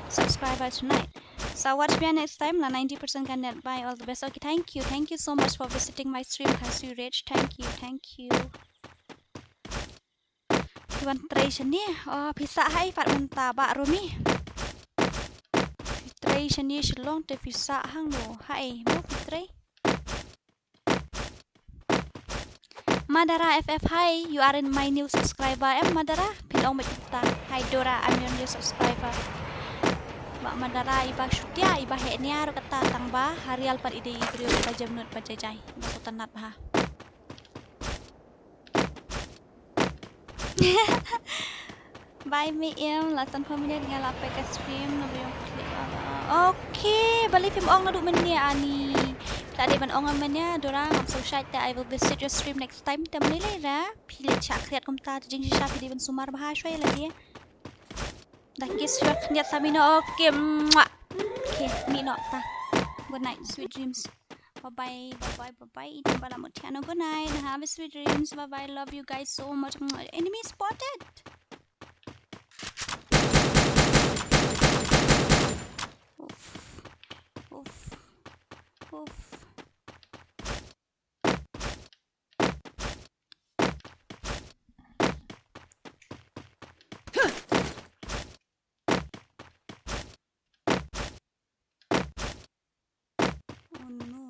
subscriber tonight. So watch me next time. La ninety percent ka net by. All the best. Okay, thank you. Thank you so much for visiting my stream, Khasi Rich. Thank you, thank you. Phi wan trei shane. Oh, phi sah hai pat mynta ba rumi. Phi trei shane Shillong te phi sah hangno. Hai, mo phi trei. Madara F F, hi, you are in my new subscriber. Em Madara, phin ong mynta. Hi Dora, I'm your new subscriber. Ba Madara iba shutia, iba heh nia ruh kata tang ba, ha Rial pat i dei i briew iba jemnud ba jajai. Iba sngewtynnat bha. Bye me em, la san phew minit nga la pek ka stream, na biang klik ala. Okay, balei phim ong naduh mynne ani. Ta dei ban ong mynne, Dora ngam sngewsih te I will visit your stream next time te mynne lei ra. Phi leit shah khriat kumta, te jingshisha phi dei ban sumar bha shwa ïa lade. Da kiss shwa khyndiat sa mino, okay, mwah. Okay, mino ta. Good night, sweet dreams. Bye bye, bye bye, bye bye. Iti ba la mut thiano. Good night. Have a sweet dreams. Bye bye. Love you guys so much. Enemy spotted. Oof. Oof. Oof. Oh no.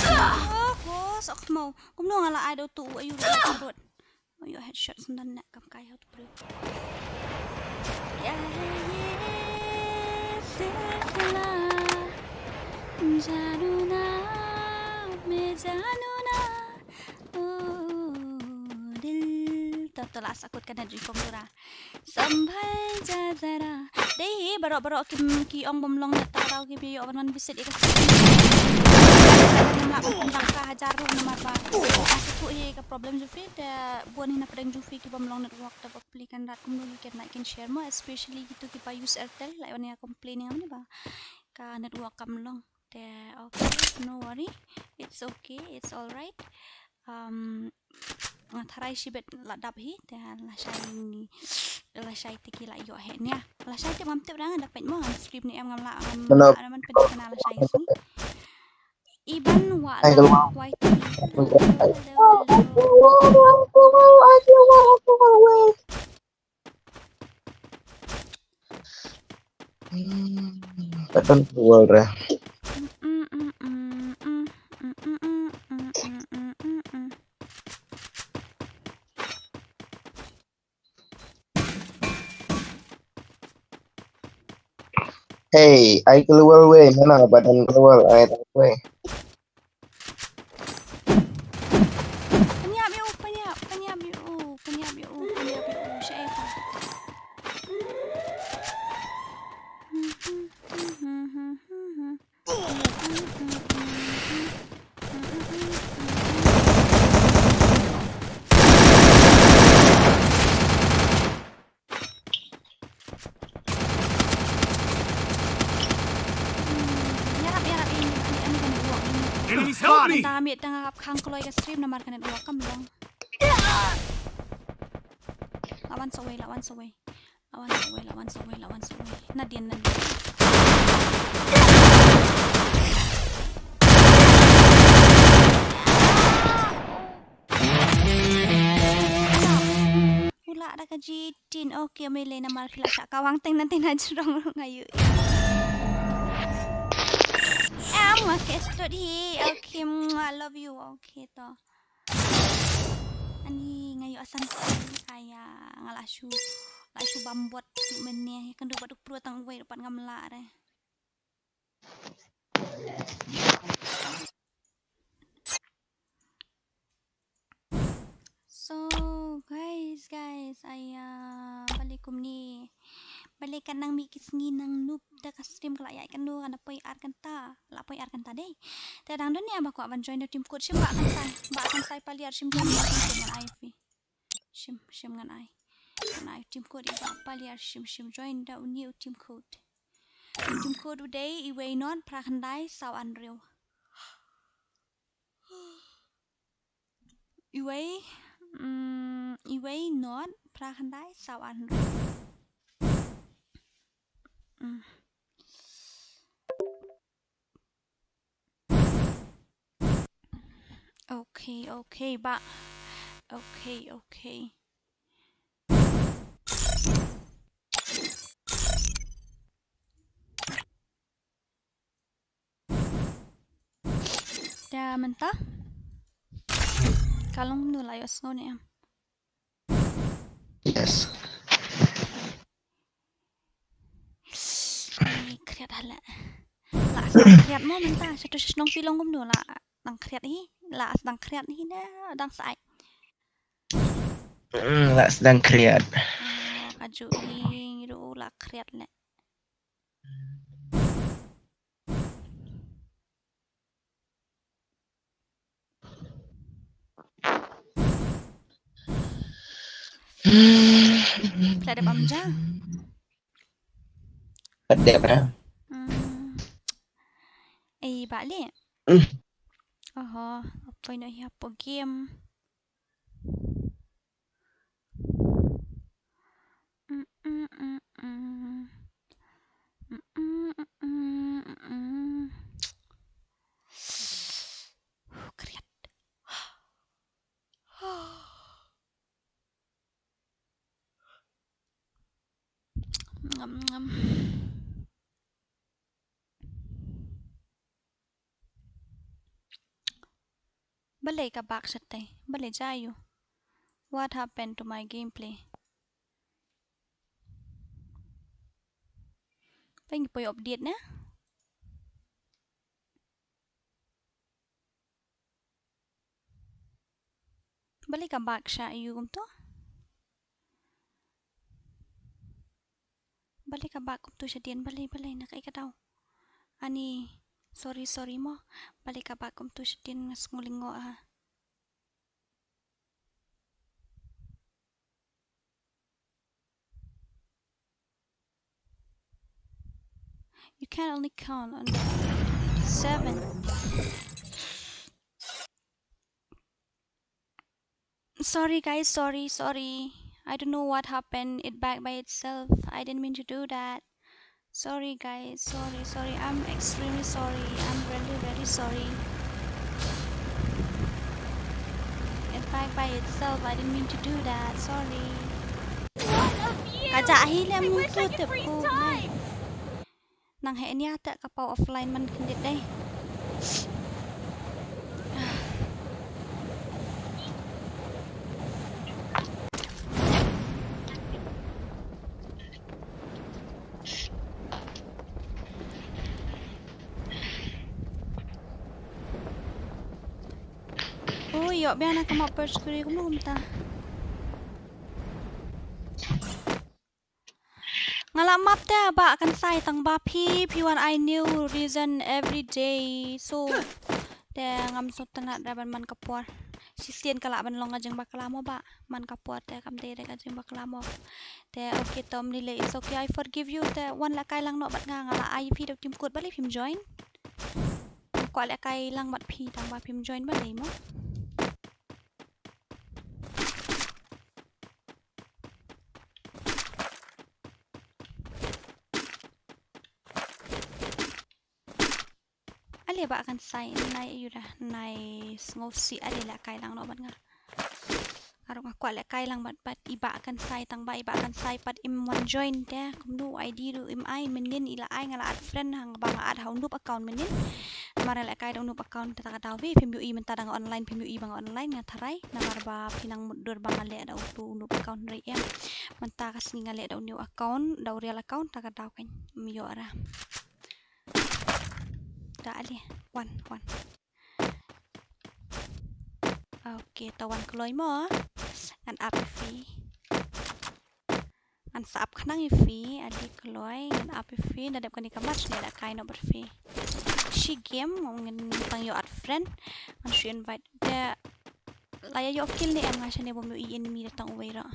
Oh, ko sok mo. Kumno nga la ai do tu ayu ro bot. Oh, yo headshot sandan nak kam kai hot bro. Ya ye sila. Janu na, me janu na. Oh, dil. To, to la sakut kana jingkom dura. Sambhal ja zara. Dei hi, baroh baroh kim ki ong bym long net tara ki bi ïoh ban wan visit ïa ka. Namar ba ka hajar ruh namar ba. Aku hi ka problem jong phi te bun hi na pdeng jong phi ki bym long network te ba pli kan rat kum dulu ken like and share mo, especially kitu ki ba use Airtel, like wan ïa complaining am ni ba ka network kam long. Te okay, no worry. It's okay, it's all right. Um, nga tharai shibit la dap hi, te lashai ni, lashai te ki la ïoh hi nia. Lashai te ngam tip, dang da peit mo, ngam stream ne em, ngam lah, ngam lah, man peit kana lashai sni. Iban wa la wai te. Ka don ka wall re. Hey, ai ka wall wei, mana ba don ka wall, ai ta wei. Pynïap ïa u, pynïap, pynïap ïa u, pynïap ïa u, pynïap ïa u, shaei pa. Enemy spotted! Mynta miet tang ap khang kloi ka stream namar ka network kam long. La wan sawei, la wan sawei. La wan sawei, la wan sawei, la wan sawei. Nadien, nadien. U lah da ka jitin. Okay, me le namar phi la shah kawang teng, nanti na jrong ruh nga ïohi. Em, okay, stud hi. Okay, mwah, love you. Okay, to. Ani nga ïoh asan. Aya, nga la shu, la shu bam bot tu mene. Kan du bad u pro tang wei, dapat ngam lah re. So, guys, guys, aya, balei kumne? Balei kan nang mih ki sngi nang noob da ka stream ka la ïaid kano, kan da poi ar kynta, la poi ar kynta dei. Te dang don ne ba kwah ban join da team code, shim ba kan sai, ba kan sai paliar, shim join da team code ngan ai phi. Shim, shim ngan ai. Ngan ai team code i ba paliar, shim, shim join da u new team code. Team code u dei, iwei not, phra khyndai, saw ar hynriew. Iwei, mm, iwei not, phra khyndai, saw ar hynriew. Mm. Okay, okay, ba. Okay, okay. Da mynta. Ka long kumno, la ïohsngew ne em? Yes. Ai, khriat ha la. La sdang khriat mo mynta, sha tu sha shnong phi long kumno, la dang khriat hi, la sdang khriat hi ne dang sa ai. Mm, la sdang khriat. Oh, ka ju hi, ngi ruh la khriat ne. Phi la dep ym ja? Pat dep ra. Hmm. Ei, ba leh. Hmm. Oho, apa ino hi hapoh game. Mm, mm, mm, mm. Mm, mm, mm, mm, mm. Khriat. Ngam, ngam. Balei ka bug shatei? Balei jia aiu? What happened to my gameplay? Pynpoi update ne? Balei ka bug sha aiu kumto? Balei ka bug kumto shadien, balei, balei, na kaei ka daw? Ani, sorry, sorry mo. Balei ka bug kumto shadien, nga sngew lyngngoh ha. You can only count on seven. Sorry, guys. Sorry, sorry. I don't know what happened. It back by itself. I didn't mean to do that. Sorry, guys. Sorry, sorry. I'm extremely sorry. I'm really, really sorry. It back by itself. I didn't mean to do that. Sorry. What a view! Ka jah hi lem. I wish I could freeze time. Nang heh nia te ka pau offline man khyndiat dei. Ui, ïoh biang na ka map Purge Crew kumno kumta. Nga lah map te ba kan sai tang ba phi, phi wan ai new reason every day. So te ngam sngewtynnat ra ban man ka por. Shisien ka lah ban long ka jingbakla mo ba man ka por te kam dei re ka jingbakla mo. Te okay, to ym lei lei, it's okay, I forgive you. Te wan lehkai lang noh bad nga, nga lah ai phi da u team code balei phim join. Kwah lehkai lang bad phi tang ba phim join balei mo. Ale ba kan sai nai ura nai sngewsih ale lehkai lang noh bad nga. Nga ruh nga kwah lehkai lang bad, bad i ba kan sai tang ba i ba kan sai pat im wan join te kumno I D ruh im ai mynnin i la ai, nga la add friend hang ba nga add ha u Noob account mynnin. Namar lehkai da u Noob account te ta ka daw hi phim ïohi mynta da nga online, phim ïohi ba nga online, nga tharai namar ba phi nang mutdur ba nga leh da utu u Noob account hynrei em. Mynta ka sngi nga leh da u new account, da u real account, ta ka daw kan ym ïoh ra. Da ale wan wan. Okay, to wan kloi mo. Ngan ap ïa phi. Ngan sa ap khnang ïa phi, ale kloi, ngan ap ïa phi. Da dep kane ka match ne lehkai noh bad phi. Shi game ngan tang ïoh add friend. Ngan shu invite. Da la ïa ïoh kill ne em, nga shane bym ïohi enemy da tang uwei ruh.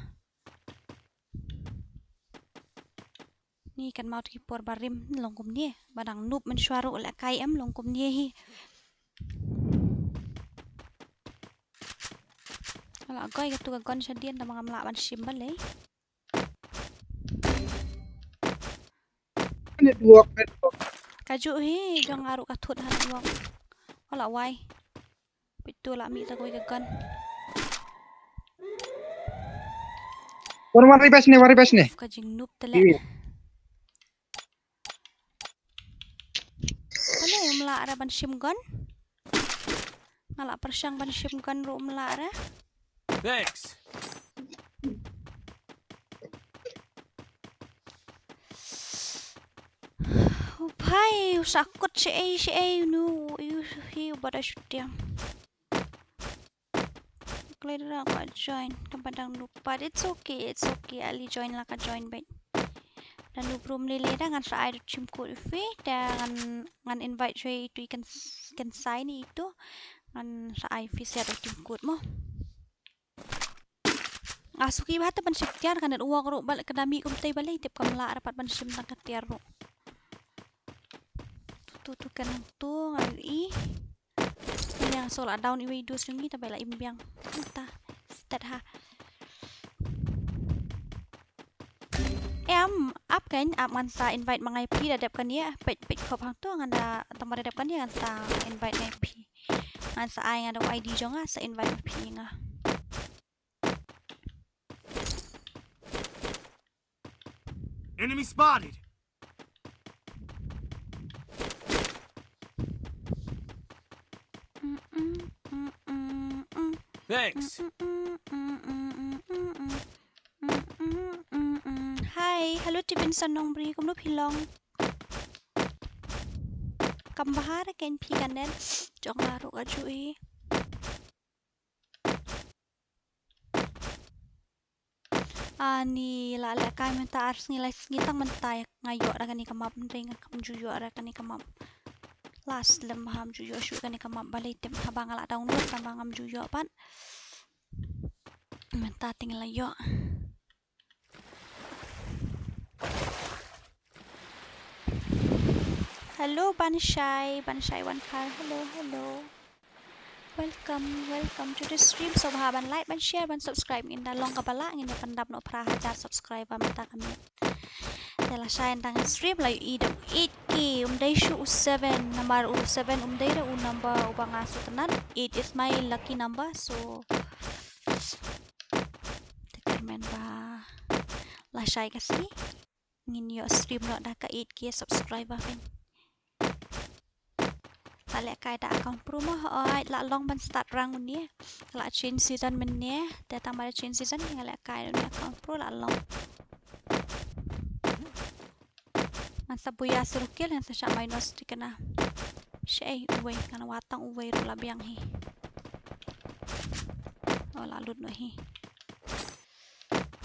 Ni kan mut ki por barim long kumne, ba dang Noob mynshuwa ruh lehkai em long kumne hi. Ala goi katu ka gun shadien da ma ngam lah ban shim balei. Network, network. Kajuh hi jong nga ruh ka thut ha network. Ala wai. Peit tu la mih ta kawei ka gun. Wan, wan revive ne, wan revive ne. Ka jing Noob te leh. Balei um lah re ban shim gun? Nga la pyrshang ban shim gun ruh um lah re. Thanks. U phai, u sa kut shaei shaei, nu, u hi u ba da shooting. Kloi da ka join, ka ba dang Noob pat. It's okay, it's okay. Ali join la ka join bad. Da Noob ruh ym lei lei da ngan sa ai da u team code ïa phi, da ngan, ngan invite shuwa itu i kan, kan sign itu. Ngan sa ai phi sha da u team code mo. Nga suki ba te ban shim tiar ka network ruh bad ka da mih kumtei balei tip kam lah re pat ban shim tang ka tiar ruh. Tu tu tu kan tu nga ïohi. Yang so la down iwei i dus jong ngi ta bai la im biang. Ta stat ha. Em, ap kan, ap ngan sa invite ma nga ïa phi da dep kan ïa, peit peit khop hangto ngan da tang ba da dep kan ïa ngan sa invite nga ïa phi. Ngan sa ai nga da I D jong nga sa invite ma phi nga. Enemy spotted. Thanks. Hi, hello, Tibin Sanong Bri, kumno phi long? Kam bha re kein phi ka net jong nga ruh ka ju i. Ani la lehkai mynta ar sngi lai sngi tang mynta nga ïoh da kane ka map, hynrei nga kam ju ïoh da kane ka map. Last lem ham ju ïoh shuh kane ka map, balei tip haba nga la download tang ba ngam ju ïoh pat. Mynta te nga la ïoh. Hello Banshai, Banshai Wankhar. Hello, hello. Welcome, welcome to the stream. Sngewbha ban like, ban share, ban subscribe. Ngin da long kaba lah, ngin da pyndap noh phra hajar subscriber mynta ka miet. Te lashai tang stream la ïohi da u eight K, um dei shuh u seven, namar u seven um dei da u number uba nga sngewtynnat. Eight is my lucky number, so te kyrmen ba lashai ka sngi ngin ïoh stream noh da ka eight K subscriber phin. Sa lehkai da account pro mo, hooid, la long ban start rang une. Ka la change season mynne, te tang ba da change season, nga lehkai une account pro la long. Ngan sa buh ïa syrukil, ngan sa shah minus dikna. Shei, uwei, ngan wad tang uwei ruh la biang hi. Oh, la lut noh hi.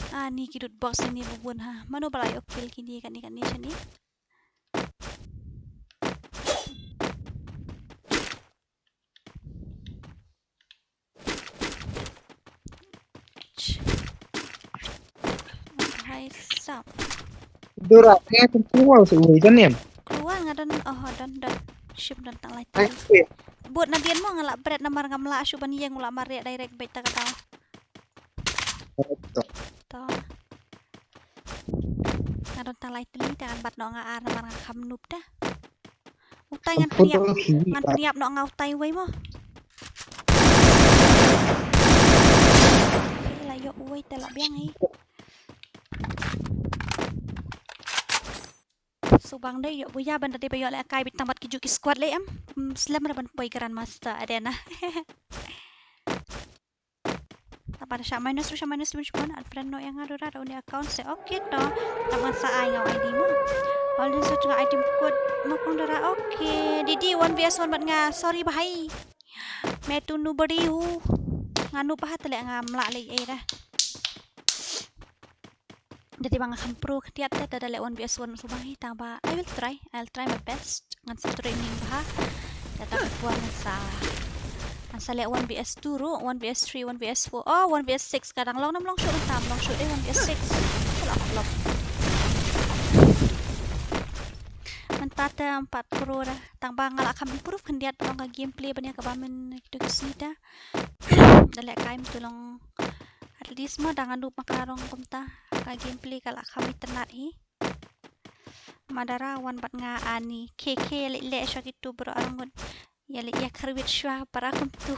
Ani ki loot box ini bun bun ha. Mano ba la ïoh kill kine kane kane shane. Hai sap. Dora, eh, kum keluar si uwei jan em. Keluar nga don, oh, don, don. Shim don tang lai. Ai, tang. Iya. Bud na dien mo nga la bret namar ngam lah shuh ban ïeng, u la mareh direct beit ta ka tau. Betul. To. Nga don tang lai tylli te ngan bat noh nga ar namar nga kham noob da. Utai ngan pynïap, ngan pynïap noh nga utai uwei mo. Te la ïoh uwei te la biang hi. Subang dei ïoh buya ban da dei ba ïoh lehkai beit tang bad ki juh ki squad lei em. Hmm, slem re ban poi Grandmaster adena. Tang ba da shah minus ruh, shah minus ruh, shah minus, unfriend noh ïa nga Dora da une account se. Okay to. Tang ban sa ai nga u I D mo. Holding sa jnga item code mo kong Dora. Okay. Didi one V S one bad nga. Sorry bhai. Me tu nu bari u. Nga nu pahat leh ngam lah lei ei da. Dei ba nga kham pro khyndiat te, te da leh one V S one sngewbha hi tang ba I will try, I'll try my best. Ngan sa training bha. Te tang ba ngan sa, ngan sa leh one V S two ruh, one V S three, one V S four. Oh, one V S six ka dang long, nam long shuh, nam long shuh dei one V S six. Shuh lah long. Mynta te em pat pro da. Tang ba nga la kham improve khyndiat ba long ka gameplay ban ïa kaba men kito ki sngi da. Da lehkai mynta long. At least mo da nga noob ma ka rong kumta. Ka gameplay ka la kham itynnad hi. Ma Dara wan bad nga ani. K K leh leh shuwa kitu bro arngut. Ïa leh ïa kharwit shuwa para kumtu.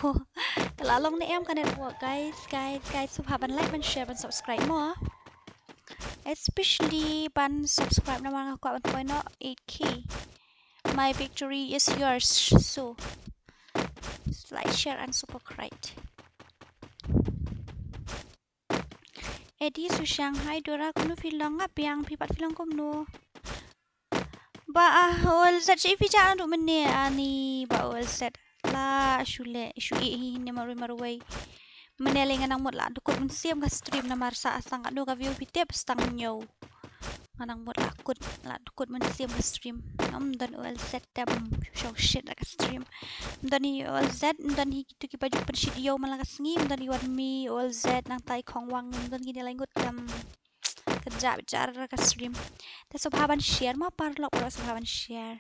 Ka la long ne em ka network guys, guys, guys. Sngewbha ban like, ban share, ban subscribe mo. Especially ban subscribe namar nga kwah ban poi noh eight K. My victory is yours. So like, share and subscribe. Eddie Sushang, hi Dora, kumno phi long? Nga biang, phi pat phi long kumno? Ba ah, O L Z shi phi ja naduh mynne ani ba O L Z. La shu leh, shu ïeh hi ne marwei marwei. Mynne lei nga nang mut la dkut mynsiem ka stream namar sa sang katno ka view phi tip, stang hynñiew. Nga nang mut la kut, la dkut mynsiem ka stream. Ym don O L Z te ym shong shit la ka stream. Ym don hi O L Z, ym don hi kitu kiba ju pynshit ïew man la ka sngi, ym don hi wan mi O L Z nangta i Khongwang, ym don kine lai ngut te ym kynjah bitar ka stream. Te sngewbha ban share mo paralok, paralok sngewbha ban share.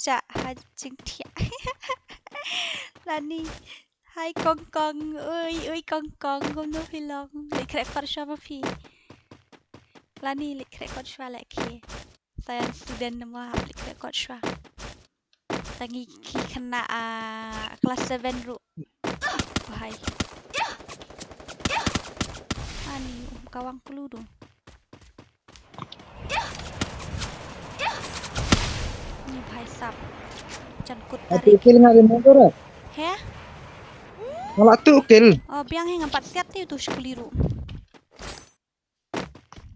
Jah ha jingthiah. Lani. Hi Kong Kong, ui ui Kong Kong, kumno phi long? Leit khreh kot shuwa ma phi. Lani leit khreh kot shuwa leh ki. Science student namar hap leit khreh kot shuwa. Tang ngi ki khynnah, ah, class seven ruh. Bhai. Ani um kawang kulu du. Ni bhai sab. Jan kut tarik. Atu kill nga di motor eh. He? Nga la tu kill. Oh, biang hi ngam pat siat te utu shi kuli ruh.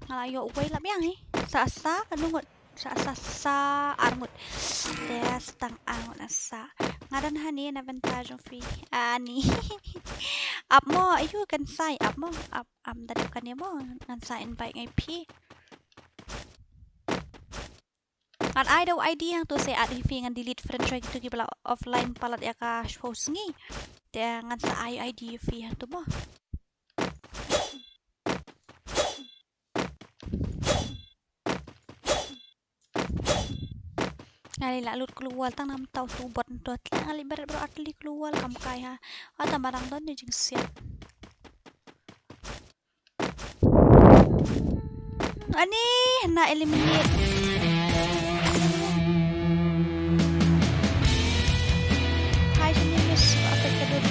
Nga la ïoh uwei la biang hi. Sa sa ka nungut. Sa sa sa arngut. Te sa tang arngut na sa. Nga don hani na bynta jong phi. Ani. Ap mo, ayu kan sai ap mo. Ap am da dep kane mo. Ngan sa invite ngai phi. Ngan ai da u I D hangtu se add hi phi ngan delete friend shuwa kitu kiba la offline palat ïa ka shiphew sngi. Te ngan sa ai u I D phi hangtu mo. Nga la lut kloo wall tang namar tau tu bot nto tla nga la beret bro atli kloo wall kam kai ha. Ata marang don ni jingsiat. Ani na eliminate. Hai sini miss apa ka dot.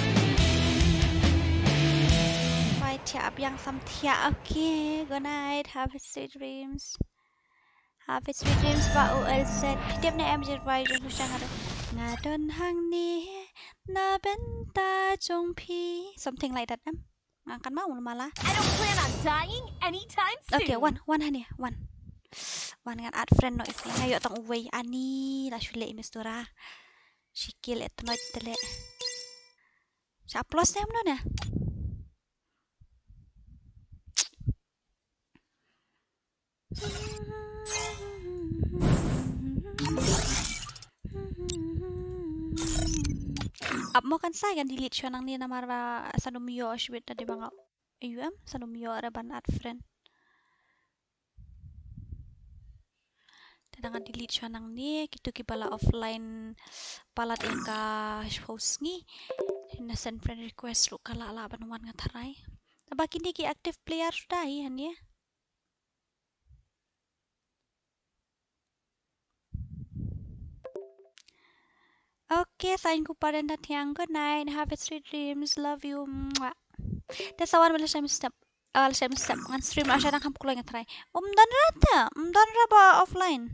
Bye tia abiang sam tia. Okay, good night. Have a sweet dreams. Happy sweet dreams ba u Elsen. Phi tip ne em jingkwai jong phi sha nga don. Nga don hangne na bynta jong phi. Something like that em. Nga kan mau mala. I don't plan on dying anytime soon. Okay, wan, wan hangne, wan. Wan ngan add friend noh ïa phi. Nga ïoh tang uwei ani la shu leh i Mistura. Shi kill e tnot tele. Sha plus ne em no ne. Ap mo kan sa kan delete shuwa nangne namar ba sa dum ïoh shibit da dei ba nga. Ayu em sa dum ïoh ra ban add friend. Te dang delete shuwa nangne kito kiba la offline palat ïa ka house ngi. Na send friend request ruh ka la lah ban wan nga tharai. Taba kine ki active player suda hi hangne. Okay, thank you Parenda Thiang. Good night. Have a sweet dreams. Love you. Mwah. Te sa wan ba la shem step. Ah, la shem step. Ngan stream la sha dang kham kloi nga try. Um don ra te. Um don ra ba offline.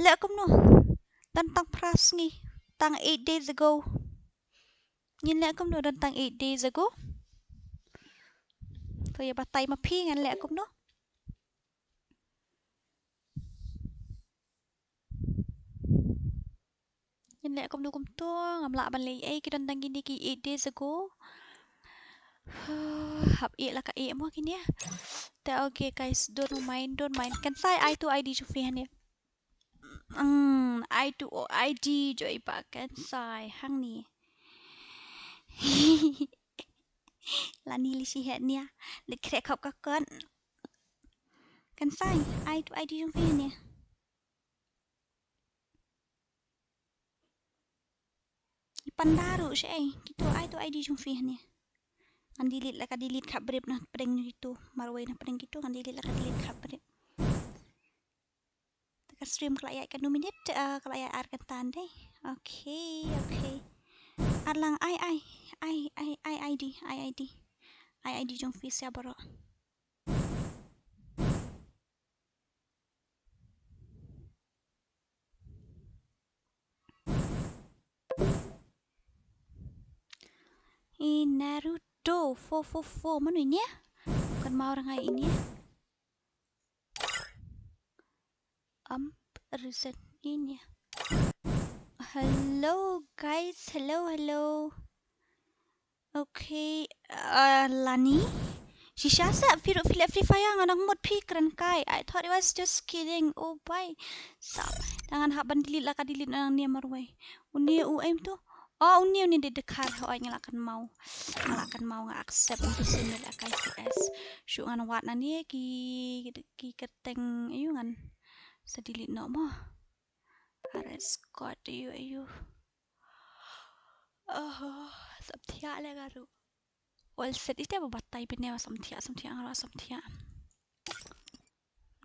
Leh kumno. Don tang phra sngi. Tang eight days ago. Ngin leh kumno don tang eight days ago. To ïa batai ma phi ngan leh kumno. Ngin leh kumno kumto ngam lah ban leh ei ki don tang kine ki eight days ago. Hap ei la ka ei mo kine. Te okay guys, don't mind, don't mind. Kan sai ai tu I D jong phi hangne. Mm, ai tu o I D jong i ba kan sai hangne. Lani li shi het nia. Li kre khop ka kon. Kan sai ai tu I D jong phi hangne. I panda ruh shi ai kito ai tu I D jong phi hangne. Ngan delete la ka delete kha brip na pdeng kito marwei na pdeng kito ngan delete la ka delete kha brip. Te ka stream ka la ïaid ka nu minit, ah, ka la ïaid ar kynta dei. Okay, okay. Ar lang ai ai ai ai ai I D ai I D ai I D jong phi sia baroh. I Naruto four four four mano ini ya? Kan mau orang ai ini ya? Am reason ini ya. Hello guys, hello hello. Okay, uh, Lani. Shisha sa phi ruh phi leh Free Fire nga nang mut phi kren kai. I thought it was just kidding. Oh bye. Sap. Dangan hap ban delete la ka delete na nang ni marwei. Uni u em tu. Oh uni uni de dekhar ho ai nga la kan mau. Nga la kan mau nga accept uni sin la kai C S. Shu ngan wat na ni ki ki kerteng ayu ngan. Sa delete no mo. Are Scott ayu ayu. Oh, samthiah le garu. Ol set ite ba batai bine ba samthiah samthiah ngara samthiah.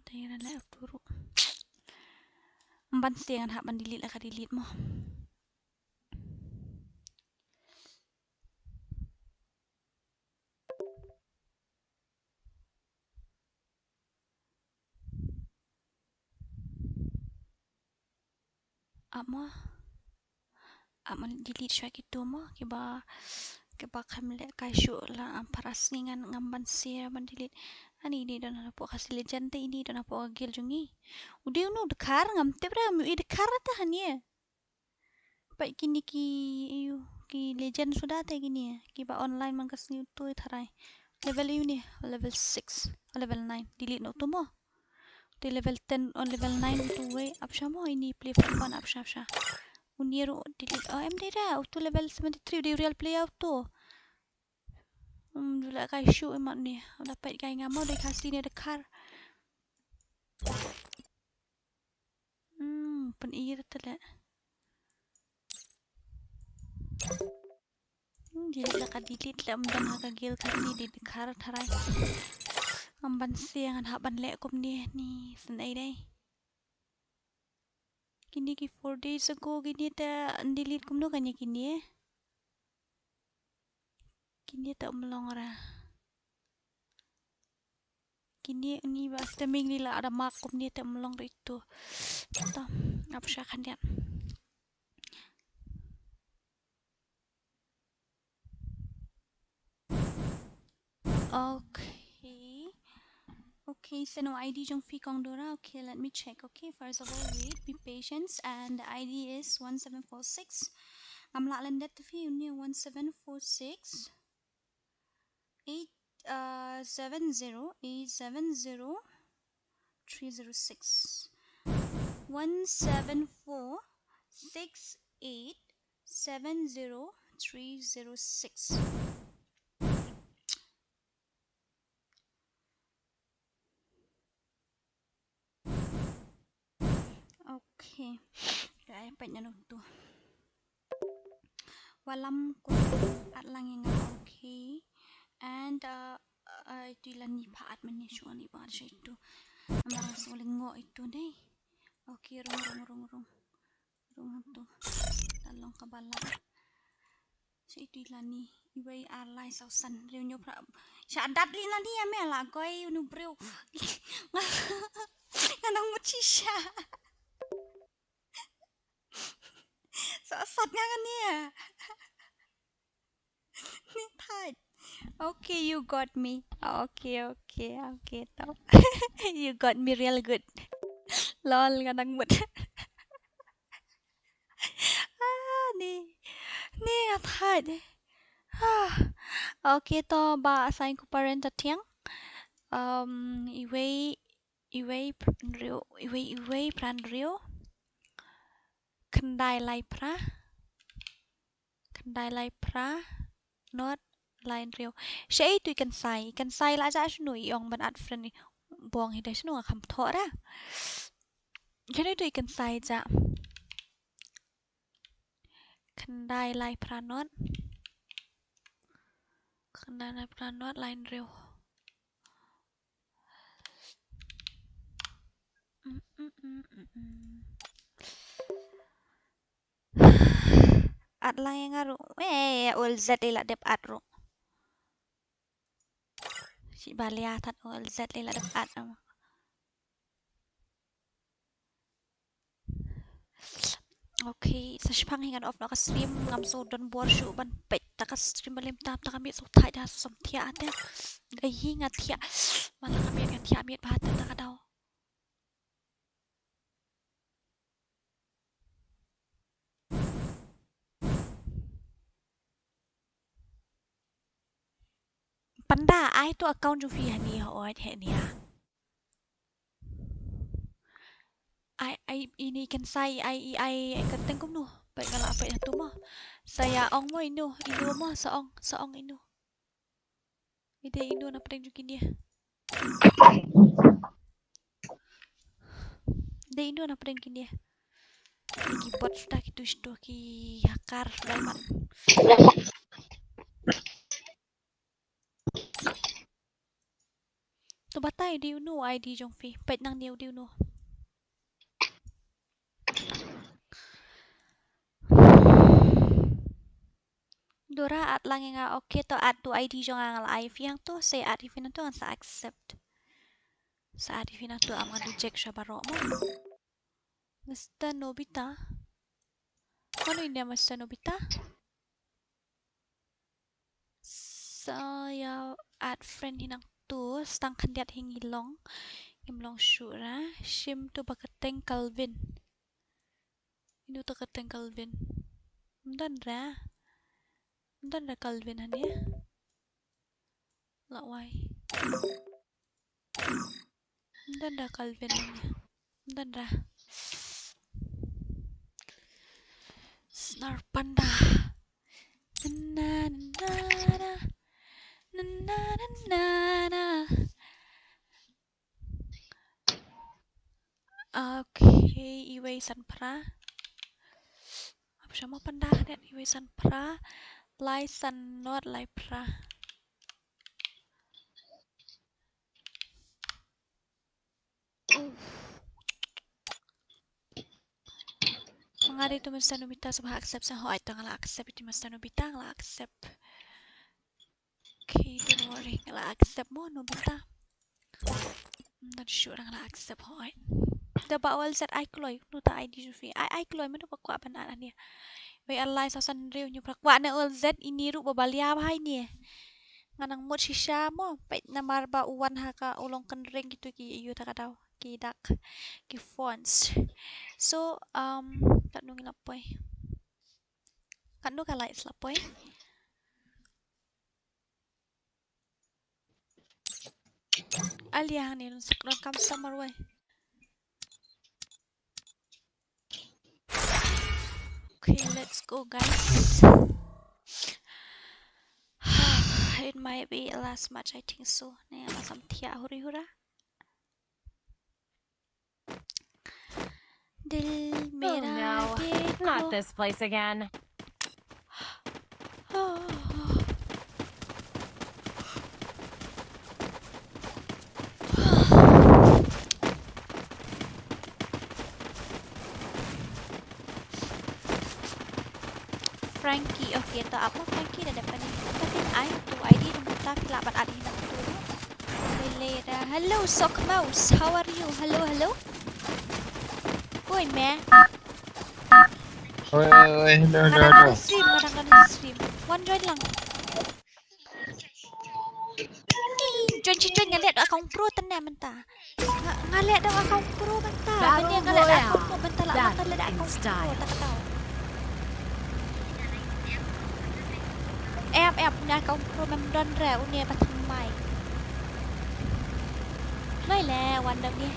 Dai ra le turu. Mban siang hap ban delete la ka delete mo. Ap mo. Ap mo delete shwa kito mo kiba kiba kham leh kai shu la am paras ngi ngan ngam ban share ban delete. Ani ini don hapoh Khasi Legend te ini don hapoh ka guild jong ngi. Ude unu dkhar ngam tip ra mu i dkhar ta hanie. Peit kine ki, ayu, ki legend suda te kine, kiba online man ka sngi utu i tharai. Level ayu ne, level six, level nine. Delete no utu mo. Te level ten, oh, level nine utu wei, ap sha mo, ini play for fun, ap sha, ap sha. Uni ruh delete, oh, em dei da, utu level seventy-three, ude real player utu. Um, dula kai shu imat ni, da peit kai ngam mo, dei Khasi ne dkhar. Hmm, Pyn-i te leh. Hmm, delete la ka delete leh, ym don ha ka guild ka ni, dei dkhar tharai. Ngam banse ngan hap ban leh kumne, ni sngewdei. Kine ki four days ago kine te delete kumno kane kine. Kine te ym long ra. Kine ni ba stemming ni la ada mark kumne te ym long ra ito. To, ap sha khyndiat. Okay. Okay, sa no I D jong phi kong Dora. Okay, let me check. Okay, first of all, wait, be patient. And the I D is one seven four six. Ngam lah lyndet phi, uni one seven four six eight, uh, seven zero, eight seven zero three zero six. One seven four six eight seven zero three zero six. Okay. Dei, peit na nangtu. Wallam ko at lang ïa nga, okay. And, uh, uh, itu i lani pha at mynne shuwa ni ba sha itu. Namar nga sngew lyngngoh itu dei. Okay, rung, rung, rung, rung. Rung hangtu. Ka long kaba lah. Sha itu i lani. Iwei, ar, lai, saw, san. Hynriew, hynñiew, phra. Sha dat lei lani ïa me la koi uni u briew. Nga, nga nang mut shisha. Sa sat nga ngan ïa. Ni thait. Okay, you got me. Okay, okay, okay, to. You got me real good. Lol, nga nang mut. Ah, ni. Ni nga thait. Ah. Okay, to ba assign ko parent ta thiang. Um, iwei, iwei, phra, hynriew, iwei, iwei, phra, hynriew. Khyndai, lai, phra. Khyndai, lai, phra. Not, lai, hynriew. Sha itu i kynsai, i kynsai la jah shano i ong ban add friend i bong hi da shano nga kham thoh ra. Kane itu i kynsai jah. Khyndai, lai, phra, not. Khyndai, lai, phra, not, lai, hynriew. Mm, mm, mm, mm, mm. At lang ïa nga ruh. Eh, ul zet i la dep at ruh. Shi ba lia that ul zet i la dep at. Okay, sa shipang hi ngan off noh ka stream, ngam shu don bor shuh ban peit ta ka stream ba lim tam, ta ka miet shu thait ha shu sam thiah te. Ai hi nga thiah. Mala ka miet nga thiah miet ba te ta ka daw. Panda, ai to account jong phi hani ha oi he nia. Ai, ai, ini kan sai, ai, ai, ai, ai, kyrteng kumno. Peit nga la peit hatu mo. Sa ïa ong mo ino, ino mo, sa ong, sa ong ino. Ide ino na pdeng jong kine. Ide ino na pdeng kine. Ki bot suda ki tu situ ki hakar suda mat. To batai dei uno I D jong phi. Peit nangne dei uno. Dora add lang ïa nga. Okay, to add to I D jong nga, nga la ai phi hangto, sa add ïa phi nangto ngan sa accept. Sa add ïa phi nangto, am ngan reject sha baroh mo. Mister Nobita. Mano ine Mister Nobita? Sa ïa add friend hi nangto, sa tang khyndiat hi ngi long. Ngim long shuh ra. Shim to ba kyrteng Calvin. Ino to kyrteng Calvin. Ym don ra. Ym don ra Calvin hangne. La wai. Ym don ra Calvin hangne. Ym don ra. Snar Panda. Na, na, na, na. Na, na, na, na, na. Okay, iwei san phra. Hap sha mo pynda kat iwei san phra. Lai san not lai phra. Uf. Nga dei tu Mister Nobita, sngewbha accept sa. Hooid, to nga la accept ïa tu Mister Nobita, nga la accept. Okay, don't worry, nga la accept mo Nobita. Ym don shuh, nga la accept, hooid. Da ba ol zat ai kloi, nu ta ai di jufi. Ai, ai kloi, mano ba kwah ban ai ane. Wei alai sa san riu nyu pra kwah ne ol zat ini ruh ba balia bha ini. Nga nang mut shisha mo, peit namar ba u wan ha ka u long kynreng kitu ki ïu ta ka daw, ki dak, ki fonts. So, um, katno ngi la poi. Katno ka lights la poi. Alia hangne don sak don kam sa marwei. Okay, let's go, guys. It might be a last match, I think so. Ne, ala sam thiah huri hura. Dil Oh mera no, dekho. Not this place again. Frankie, okay, to ap mo Frankie da dep ani. Ka tin ai tu I D number ta phi lah ban add hi nangtu. Lele da. Hello, Sok Mouse. How are you? Hello, hello. Oi, me. Oi, oi, oi, hello, hello, hello. Nga dang on stream, nga dang on stream. Wan join lang. Join, join, join, nga leh da account pro tang ne mynta. Nga, nga leh da account pro mynta. Mynta nga leh da account pro mynta la, mynta leh da account pro tang tau. Em, em, nga account pro mem don re, une ba thymmai. Loi le, wan da ni.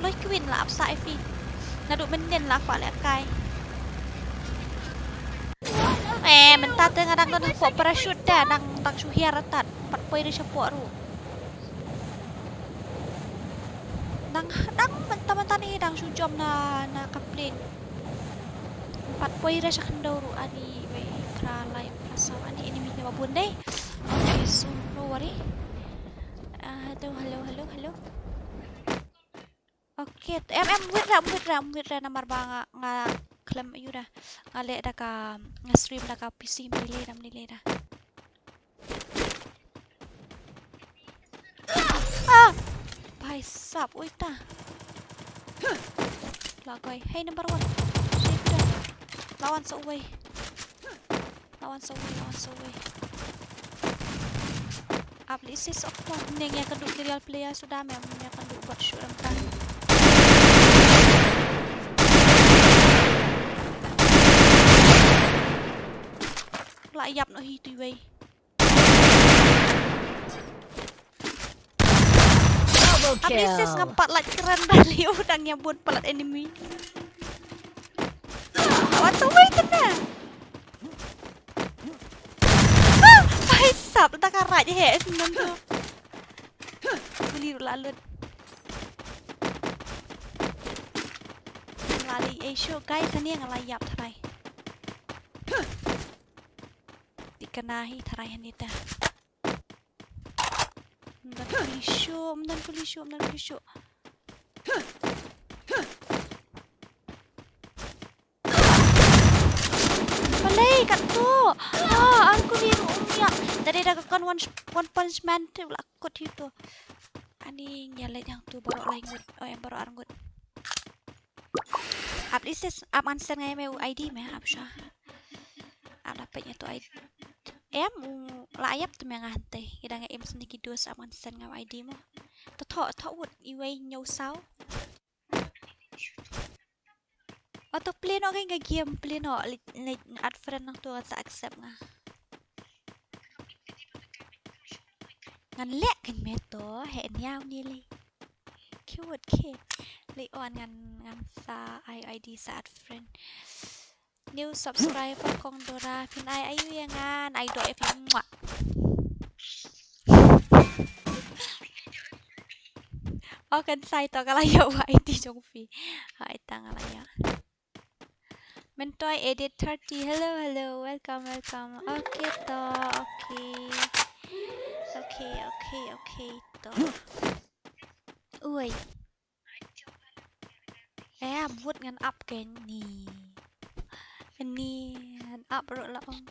Loi kwin la ap sa e phi. Naduh mynnin la kwah leh kai. Eh, mynta te nga dang don hapoh parachute te, dang, dang shu hiar atat, pat poi re shapoh ruh. Dang, dang mynta, mynta ni dang shu jump na, na ka plane. Pat poi re sha khyndew ruh, ani wei phra lai phra saw, ani enemy ne ba bun dei. Okay, so no worry. Ah, hello, hello, hello, hello. Okay, em, em, wait re, em, wait re, em, wait re, namar ba nga, nga khlem ïu da. Nga leh da ka, nga stream da ka P C, ym lei da, ym lei da. Ah! Bhai sab, ui ta. La koi, hey number one. Shit, da. Lawan sa uwei. Lawan sa uwei, lawan sa uwei. Ap lei sis okto. Neng ïa kynduh ki real player suda me, ïa kynduh bot shuh rem kan. La ïap noh hi tu wei. Double kill. Ap lei sis ngam pat lait kren da lei u dang ïa bun palat enemy. Wat tu wei tena. Ah, bhai sab, ta ka raj he, snem tu. Kuli ruh la lut. Lali, eh, shu, guys, ani nga la ïap tharai. Ti kana hi tharai hani ta. Ym don kuli shu, ym don kuli shu, ym don kuli shu. Balei katto? Ah, ar kuli ruh um ïa. Da dei da ka kon one, one punch man te u la kut hi tu. Ani ngi leit hangtu baroh lai ngut. Oh, em baroh ar ngut. Ap lei sis, ap ngan send nga ïa me u I D me, ap sha. Ap la peit ïa tu I D. Em, u la ïap tu me nga hynte. Ïa da nga em sne ki dos ap ngan send nga u I D mo. To tho, tho wut iwei hynñiew saw. Auto play noh, ka game play noh, leit, leit add friend nangtu, sa accept nga. Ngan leh kein me to, he niaw ni lei. Cute kid. Lei on ngan, ngan sa ai ID sa add friend. New subscriber Kong Dora, phin ai aïu ïa nga, ai doh ïa phi. Mwah. Oh, kan sai to ka la ïoh ba I D jong phi. Hai ta nga la ïoh. Mentoi edit thirty. Hello, hello. Welcome, welcome. Okay to. Okay. Okay, okay, okay to. Ui. Eh, mut ngan up kane. Kane ngan up ruh la ong.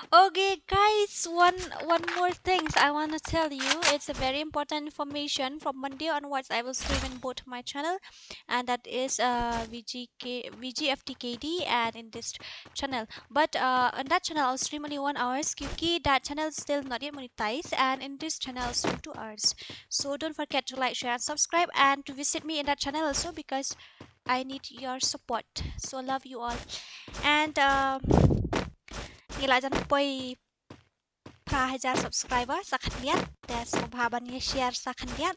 Okay, guys, one, one more things I wanna tell you. It's a very important information. From Monday onwards, I will stream in both my channel, and that is, uh, V G K, V G F T K D, and in this channel. But, uh, on that channel, I'll stream only one hours, क्योंकि that channel is still not yet monetized, and in this channel, I'll stream two hours. So don't forget to like, share, and subscribe, and to visit me in that channel also, because I need your support. So love you all. And, um, ngi la jan poi phra hajar subscriber sa khyndiat. Te sngewbha ban ïa share sa khyndiat.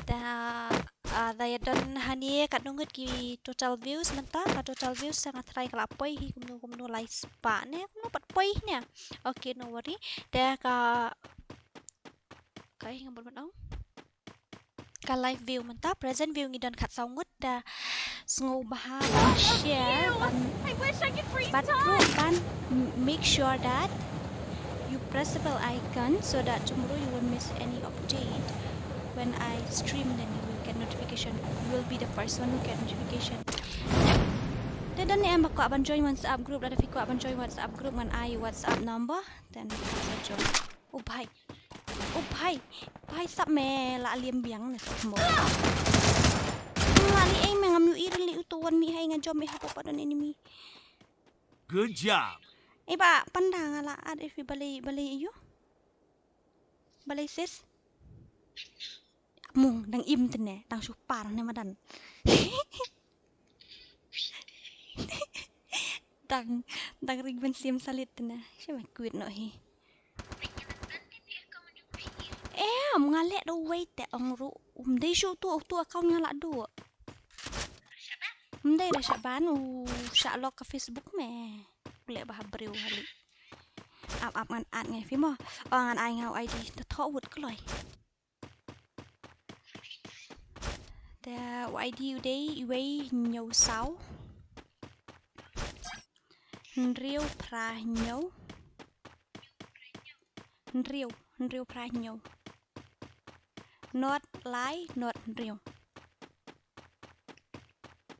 Te, ah, da ïa don hangne katno ngut ki total views mynta, ka total views sa nga tharai ka la poi hi kumno kumno lai spah ne, kumno pat poi hi ne. Okay, no worry. Te ka, ka hi nga bud ban ong. Ka live view mynta, present view ngi don khatsaw ngut, da sngewbha ban share, ban, ban group, ban m-, make sure that you press the bell icon so that tomorrow you won't miss any update when I stream, then you will get notification. You will be the first one who get notification. Te don ne em ba kwah ban join WhatsApp group, lada phi kwah ban join WhatsApp group ngan ai WhatsApp number, then sa join. Oh bhai. Oh bhai. Bhai sap me la liam biang ne sap mo. La li ei me ngam ïohi ri li uto wan mi hai nga jom me hapo pa don enemy. Good job. Eh ba panda nga la at if balei balei ïoh. Balei sis. Mung dang im tene dang shu par ne madan. Dang, dang ring ban sim salit tene. Shi ma kwit noh hi. Em, nga leh da uwei te ong ruh. Um dei shu tu, tu account nga la duh. Um dei da shaban u shah lok ka Facebook me. U leh ba ha briew hali. Ap ap ngan at ngai phi mo. O ngan ai nga u I D da thoh wut kloi. Te u I D u dei iwei hynñiew saw. Hynriew phra hynñiew. Hynriew, hynriew phra hynñiew. Not lai, not hynriew.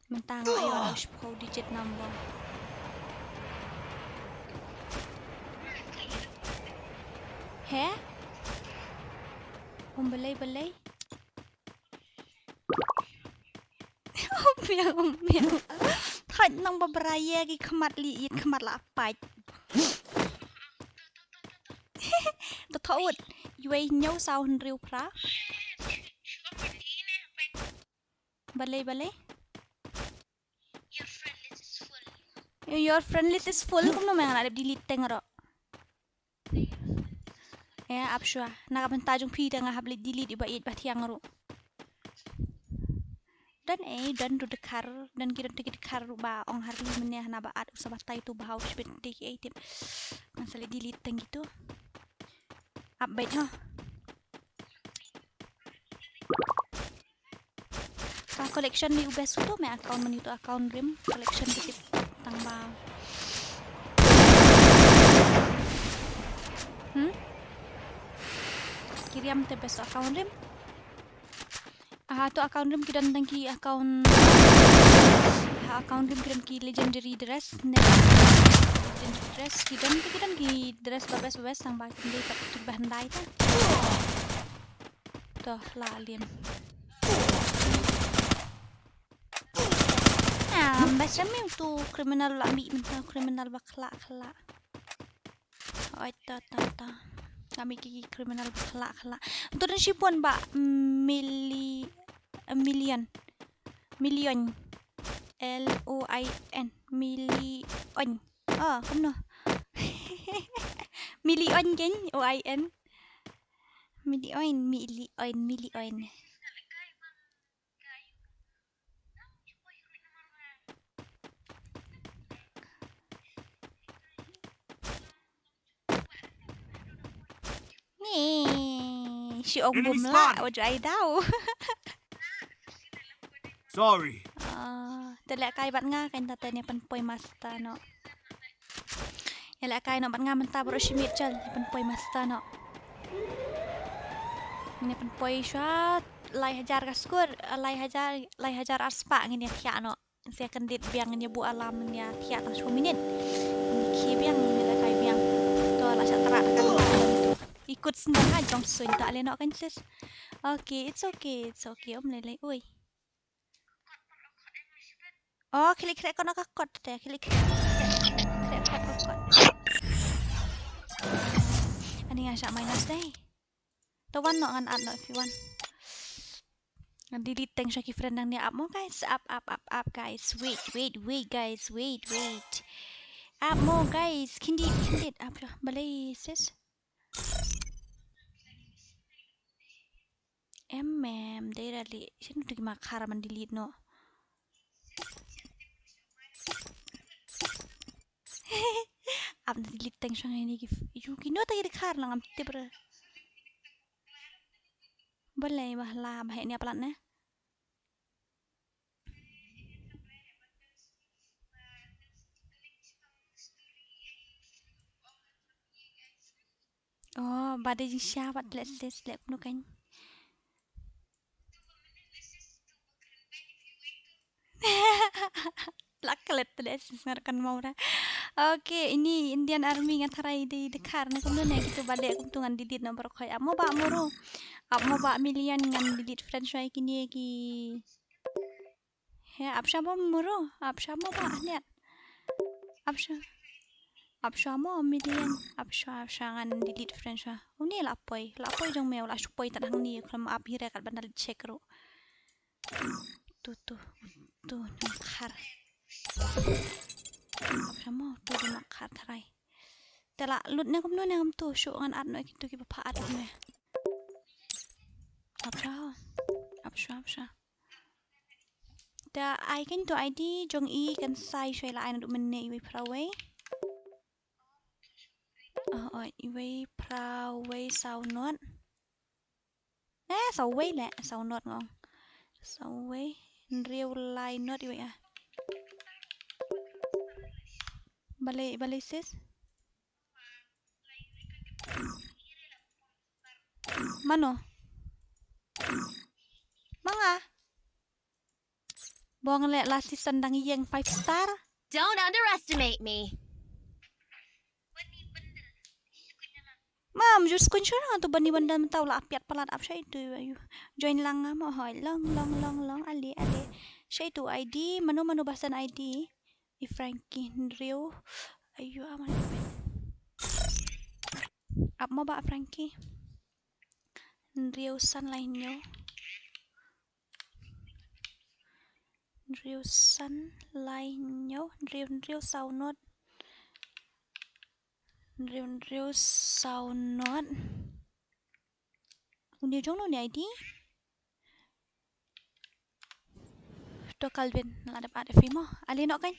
Mynta nga ïoh u shiphew digit number. He? Um balei balei? Um biang, um biang. Thait nang ba bra ïa ki khmat li it khmat la pait. Da thoh wut. Iwei hynñiew saw hynriew phra. Balei, balei? Your friend list is full. Kumno me nga la dep delete teng ruh. Eh, ap shuwa. Na ka bynta jong phi te nga hap leit delete iba ïeit ba thiang ruh. Don ei, don tu dkhar, don ki don te ki dkhar ruh ba ong harli mynne hana ba at u sa batai tu ba hau shibit te ki ei tip. Ngan sa leit delete teng kitu. Update ho. Ka collection ni u best tu me account mani tu account rim collection ki tip tang ba. Hmm? Ki riam te best account rim. Ah, tu account rim ki don tang ki account. Ha account rim ki don ki legendary dress ne. Legendary dress ki don ki don ki dress ba best ba best tang ba ki dei pat ki ba handai ta. To la liam. Ah, ba shem tu criminal la mi mynta criminal ba khla khla. Oi ta ta ta. Kami ki criminal ba khla khla. Tu dan shibun ba mili-, million. Million. L O I N. Million. Oh, kumno. Million ken O I N. Million, million, million. Ni, shi ong bum la, wa ju ai dau. Sorry. Ah, te leh kai bad nga kan ta te ne pynpoi master no. Ïa leh kai no bad nga mynta baroh shi miet jal ne pynpoi master no. Ne pynpoi shuwa lai hajar ka skur, lai hajar, lai hajar arspah ngin ïa thiah no. Sia kyndit biang ngin ïa buh alarm ngin ïa thiah tang shu minit. Ngin ïa khie biang ngin ïa leh kai biang. To la sha trak kan. Ikut sendang ha jong suin ta le no kan sis. Okay, it's okay, it's okay. Om lei lei. Oi. Oh, klik klik kono ka kot te, klik klik klik kot kot. Ani nga sha minus dei. To wan no ngan add no if you want. Ngan delete teng sha ki friend nang ni. Up mo guys, up up up up guys. Wait wait wait guys, wait wait. Up mo guys, kindit kindit up sha balei sis. Em em dei ra li shin tu ki ma khar man delete no. Ap na delete teng shong ini ki f- yu ki no ta ki khar lang am tip ra. Balei bah la bah ni aplat ne. Oh, ba dei jingshisha bad leh leh leh kumno kan. Lak klet leh sis ngar kan mau ra. Okay, ini Indian Army nga tharai dei dkhar ne kumno ne kitu ba leh kumtu ngan delete number khoi. Ap mo ba muru. Ap mo ba million ngan delete friend shwai kini ki. He, ap sha mo muru, ap sha mo ba hniat. Ap sha. Ap sha mo million, ap sha, ap sha ngan delete friend sha. Uni la poi, la poi jong me, la shu poi tad hangni, khlem ap hi re kat ban dal check ru. Tu, tu, tu, ni khar. Ap sha mo, tu, tu, ni khar tharai. Te la lut ne kumno ne kumtu, shu ngan add no kitu ki ba pha add ne. Ap sha, ap sha, ap sha. Da ai kan tu I D jong i kan sai shwai la ai naduh mynne iwei phra wei. Oh, oh, iwei phra wei saw not. Eh, saw wei le, saw not ngong. Saw wei, hynriew lai not iwei ah. Balei, balei sis? Mano? Manga? Bong le la season dang ïeng five star. Don't underestimate me. Mam, ju screenshot tu bani banda mentau la apiat palat ap shai tu ayu. Join lang ngam hoi long long long long ali ali. Shai tu I D mano mano basan I D. I Frankie Hynriew. Ayu aman. Ap mo ba Frankie. Hynriew san lai hynñiew. Hynriew san lai hynñiew, hynriew, hynriew saw not. Hynriew, hynriew saw not. Uni jong no ni I D. To Calvin, la dep add fi mo. Ali no kan.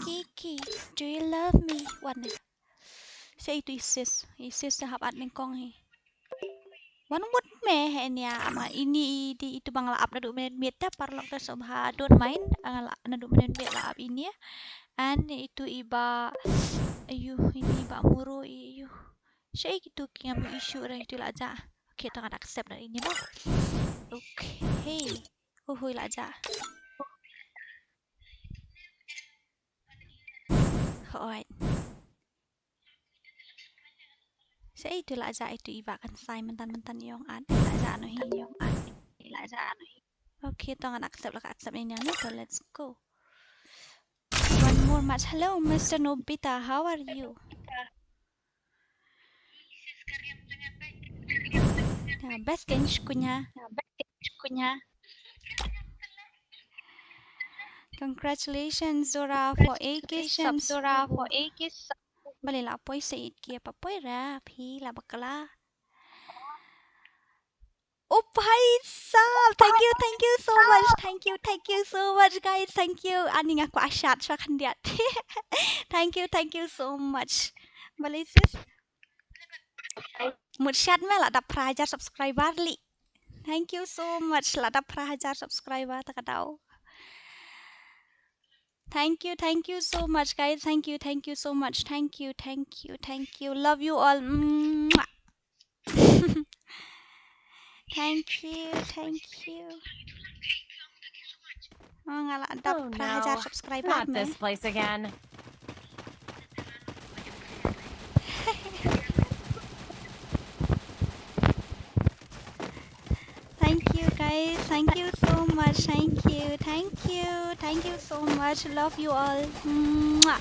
Kiki, do you love me? Wan ne. Sa itu i sis, i sis sa hap at nyngkong hi. Wan mut me he nia ama ini i di itu bang la ap naduh mynmiet ta paralok ta so bha don't mind ang la naduh mynmiet la ap ini. An itu iba ayu ini iba muru iyu. Sa itu ki ngam issue ra itu la ja. Okay, to ngan accept na ini mo. Okay. Uhui la ja. Hooid. Sa itu la ja itu iba kan sai myntan myntan i ong at. La ja no hi i ong at. La ja no hi. Okay, to ngan accept la ka accept ni ni to let's go. One more match. Hello, Mister Nobita, how are you? Ah, best kan shkunya. Congratulations Zora for eight K subs. Zora for eight K subs. Bale la poi sa eight K pa poi ra phi la bakla. Oh, bhai sahab, thank you, thank you so much, thank you, thank you so much, guys, thank you. Ani nga kwah shat sha khyndiat. Thank you, thank you so much. Bale sis. Mut shat me la da phra hajar subscriber li. Thank you so much. La dap phra hajar subscriber ta ka daw. Thank you, thank you so much, guys. Thank you, thank you so much. Thank you, thank you, thank you. Love you all. Mwah. Thank you, thank you. Oh, nga la dap phra hajar subscriber. Not me. This place again. Thank you, guys. Thank you so much. Thank you. Thank you. Thank you so much. Love you all. Mwah.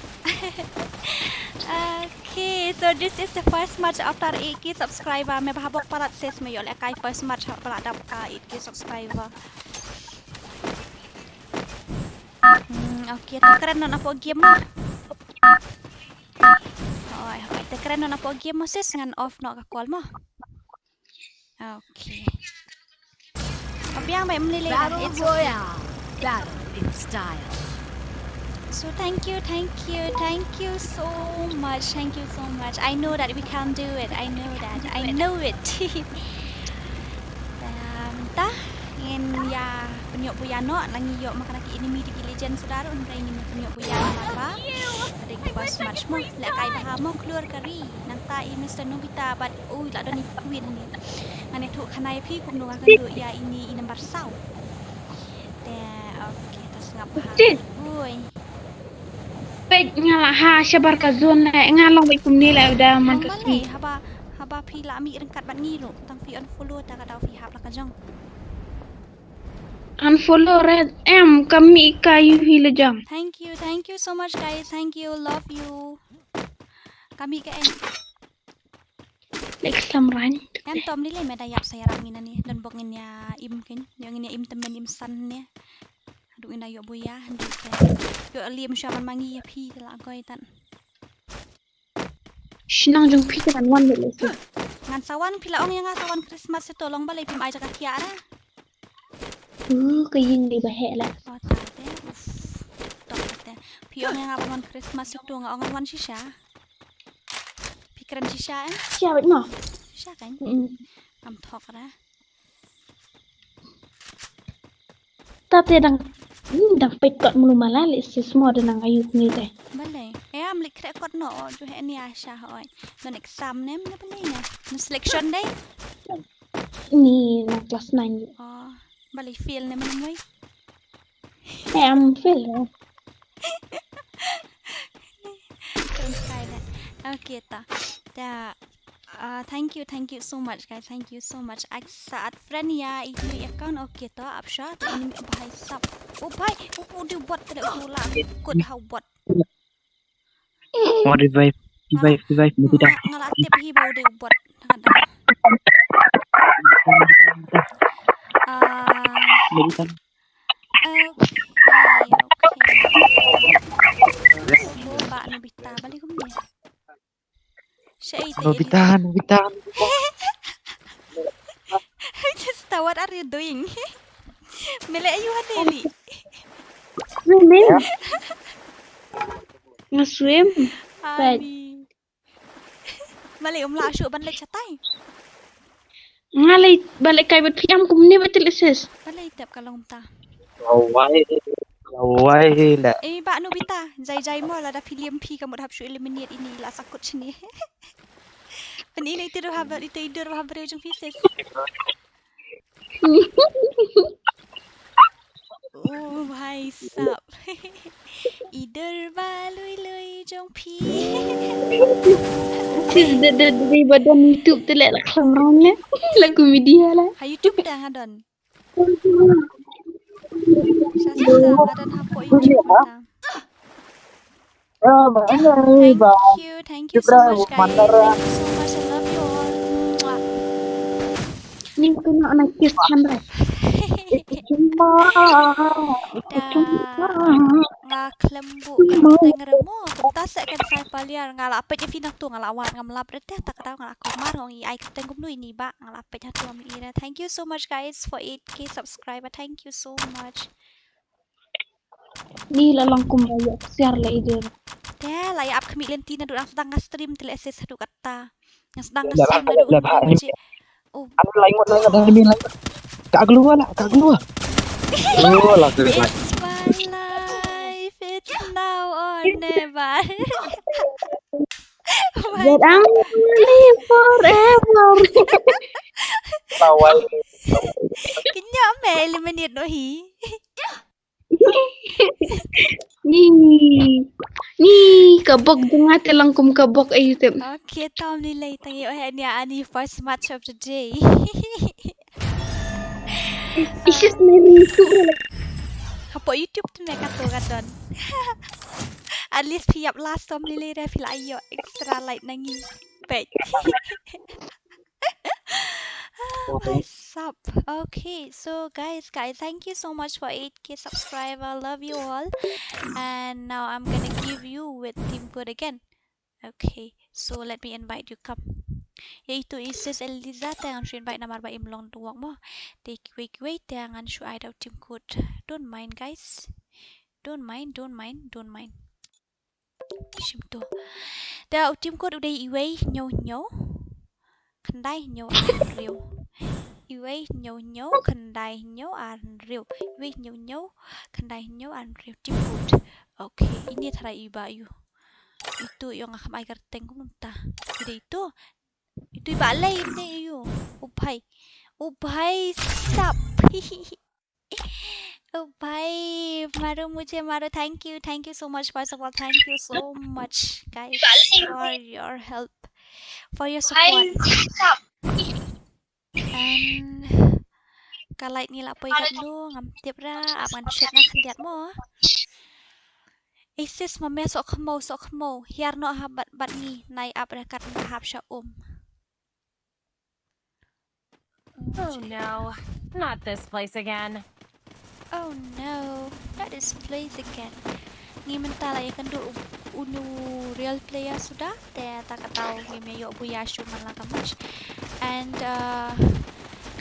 Okay, so this is the first match after eight K subscriber. Me bha bok palat ses me ïoh lehkai first match ha palat dap ka eight K subscriber. Hmm, okay, te kren noh na poh game mo. Hoi, hoi, te kren noh na poh game mo sis, ngan off noh ka call mo. Okay. Abiang bai mlili. Battle Royale. Battle in style. So thank you, thank you, thank you so much, thank you so much. I know that we can do it. I know that. I know it. Mynta ngin ïa pynïoh buya noh, la ngi ïoh ma kane ka enemy da ki Legend suda ruh, hynrei ngin ïa pynïoh buya noh ba. Ka dei ka first match mo, lehkai bha mo, klur ka ri. Nangta i Mister Nobita bad, ui, la don i Queen ni. Ngan ïathuh khana ïa phi kumno nga kynduh ïa ine i number saw. Te, okay, ta sngap bha. Ui. Peit nga la ha shabar ka zone leh, nga long beit kumne leh, uda man ka sngi. Haba, haba phi la mih ryngkat bad ngi ruh, tang phi unfollow ta ka daw phi hap la ka jong. Unfollow re em, ka mih ka ïu hi la jong. Thank you, thank you so much guys, thank you, love you. Ka mih ka em. Lek samran. Em tom ni le me da ïap sa ïarap ngin ani, don bok ngin ïa im kin, ïa ngin ïa im tymmen im san ne. Haduh ngin da ïoh buya, haduh ke. Ïoh liam sha man mangi ïa phi la koi tan. Shnong jong phi kan wan le se. Ngan sa wan phi la ong ïa nga sa wan Christmas se to long balei phim ai jaka thiah ra. Uh, ka ïing dei ba heh la. Oh, ta te. Uff. Tok te. Phi ong ïa nga ban wan Christmas se to nga ong ngan wan shisha. Phi kren shisha em? Shisha bad nga. Shisha kan? Mm. Kam thok ra. Ta te dang, hmm, dang peit kot mulu mala le sis mo da nang ayu ni te. Balei? Em li kre kot no, ju he ni asha hoi. Non exam nem ne balei ne? Non selection day? Ni nang class nine. Oh, balei fail ne mano moi? Em fail. Don't try that. Okay ta. Ta. Ah, thank you, thank you so much, guys. Thank you so much. Ak sa at friend ya, itu account okay to, ap sha, to ini bahai sap. Oh, bhai, oh, oh, dia bot tadi, oh, la, kut hau bot. Oh, revive, revive, revive, Nobita. Nga, nga la tip hi bau dia bot. Tengah dah. Ah. Nobita. Okay, okay. Oh, ba Nobita, balik kumne. Sha ite Nobita, Nobita, Nobita. Just, what are you doing? Mele ayu hade li. Swimming. Nga swim. Ani. Male um la shu ban le chatai. Nga le ban le kai bat phi am kumne bat le ses. Ban le tep ka long ta. Wai, wai la. Eh, ba Nobita, jai jai mo la da phi liam phi ka mut hap shu eliminate ini la sakut sini. Pynilei te dur habar, ite i dur habar jong phi ses. Oh, bhai sab. I dur ba lui lui jong phi. Sis da da da ba don YouTube te le la kham ran le. La komedi la. Ha YouTube da nga don. Sa sa sa nga don hapoh YouTube da. Thank you, thank you so much, guys. Thank you so much. I love you all. Mwah. Ni kena anak kiss kan, Rai? Cuma, cuma. Nga khlem buh kyrteng remo. Kumta seh kan sai paliar. Nga la peit ïa phi nangtu, nga la wad ngam lap ret te, ta ka daw nga la kumar ong i ai kyrteng kumno ini ba. Nga la peit hatu am ira. Thank you so much, guys, for eight K subscriber. Thank you so much. Ni la long kumba ïa ksiar la i dur. Te la ïa ap khmih lynti naduh nang sdang nga stream te la sis haduh katta. Nang sdang nga stream naduh hynriew baje. Oh. Anu lai ngot lai ngot anu lai ngot. Ka glua lah, ka glua. Oh, lah, glua. It's my life. It's now or never. Why? That I'm only forever. Lawai. Kynja me eliminate noh hi. Ni. Ni ka bok jong nga te lang kum ka bok ai tip. Okay, Tom ni lai tangi oi ani ani first match of the day. Isis ni ni tu. Hapoh YouTube tu me kato ka don. At least phi ïap last Tom ni lai re phi la ïoh extra light na ngi. Peit. Ah, my sub. Okay, so guys, guys, thank you so much for eight K subscriber. Love you all. And now I'm gonna give you with Team Code again. Okay, so let me invite you. Come. Ïa itu Isis Eliza te ngan shu invite namar ba im long duwok mo. Te kiwei kiwei te ngan shu ai da u Team Code. Don't mind, guys. Don't mind, don't mind, don't mind. Shim to. Te u Team Code u dei iwei hynñiew hynñiew khyndai hynñiew ar hynriew. Iwei hynñiew hynñiew khyndai hynñiew ar hynriew. Iwei hynñiew hynñiew khyndai hynñiew ar hynriew. Team Code. Okay, ini tharai iba ïu. Itu ïong nga kham ai kyrteng kumta. Ide itu. Itu iba lei ini ïu. Uphai. Uphai sap. Oh, bhai, Maru, mujhe Maru, thank you, thank you so much. First of all, thank you so much, guys, for your help, for your support. And ka light ngi la poi katno, ngam tip ra, ap ngan check na khyndiat mo. Isis ma me sok khmo, sok khmo, hiar no ha bat, bat ngi, nai ap ra kat nga hap sha um. Oh no, not this place again. Oh no, not this place again. Ngi mynta la ïakynduh u, u new real player suda, te ta kata u ngim ïa ïoh buya shuh man la ka match. And uh,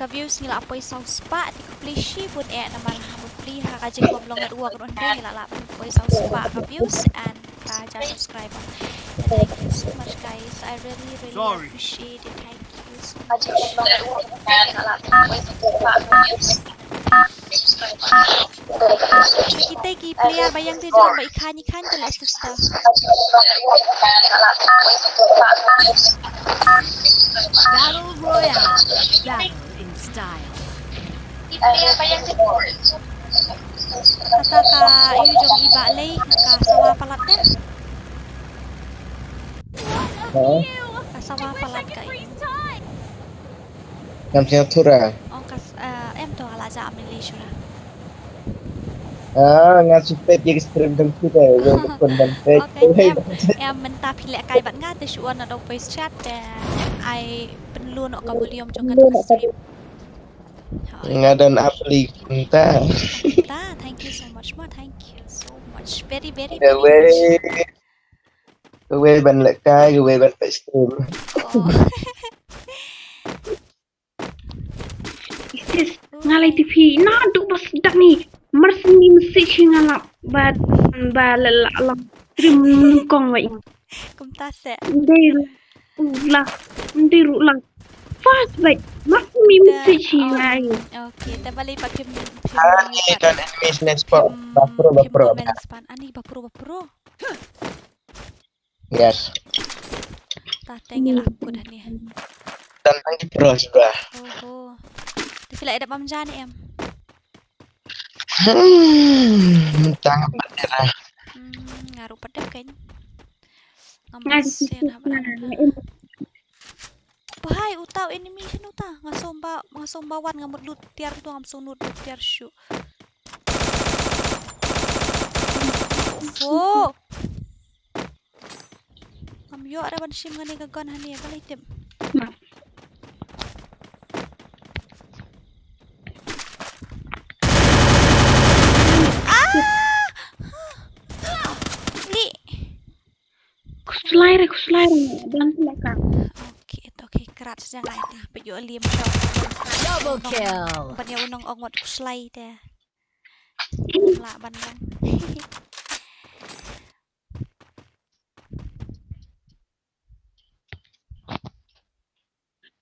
ka views ngi la poi saw spah, te khublei shibun eh namar ha bun pli ha ka jingbym long network ruh hynrei ngi la lah poi saw spah ka views and ka ja subscriber. Thank you so much, guys. I really, really appreciate it. Thank you so much. Kita ki player ba ïeng te jon ba i khan i khan te la sister. Battle Royale. Battle in style. Kata ka ïu jong i Bah Lei ka sawa palat te. Ha? Ka sawa palat ka ïu. Ngam sngewthuh ra. Ong ka s-, eh, em to ala ja am Lei shuwa. Ah, nga shu peit ïa ka stream jong phi te, wei ka phone ban peit. Okay, em, em mynta phi leh kai bad nga te shu wan na dong voice chat te ai pynlut noh ka volume jong ka stream. Nga don ap lei mynta. Mynta, thank you so much ma, thank you so much. Very, very, very much. Kawei ban leh kai, kawei ban peit stream. Oh. Sis, nga lei tipi, naduh ba sdang ni. Mar sni message nga la ba, ba la la la stream nyngkong wei. Kumta se. Ndei ruh la, ndei ruh la. Fast wei. Mar sni message nga. Okay, te balei pat phim, phim. Ani kan animation spot. Bapro, bapro. Ani bapro, bapro. Yes. Ta teng ila kut hani. Tan tang ki pro shuwa. Oho. Te phi la ïa dep bam ja ne em? Hmm, tang pat ïa. Hmm, nga ruh pat dep kan. Ngam sngewthuh na ba. Bhai, uta u enemy shano uta? Nga sngewbha, nga sngewbha wan nga mut loot tiar tu, ngam sngewbha loot tiar shuh. Oh. Ngam ïoh re ban shim nga ne ka gun hani, balei tip. Ah! Ni. Khuslai re, khuslai re, ban pula ka. Okay, to okay, krat sejang ai ta, peit ïoh liam to. Double kill. Ban ïa u nong ong wat khuslai te. Lah ban ban.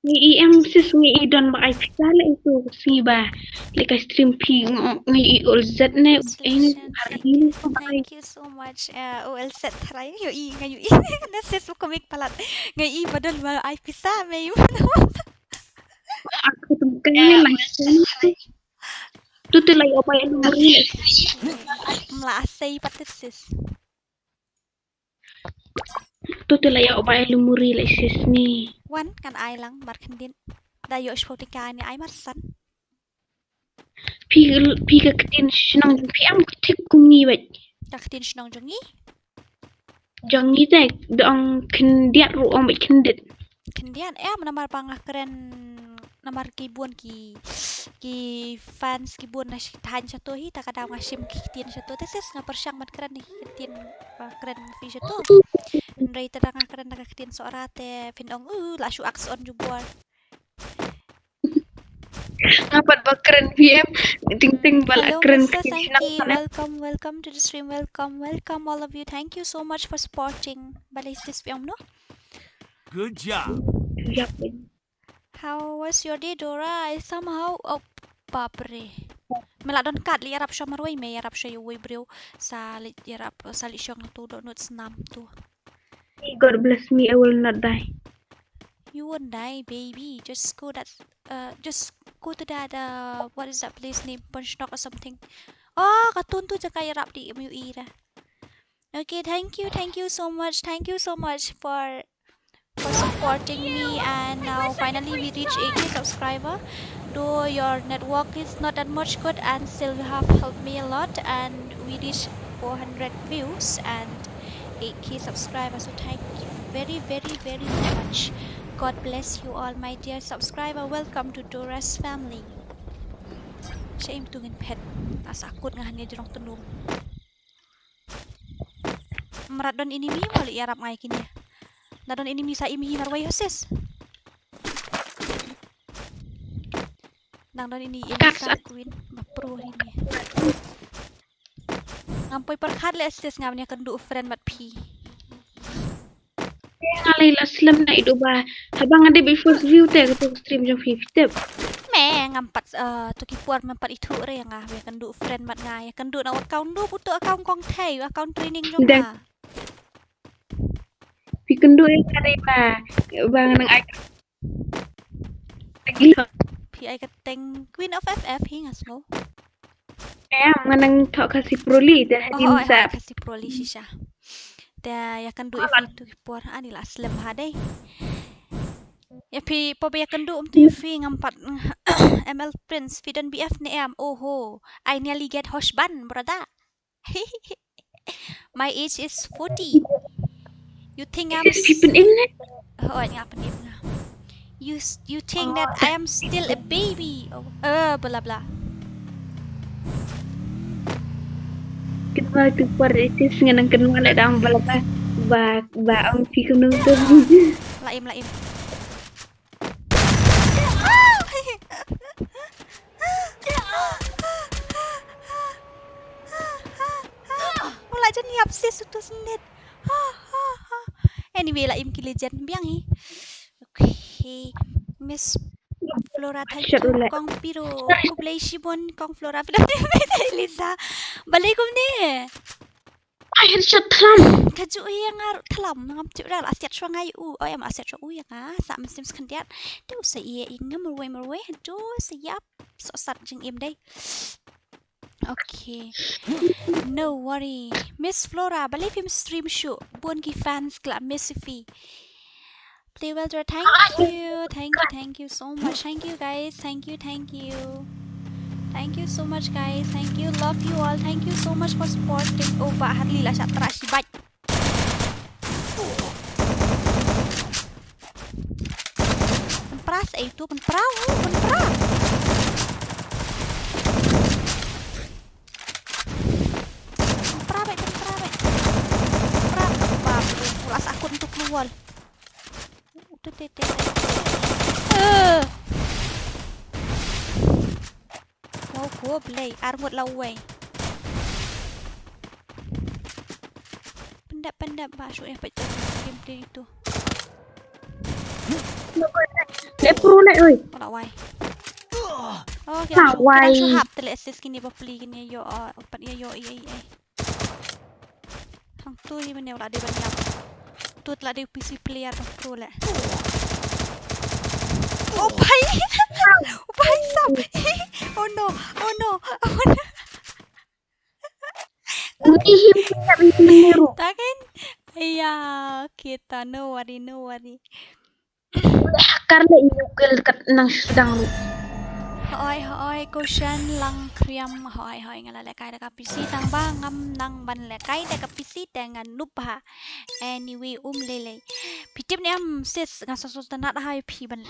Ngi i em sis, ngi i don ba ai pisa le itu sngi ba. Le ka stream phi ngi i ol zet ne. Ei ne. Thank you so much. Uh, ol zet try yo i nga yo i. Na sis ko mik palat. Ngi i ba don ba ai pisa me. Aku tu kan ni lang. Tu tu lai opai lu muri le. Mla asai patit sis. Tu tu lai opai lu muri le sis ni. Wan kan ai lang mar khyndit. Da yo shpoti ka ni ai mar san. Phi phi ka ktien shnong jong phi am ka thik kum ngi wek. Ka ktien shnong jong ngi. Jong ngi te dong khyndiat ruh ong bad khyndiat. Khyndiat em namar ba nga kren namar ki bun ki ki fans ki bun na shi thain shato hi ta ka daw nga shim ki ktien shato te sis nga pyrshang ban kren ni ki ktien ba kren phi shato. Hynrei te da nga kren da ka ktien Sohra te phin ong u la shu ak son jubor. Nga pat ba kren P M ting ting ba la kren. Hello, Mister Sankey. Welcome, welcome to the stream. Welcome, welcome all of you. Thank you so much for supporting. Balei sis P M no? Good job. Yep. How was your day, Dora? I somehow oh bapre. Me la don kat li arap shamar wei me arap sha wei brio sa li arap sa li shong tu do not snam tu. God bless me, I will not die. You won't die, baby. Just go that, uh, just go to that, uh, what is that place name? Punch Knock or something. Oh, katun tu jakai rap di M U E da. Okay, thank you, thank you so much, thank you so much for for supporting me, and now finally we reach eight K subscriber. Though your network is not that much good, and still you have helped me a lot, and we reach four hundred views and eight K subscribers. So thank you very, very, very much. God bless you all, my dear subscriber. Welcome to Dora's family. Shame to ngin pet. As akut nga hanya jerong tenung. Mrat don enemy mo li arap ngai kini. Na don enemy sa imi hi marwai hosis. Nang don ini Elisa Queen ba pro ini. Ngam poi perkhat le sis ngam nia kendu friend mat phi. Ngalai la slem na idu ba. Habang ada bi first view te ketu stream jong phi tip. Me ngam pat eh, tu ki puar mem pat itu re nga we kendu friend mat nga ya kendu na account du butu account kong thai account training jong nga. Phi kendu ya kare ba ba nang ai. Phi ai ka teng Queen of F F hi nga sngo. Em nga nang thok ka si proli te hadin sa. Ka si proli shisha. Te ya kan du if tu ki por ani la slem ha dei. Ya phi po ya kan du um tu ya phi ngam pat M L Prince phi don B F ne em oho. I nearly get husband brother. My age is forty. You think I'm Sis phi pyneng ne? Oh, nga pyneng nga. You s- you think that I am still a baby? Oh, uh, bla bla. Kynmaw tu por sis ngan nang kynmaw le dang bla bla. Ba ba ong phi kumno tu. La im la im. Wala jan yap sis utus net. Anyway la im ki legend biang hi. Okay. Miss Flora thank you. Kong Piro. Kublai shibun Kong Flora. Lisa. Balai kumne. Ai headshot thlam. Ka ju ya nga thlam ngam ju ra la siat shwa ngai u. Oi ma siat shwa u ya nga sa min sim skhandiat. Tu sa ye i ngam rwai marwai tu sa yap. So sat jing im dei. Okay. No worry. Miss Flora, balai phim stream shu. Bun ki fans kla miss phi. Play well, Dora. Thank you. Thank you. Thank you so much. Thank you, guys. Thank you. Thank you. Thank you so much, guys. Thank you. Love you all. Thank you so much for supporting. Oh, ba Harley la shat trash bat. Pras eh tu pras, pras. Pras, pras, pras. Pras, pras. Pras aku untuk keluar. Te te te te. Eh. Wow, ko blei ar ngut lawei. Pendap pendap ba shu eh pecah game dia itu. Nda Eh, pro leh, oi. Wala wai. Oh, ki Ha, dang shu, ki dang shu wai. Hap te leh sis kine bapli kine ïoh, oh, pat ïa ïoh ïa ïa. Hangtu hi mane u la dei ban ïap. Tu te la dei u P C player ba pro leh. Oh bhai. Oh bhai sab. Oh no. Oh no. Oh no. Mesti him kita bikin niru. Takin. Iya, kita no worry, no worry. Kar leh ïa u kill kat nang sdang ruh. Hoi hoi, Kushan Langkriam, hoi hoi, nga la lehkai da ka P C tang ba ngam nang ban lehkai da ka P C te nga noob bha. Anyway, um lei lei. Phi tip ne em sis, nga sa sngewtynnat bha ïa phi ban,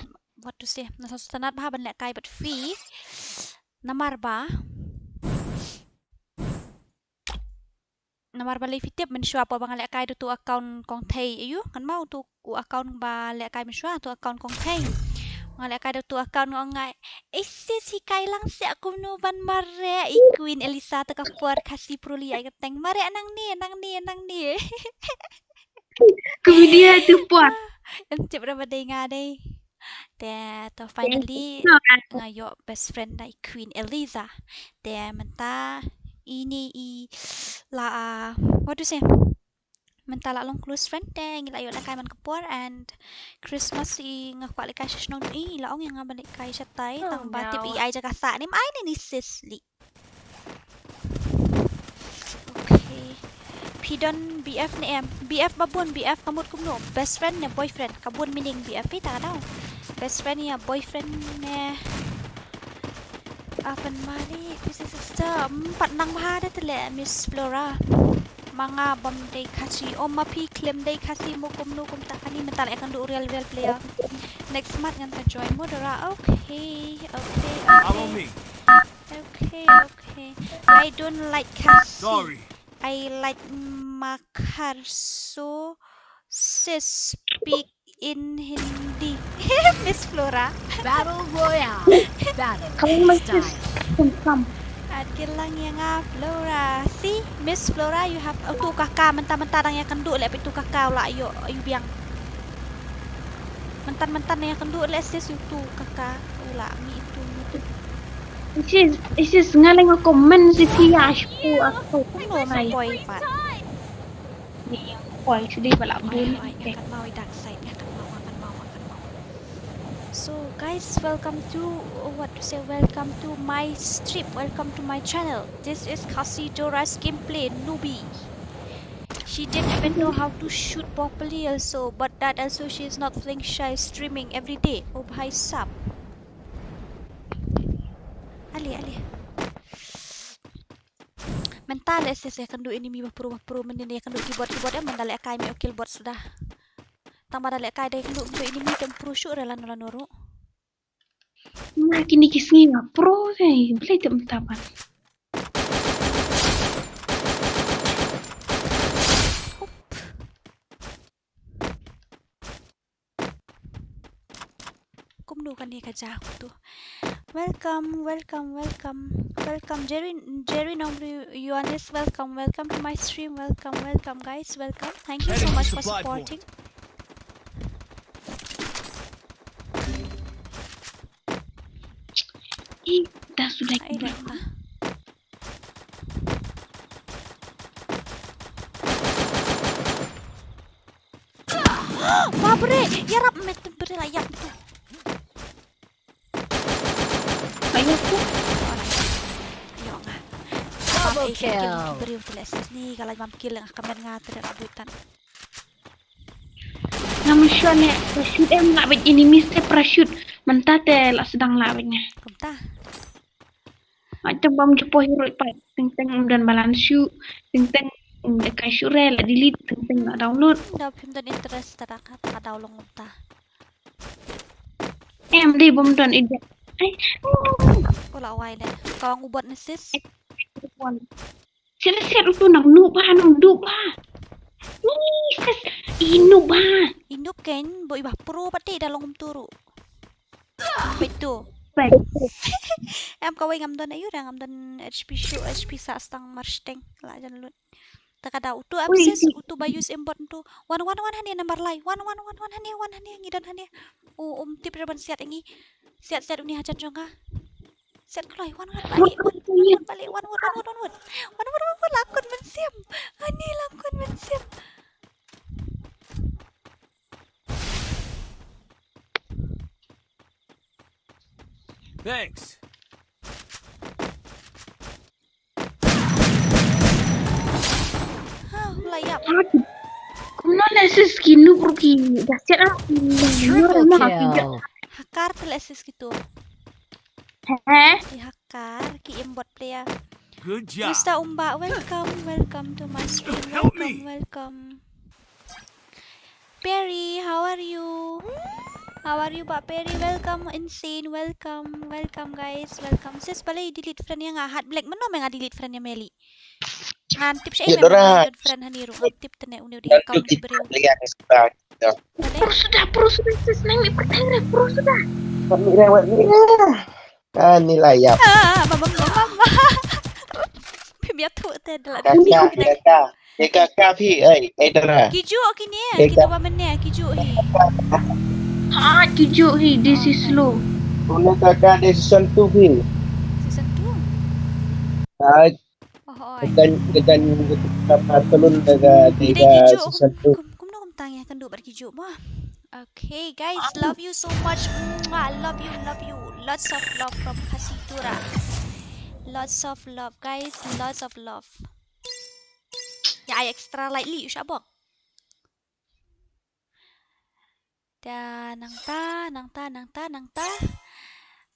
what to say, nga sa sngewtynnat bha ban lehkai bad phi. Namar ba Namar balei phi tip, mynshuwa por ba nga lehkai da utu u account kong Thei, aïu, ngan ma utu u account ba lehkai mynshuwa, utu u account kong Thei. Nga lehkai da utu u account, nga ong nga, "Ei sis, hikai lang seh kumno ban mareh." I Queen Elisa te ka por Khasi Purulia, ai ka teng, "Mareh nangne, nangne, nangne." Kumne tu por. Em tip ra ba dei nga dei. Te to finally nga ïoh best friend da i Queen Eliza. Te mynta ine i la, ah, what to say? Mynta la long close friend te ngi la ïoh lehkai man ka por, and Christmas i nga kwah lehkai sha shnong i, i la ong ïa nga ban lehkai shatai, tang ba tip i ai jaka sah, ym ai ne ni sis li. Okay. Phi don B F ne em? B F ba bun, B F ka mut kumno? Best friend ne boyfriend? Ka bun meaning B F hi ta ka daw. Best friend ïa boyfriend ne? Apan mali, this is sister. Hmm, pat nang bha da te leh Miss Flora. Ma nga bym dei Khasi, o ma phi khlem dei Khasi mo kumno kumta, kane mynta la ïakynduh real real player. Next month ngan sa join mo Dora. Okay, okay, Follow okay. Me. Okay, okay. I don't like Khasi. Sorry. I like Makharso. Sis, speak in Hindi. Miss Flora. Battle Royale. Battle Kawan this masih time. sungkam. At kilang ïa nga Flora. See, Miss Flora, you have, oh, tu kaka, mynta mynta dang ïakynduh leh, peit tu kaka u la ïoh, ïoh biang. Mynta mynta dang ïakynduh leh sis, ïoh tu kaka u la ngi tu ngi tu. Isis, isis nga leng comment si pia shu aku. Kumno sa poi pat. Ni poi shu dei ba la bun. Oi, oi, nga kat mau i dark side, nga kat mau, nga kat mau, nga kat mau. So guys, welcome to, what to say, welcome to my stream, welcome to my channel. This is Khasi Dora's gameplay, newbie. She didn't even know how to shoot properly also, but that also she is not playing shy, streaming every day. Oh bhai sab. Ale, ale. Mynta leh sis ïakynduh enemy ba pro ba pro, mynnin ïakynduh keyboard keyboard em, mynta lehkai me o keyboard suda. Tang ba da lehkai da ïakynduh kynduh enemy te ym pro shuh re lano lano ruh. Ma kine ki sngi nga pro te, balei te mynta ban. Up. Kumno kane ka ja kumtu. Welcome, welcome, welcome. Welcome Jerry, Jerry Nongri Yohanes, welcome, welcome to my stream, welcome, welcome guys, welcome. Thank you so Heading to much for supply point. Supporting. Eh, dah sudah Ai kira. Dah. Babre, ïarap met bre la ïap tu. Kaya tu. Ïoh nga. Double Ai, kill kill. briew tu leh sis ni, ka la bam kill nga, ka met nga tu la buitan. Nga mynshuwa ne parachute em lah bad enemies te parachute. Mynta te la sdang lah bad nga. Kumta. Nga te bam jubor hi ruh pat. Teng teng ym don balance shuh. Teng teng ym da kai shuh re, la delete, teng teng la download. Da phim don interest ta da ka, ka download kumta. Em dei bym don ida. Ai. Ko la wai le. Ka ong u bot ne sis. Sila siat utu nang noob ba, nang noob ba. Ni sis, i noob ba. I noob ken bo i ba pro pat te da long kumtu ruh. Bad tu. Bad. Em kawei ngam don ayu da, ngam don H P shuh, H P sah stang mar shteng la jan lut. Ta ka daw utu. Ui, absis, utu ba use aimbot utu. Wan, wan, wan hangne number lai. Wan, wan, wan, wan hangne, wan hangne, ngi don hangne. U, um tip re ban siat ïa ngi. Siat, siat une hajan jong nga. Siat kloi, wan, wan, balik, wan, wan, wan, balik, wan, wan, wan, wan, wan. Wan, wan, wan, wan, la khun mynsiem. Ani la khun mynsiem. Thanks. Ha, la ïap. Kumno le sis ki noob ruh ki da siat ah. Triple kill. Hacker te le sis kitu. He? Ki hacker, ki aimbot player. Good job. Mister Umba, welcome, welcome to my stream. Help me. Welcome, welcome. Perry, how are you? How are you, Bah Perry? Welcome, Insane. Welcome, welcome, guys. Welcome. Sis, balei delete friend ïa nga? Heart Black, mano me nga delete friend ïa Meli? Ngam tip sha ine, ngam friend hangne ruh, ngam tip tene une u dei account u briew. Balei? Pro suda, pro suda, sis, nang mi percaya, pro suda. Kami lewat ni. Ah, ni lah ya. Ah, mama, mama, mama. Phi bia tu te de la. Kaka, kaka. Kaka phi, ai, ai dara. Ki ju kine, ki tu ba mene, ki ju hi. Ha, ki ju hi, this is slow. Una kaka de season two phi. Season two? Ai. Oh, oi. Kedan, kedan, kedan, kedan, kedan, kedan, ki ju, season two. Kum, kum, kum, kum tang ya, kan du bar ki ju, ma. Okay, guys, love you so much. Mwah, love you, love you. Lots of love from Khasi Tura. Lots of love, guys. Lots of love. Ya, ai extra lightly, u shabok. Da nangta, nangta, nangta, nangta.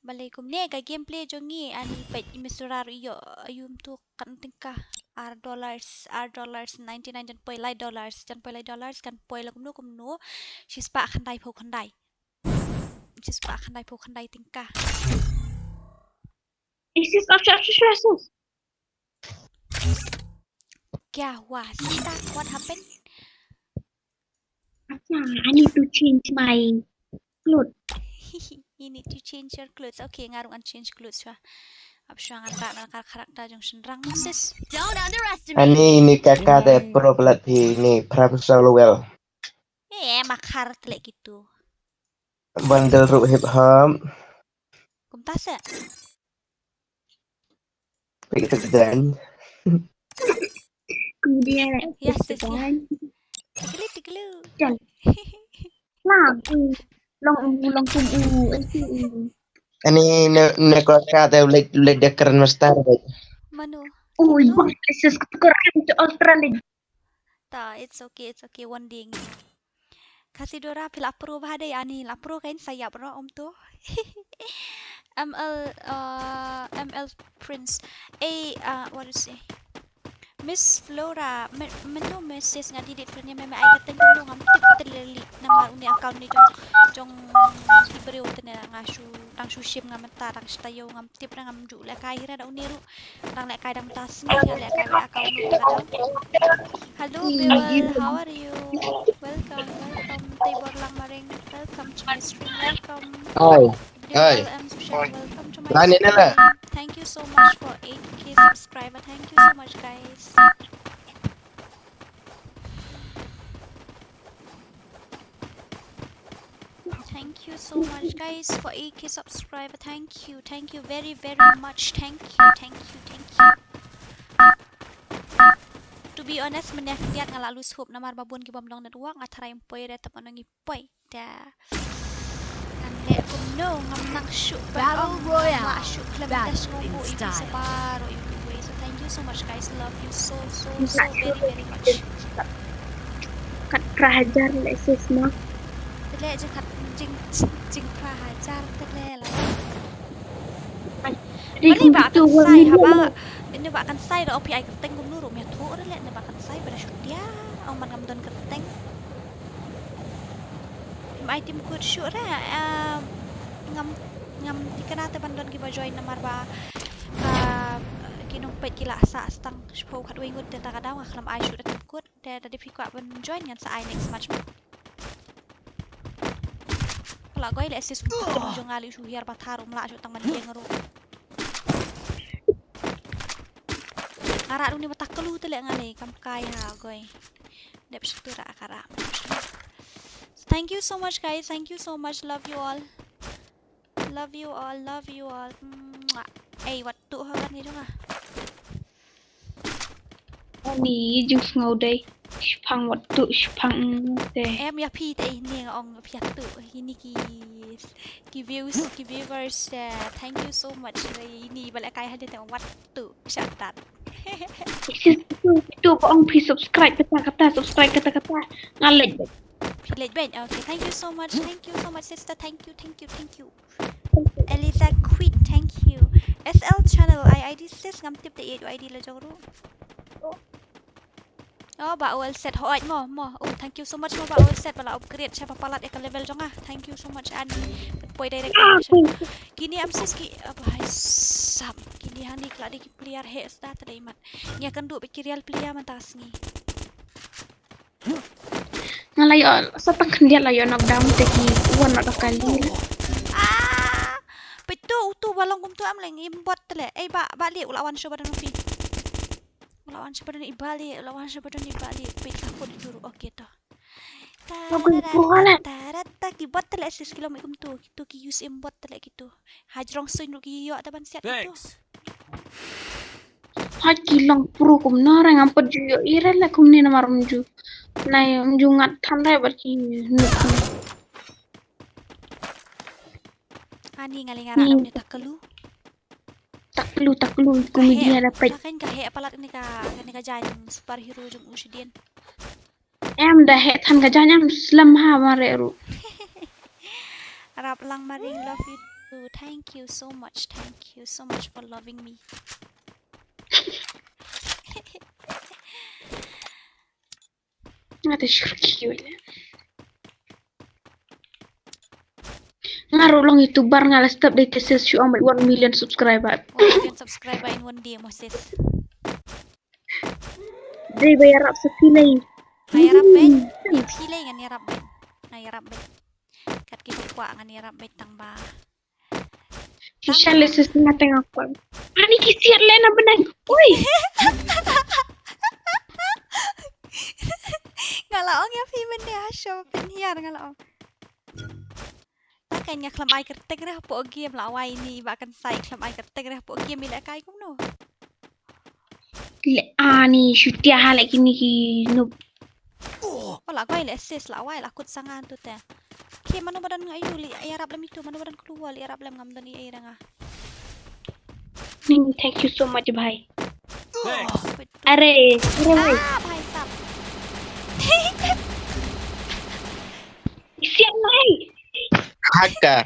Balei kumne ka gameplay jong ngi ani peit i mesura ïoh ayu mtu kan tyngka ar dollars, ar dollars ninety nine jan poi lai dollars, jan poi lai dollars kan poi la kumno kumno. Shispah khyndai phew khyndai. Shispah khyndai phew khyndai tyngka. Is this after after. Kya hua? Sita, what happened? Acha, I need to change my clothes. You need to change your clothes. Okay, nga ruh ngan change clothes shuwa. Ap shuwa ngan rak na ka character jong shynrang, Moses. Don't underestimate. Ani ni kaka de pro plat phi ni prap solo well. Eh, makhar tlek gitu. Bundle ruh hip hop. Kumta se. Pik tek dan. Kemudian yes, yes, yes. Tikelu, tikelu. Dan. Lah, long u, long kum u, eh, si u. Ani ne, ne ko ka te le, le de keren master. Mano? Ui, bang, sis keren tu Australia. Ta, it's okay, it's okay, one day. Khasi Dora phi la pro bha dei ani, la pro kain sa ïap ro om to. M L, uh, M L Prince. Eh, uh, what to say? Miss Flora, me, menu message nga delete friend ïa me, me ai ka teng lu ngam tip te leli. Namar une account ni jong, jong ki briew te ne nga shu, tang shu shim nga mynta, tang shu taïew ngam tip, ngam ju lehkai hi re da une ruh. Dang lehkai dang mynta sngi, nga lehkai leh account nu te ka dang. Hello, Bewell, how are you? Welcome, welcome. Tei Borlang Maring, welcome to my stream, welcome. Hi. Hi. Welcome to my stream. Thank you so much for eight K subscriber. Thank you so much, guys. Thank you so much, guys, for eight K subscriber. Thank you, thank you very, very much. Thank you, thank you, thank you. To be honest, mynne khyndiat nga la lose hope namar ba bun ki bym don network, nga tharai ym poi re, tap ngi poi. Da. Ngan leh kumno, ngam nang shuh ban ong, ngam lah shuh khlem da sngewbha ïa phi sa baroh ïa phi. So thank you so much, guys. Love you so, so, so very, very much. Kat phra hajar leh sis mo. Te leh jing kat jing, jing phra hajar te leh la. Balei ba kan sai haba. Ine ba kan sai da ong phi ai kyrteng kumno ruh me thoh re leh ne ba kan sai ba da shu dia. Ong man ngam don kyrteng. Em ai tim kut shuh re, em, ngam, ngam thikna te ban don kiba join namar ba, ah, ki nongpeit ki la sah stang shiphew khatwei ngut te ta ka daw nga khlem ai shuh da tim kut. Te da dei phi kwah ban join ngan sa ai next match mo. Ka la goi leh sis u kut jong nga leh shu hiar ba thar um lah shuh tang ban ïeng ruh. Ara duni ba taklu te le ngalei kam kai ha goi. Dep shutura kara. Thank you so much, guys. Thank you so much. Love you all. Love you all. Love you all. Mwah. Ei, wat tu ha kan ni jong ah. Ani jing sngew dei. Shipang wat tu shipang te. Em ya phi te ni ong phi tu. Ini ki ki views ki viewers. Thank you so much. Ini balik kai haja te wat tu. Shatat. Sis tu tu ba ong phi subscribe kata kata subscribe kata kata. Ngalek. Phi lek ben. Okay, thank you so much. Thank you so much, sister. Thank you, thank you, thank you. Eliza Queen, thank you. S L channel, I ID sis ngam tip te I D la jong ru. Oh, ba ol set hoi mo mo. Oh, thank you so much mo ba ol set ba la upgrade sha ba palat ïa ka level jong nga. Thank you so much Annie. Poi direct. Kini am sis ki abai sap. Kini hani kla di ki player he sda te dei mat. Ngi kan du ba ki real player man ta sngi. Nga la ïoh sa tang khyndiat la ïoh knockdown te ki wan la da kali. Ah! Peit tu utu ba long kumtu am leng im bot te le. Ei ba ba li u la wan shuh ba don phi. U la wan shuh ba don i ba li, u la wan shuh ba don i ba li. Peit ka kut itu. Okay to. Aku itu lah. Tarata ki bot te le sis ki long kumtu. Kitu ki use im bot te le kitu. Hajrong suin ruh ki ïoh ta ban siat kitu. Thanks. Haj ki long pro kumno re ngam pat ju ïoh ira la kumne namar um ju. Nai um ju ngat than re bad ki nuk. Ani ngali ngara ni taklu. Taklu taklu kumne la pet. Kan ka he palat ni ka ni ka jan superhero jong u shidien. Em da heh than ka jaiñ em slem ha mareh ruh. Rap lang Maring, love you too. Thank you so much. Thank you so much for loving me. Nga te shirki wele. Nga ruh long YouTuber nga la step dei te sis shu ong one million subscriber. One million subscriber in one day mo sis. Dei ba ïarap sa phi lei. Nga ïarap beit. Ni phi lei ngan ïarap beit. Nga ïarap beit. Kat ki ba kwah ngan ïarap beit tang ba. Ki shan lei sis nga teng kwah. Ani ki siat lei na benang. Ui. Nga la ong ïa phi mynne ha show pynhiar nga la ong. Ta kan ïa khlem ai kyrteng re hapoh game la wai ni ba kan sai khlem ai kyrteng re hapoh game i leh kai kumno. Le ani shutia ha le kini ki noob. Wala koi le sis la wai la kut sangan tu te. Ki mano badan ngai tu li ïarap lem itu mano badan keluar li ïarap lem ngam don i ai ranga. Thank you so much bhai. Are, are bhai. Ah, bhai sab. Siap mai. Hacker.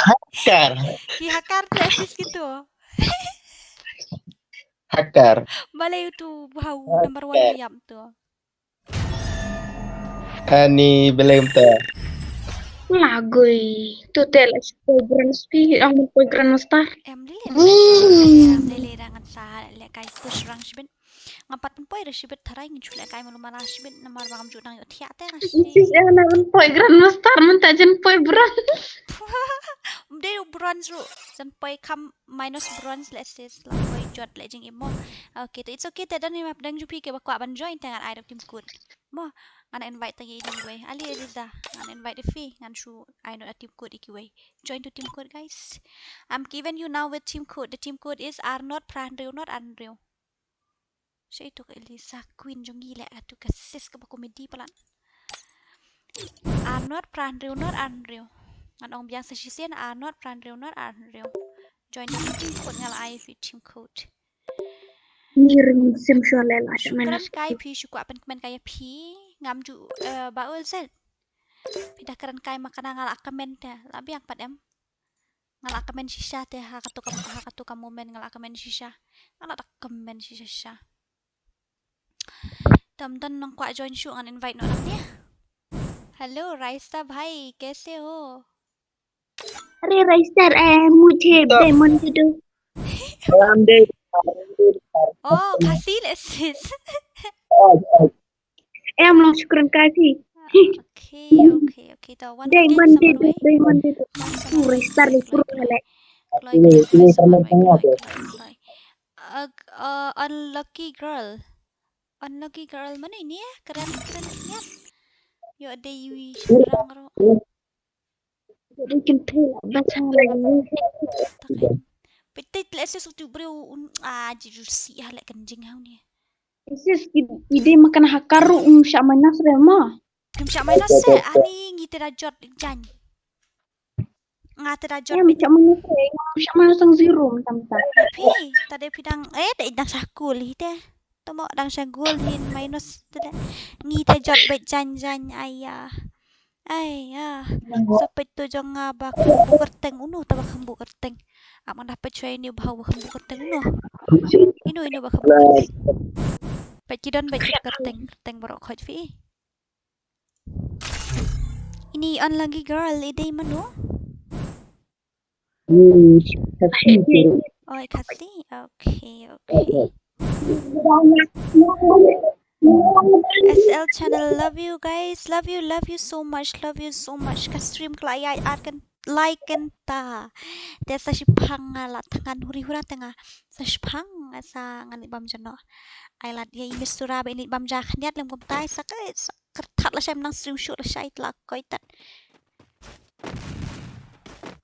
Hacker. Ki hacker tu assist gitu. Hacker. Balei tu bhau number one yam tu. Ani belum tu. Lagui tu tel poi grandmaster. Em lele. Em lele rangan sa le kai push rang shibit. Ngam pat pynpoi re shibit tharai ngin shu leh kai malu mala shibit namar ba ngam ju nang ïoh thiah te nga shibit. Sis eh na pynpoi grandmaster mynta jen poi bronze. Dei u bronze ruh jen poi kham minus bronze le sis la poi jot le jing imo. Okay to it's okay te don ni map dang ju phi ke ba kwah ban join te ngan ai da u team code. Mo ngan invite ta ngi dang wei ali Eliza ngan invite phi ngan shu ai no da team code iki wei. Join to team code guys. I'm giving you now with team code. The team code is R not pran reu not an reu. Sha itu ka Elisa Queen jong ngi leh katu ka sis kaba komedi palat. Arnor pran riew nor arnriew. Ngan ong biang sa shisien Arnor pran riew nor arnriew. Join team code nga la ai phi team code. Ni ring sim shuwa leh la sha mena. Shukran kai phi shu kwah pynkmen kai ïa phi ngam ju eh, ba ul set. Phi da kren kai ma kana nga la kmen te la biang pat em. Nga la kmen shisha te ha katu ka ha katu ka moment nga la kmen shisha. Nga la da kmen shisha shisha. Tam don nang kwah join shu ngan invite noh nang dia. Hello Raisa bhai, kaise ho? अरे राइस्टर ए, मुझे डायमंड दे दो। Oh, Khasi le sis. Em long shukran kafi. Okay, okay, okay. To one Diamond de do, diamond de do. Puri star ni puru kale. Ag-, uh, unlucky girl. Unlucky girl, mano ini eh? Kren, kren, kren. Yo, ada yui sharang ro. Jadi kan tu lah, baca lagi. Takai. Pete tle sis utu bro, un, ah, jiru si ah lek kenjing hau ni. Sis, i, ide makan hakar ru, um, syak minus re ma. Kum syak minus se, ani ngi te da jot jan. Nga te da jot. Em, syak minus re, syak minus sang zero, macam ta. Phi, tade phi dang, eh, te dang sakul hi te. Tomo dang sha gol hin minus te de. Ngi te jot bet jan jan aya. Aya. Sa peit to jong nga ba kham bu kerteng unu ta ba kham bu kerteng. Ap nga da peit chwa inu ba kham bu kerteng unu. Inu inu ba kham bu kerteng. Peit ki don bet kerteng kerteng barok khoj fi. Ini on lagi girl ide mano? Hmm, Khasi. Oh, Khasi. Okay, okay. S L channel, love you guys, love you, love you so much, love you so much. Ka stream ka la ïaid ar kan like kan ta. Te sa shiphang nga la thngan huri hura te nga. Sa shiphang sa ngan leit bam jano. Ai lad ïa i mistura ba i leit bam ja khniat lem kumtai sa ka sa Kyrthat lashai, mynta stream shuh lashai, tla koi tat.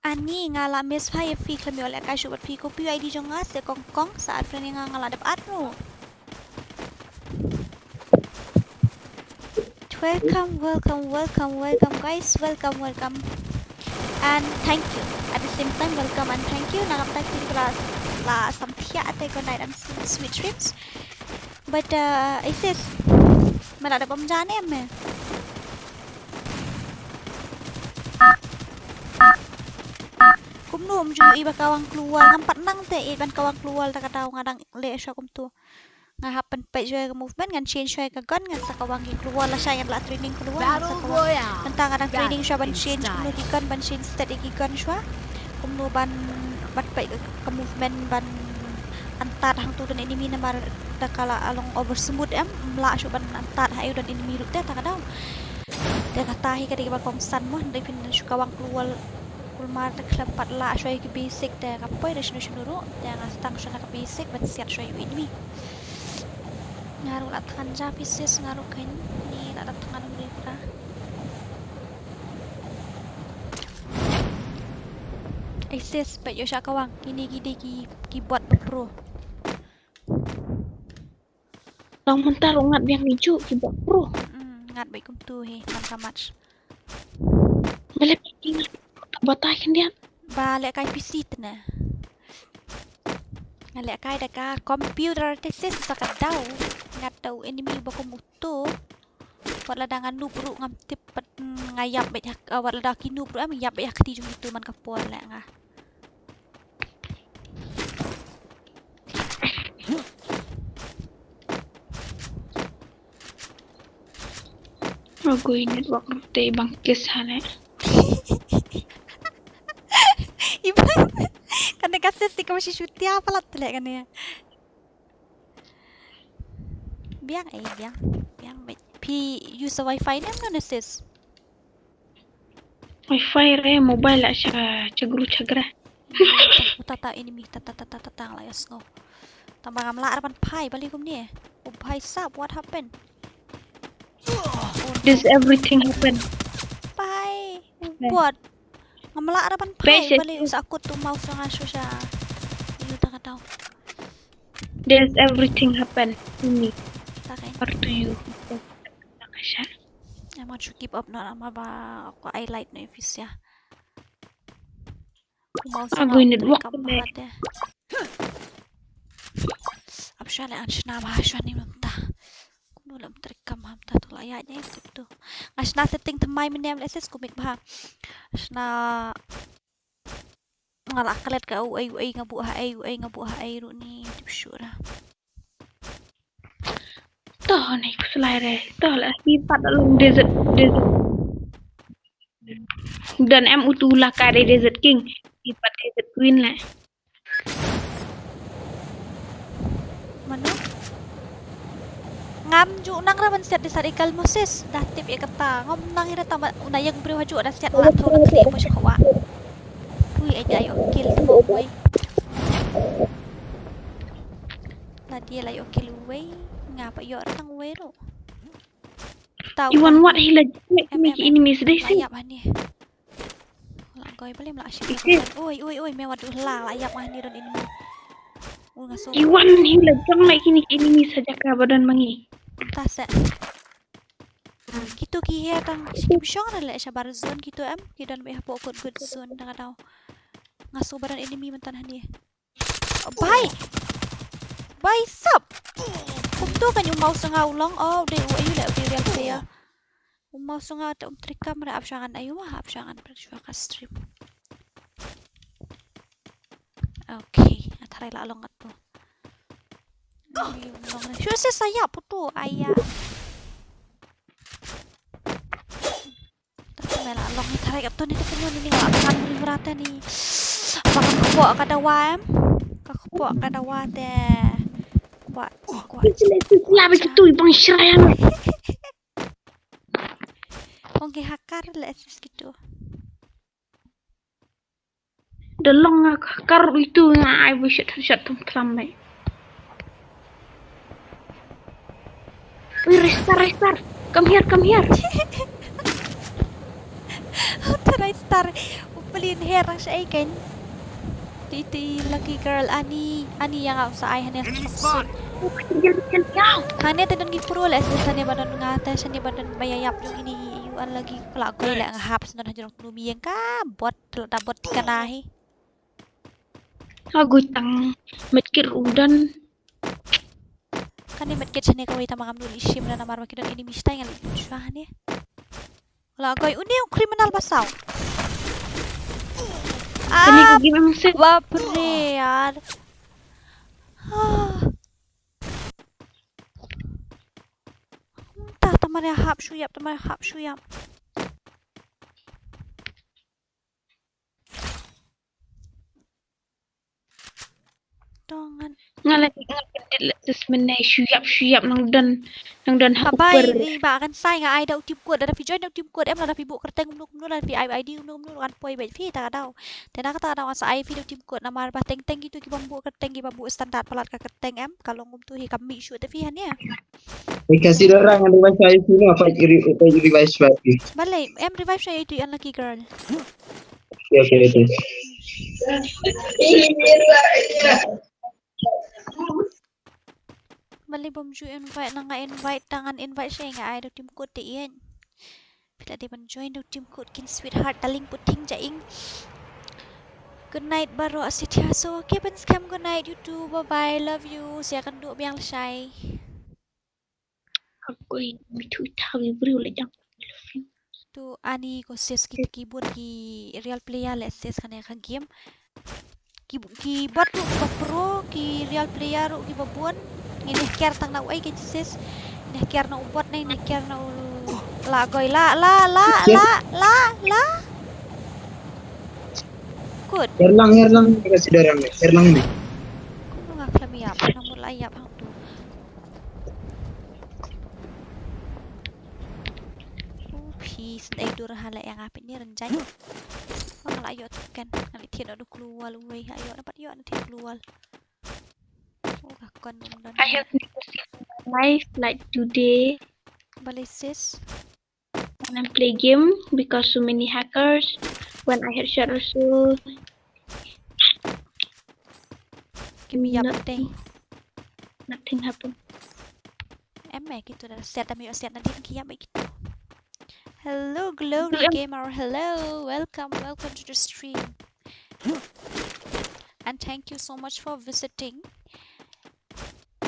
Ani nga la miss pha ïa phi, khlem ïoh lehkai shuh bad phi. Copy ïa I D jong nga, se kong kong sa add friend ïa nga, nga la dep add ruh. Welcome, welcome, welcome, welcome guys, welcome, welcome. And thank you. At the same time, welcome and thank you. Nangam tak phi la, la samthiah te, good night and sweet dreams. But, uh, Isis, me la da bam ja ne me? Kumno ym ju ïohi ba ka wang klur wall, ngam pat nang te ïeit ban ka wang klur wall, ta ka daw nga dang leh shuwa kumto. Nga hap ban peit shuwa ka movement, ngan change shuwa ka gun, ngan sa ka wang ki klur wall, lashai ngan la training klur wall, ngan sa ka wang. Mynta nga dang training shuwa ban change kumno ki gun, ban change stat ïa ki gun shuwa. Kumno ban, ban peit ka movement ban antad hangto don enemy namar da ka la long over smooth em, ym lah shuh ban antad ha ïu don enemy ruh te ta ka daw. Te kata hi ka dei kaba kongsan mo, hynrei phin shu ka wang klur wall kulmar te khlem pat lah shuwa ïa ki basic te ka poi da shano shano ruh, te nga sdang shuwa na ka basic ban siat shuwa ïa u enemy. Nga ruh la thngan ja pieces, nga ruh kane la da thngan ri pra. Isis, peit ïoh sha ka wang, kine ki dei ki, ki bot ba pro. Tang mynta ruh ngat biang iju ki bot pro. Mm, ngat beit kumtu hi, man ka match. Bale peit ngat batai khyndiat. Ba lehkai P C te ne. Nga lehkai da ka computer te sis ta ka daw. Ngat da u enemy ba kum uto. Wat lada nga noob ruh ngam tip pat, mm, nga ïap beit ha, ah, wat lada ki noob ruh em ïap beit ha kti jong itu man ka por leh nga. Agui network te bang kes hane. Iban kane ka ses ti ka masi shutia palat leh kane. Biang, eh, biang. Biang, bet. Phi use wifi ne em ne sis? Wifi re, mobile la sha, sha gru sha gra. Uta, uta, enemy, ta, ta, ta, ta, ta, ta, la ïa sngew. Tang ba ngam lah re ban phai, bali kumne. Oh, bhai sahab, what happened? This everything happened. Bhai, what? Ngam lah re ban phai, bali sa kut tu mouse nga shu sha. Yu ta ka tau. There's everything happen to me. Okay. Or to you. Takasha. I want to give up na ma ba ko I like no ifisia. Aku ini dua kembali. Absha le an shna ba shwa ni mynta. Kumno lam trikam hamta tu la ïa ne tu. Nga shna setting thymmai mynne le ses kumik ba. Shna Nga la klet ka u ei u ei nga buh ha ei u ei nga buh ha ei ruh ni tip shuh ra. To ni ku slai re to la hi pat long desert desert. Dan em utu la ka de desert king hi pat desert queen le. Mano? Ngam ju nang ra ban set di sat ikal Moses dah tip ïa kata. Ngam nang ira tama una yang briew haju dah set la thau la kri mo shkwa. Ui ai ai ok kill tu boy. Te la ïoh kill uwei, nga pat ïoh tang uwei ruh. Tau. Iwan, wat hi la jek. Em, ni em, ki em. Enemies dei. La ïap hangne. La goi balei la asyik. Oi, oi, oi, me wat duh la, la ïap hangne don enemy. U nga so. Iwan, hi la jong la kine ki enemies ha jaka ba don ma ngi. Ta se. Kito ki heh tang, kim shong na leh shabar zone kito em, ki don beit hapoh good good zone tang ka daw. Nga so ba don enemy mynta hangne. Bai! Bai sap! Kumto kan ym maw sngew long, oh, dei u aïu leh u dei real player. Ym maw sngew te um trikam re ap shangan aïu ma, ap shangan pre shuwa ka stream. Okay, nga tharai la long katto. Shu se saya putu aya. Tang me la long ni tharai katto ni te kynnoh ni ni la kan ri vrata ni. Ba ka kpoh ka dawa em. Ka kpoh ka dawa te. Kwah, kwah. La ba kitu bang shrayan. Hong ki hacker le sis kitu. Da long nga ka kar itu nga ai bu shit shit tum tram mai. Ui, Ristar, Ristar. Come here, come here. Ristar. Upalin her rang sa aiken. Ti ti lucky girl ani, ani yang au sa ai hane. Hane te don ki pro le sa ne ba don nga te sa ne ba don ba ya yap jong ini yu an lagi kala goi le nga hap sa don hajrong tumi yang ka bot. Tla da bot tikana hi. Ha gui tang medkit rudan. Kane medkit shane kawei tama kam duli shim na namar ba ki don enemy shtai ngali shwa ne. La goi une un criminal basaw. Kane ko game ang se. Bapre yaar. Ta tamare hap shuyap tamare hap shuyap. Tongan. Nga la nga la sis mene shuyap shuyap nang don nang don ha. Bai ri ba kan sai nga ai da u team code da phi join da u team code em la da phi bu kerteng kumno kumno la phi ai ID kumno kumno kan poi ba phi ta daw. Te na ka ta daw sa ai phi da u team code namar ba teng teng gitu ki bambu kerteng ki bambu standard palat ka kerteng em ka long kumtu hi ka mi shu te phi han ya. Kasi orang ada baca itu ni apa iri apa iri baca. Balai em revive saya itu unlucky girl. Okay, okay, okay. Balei bym ju invite na nga invite tang an invite sha nga ai da u team code te ïeng. Phi la dei ban join da u team code kin sweetheart darling puting ja ing. Good night baroh Asithia so okay ban skhem good night you too bye bye love you sia kan duh biang lashai. Hakoi mi thu thawi briew la jang. Tu ani ko sis ki ki bun ki real player le sis kane ka game. Ki bu- ki bot tu ki ba pro ki real player tu ki ba bun. Ngi ne ker tang na u ai ke sis. Ne ker na u bot ne ne ker na u la goi la la la la la la. Kut. Erlang erlang ka sidarang erlang ne. Kuno nga klam ïap na mut la ïap hang tu. Phi sdei dur ha la ïa nga pynïar njain. Nga la ïoh token nga la thied da klur wal uwei ha ïoh na pat ïoh na thied klur wal. Oh ka kon bym don. I have never seen in my life like today. Balei sis. When I play game because so many hackers. When I headshot also. Give me up nothing. Nothing happened. Em eh gitu dah set ami set na din kia baik gitu. Hello Glory Gamer, hello, welcome, welcome to the stream. And thank you so much for visiting.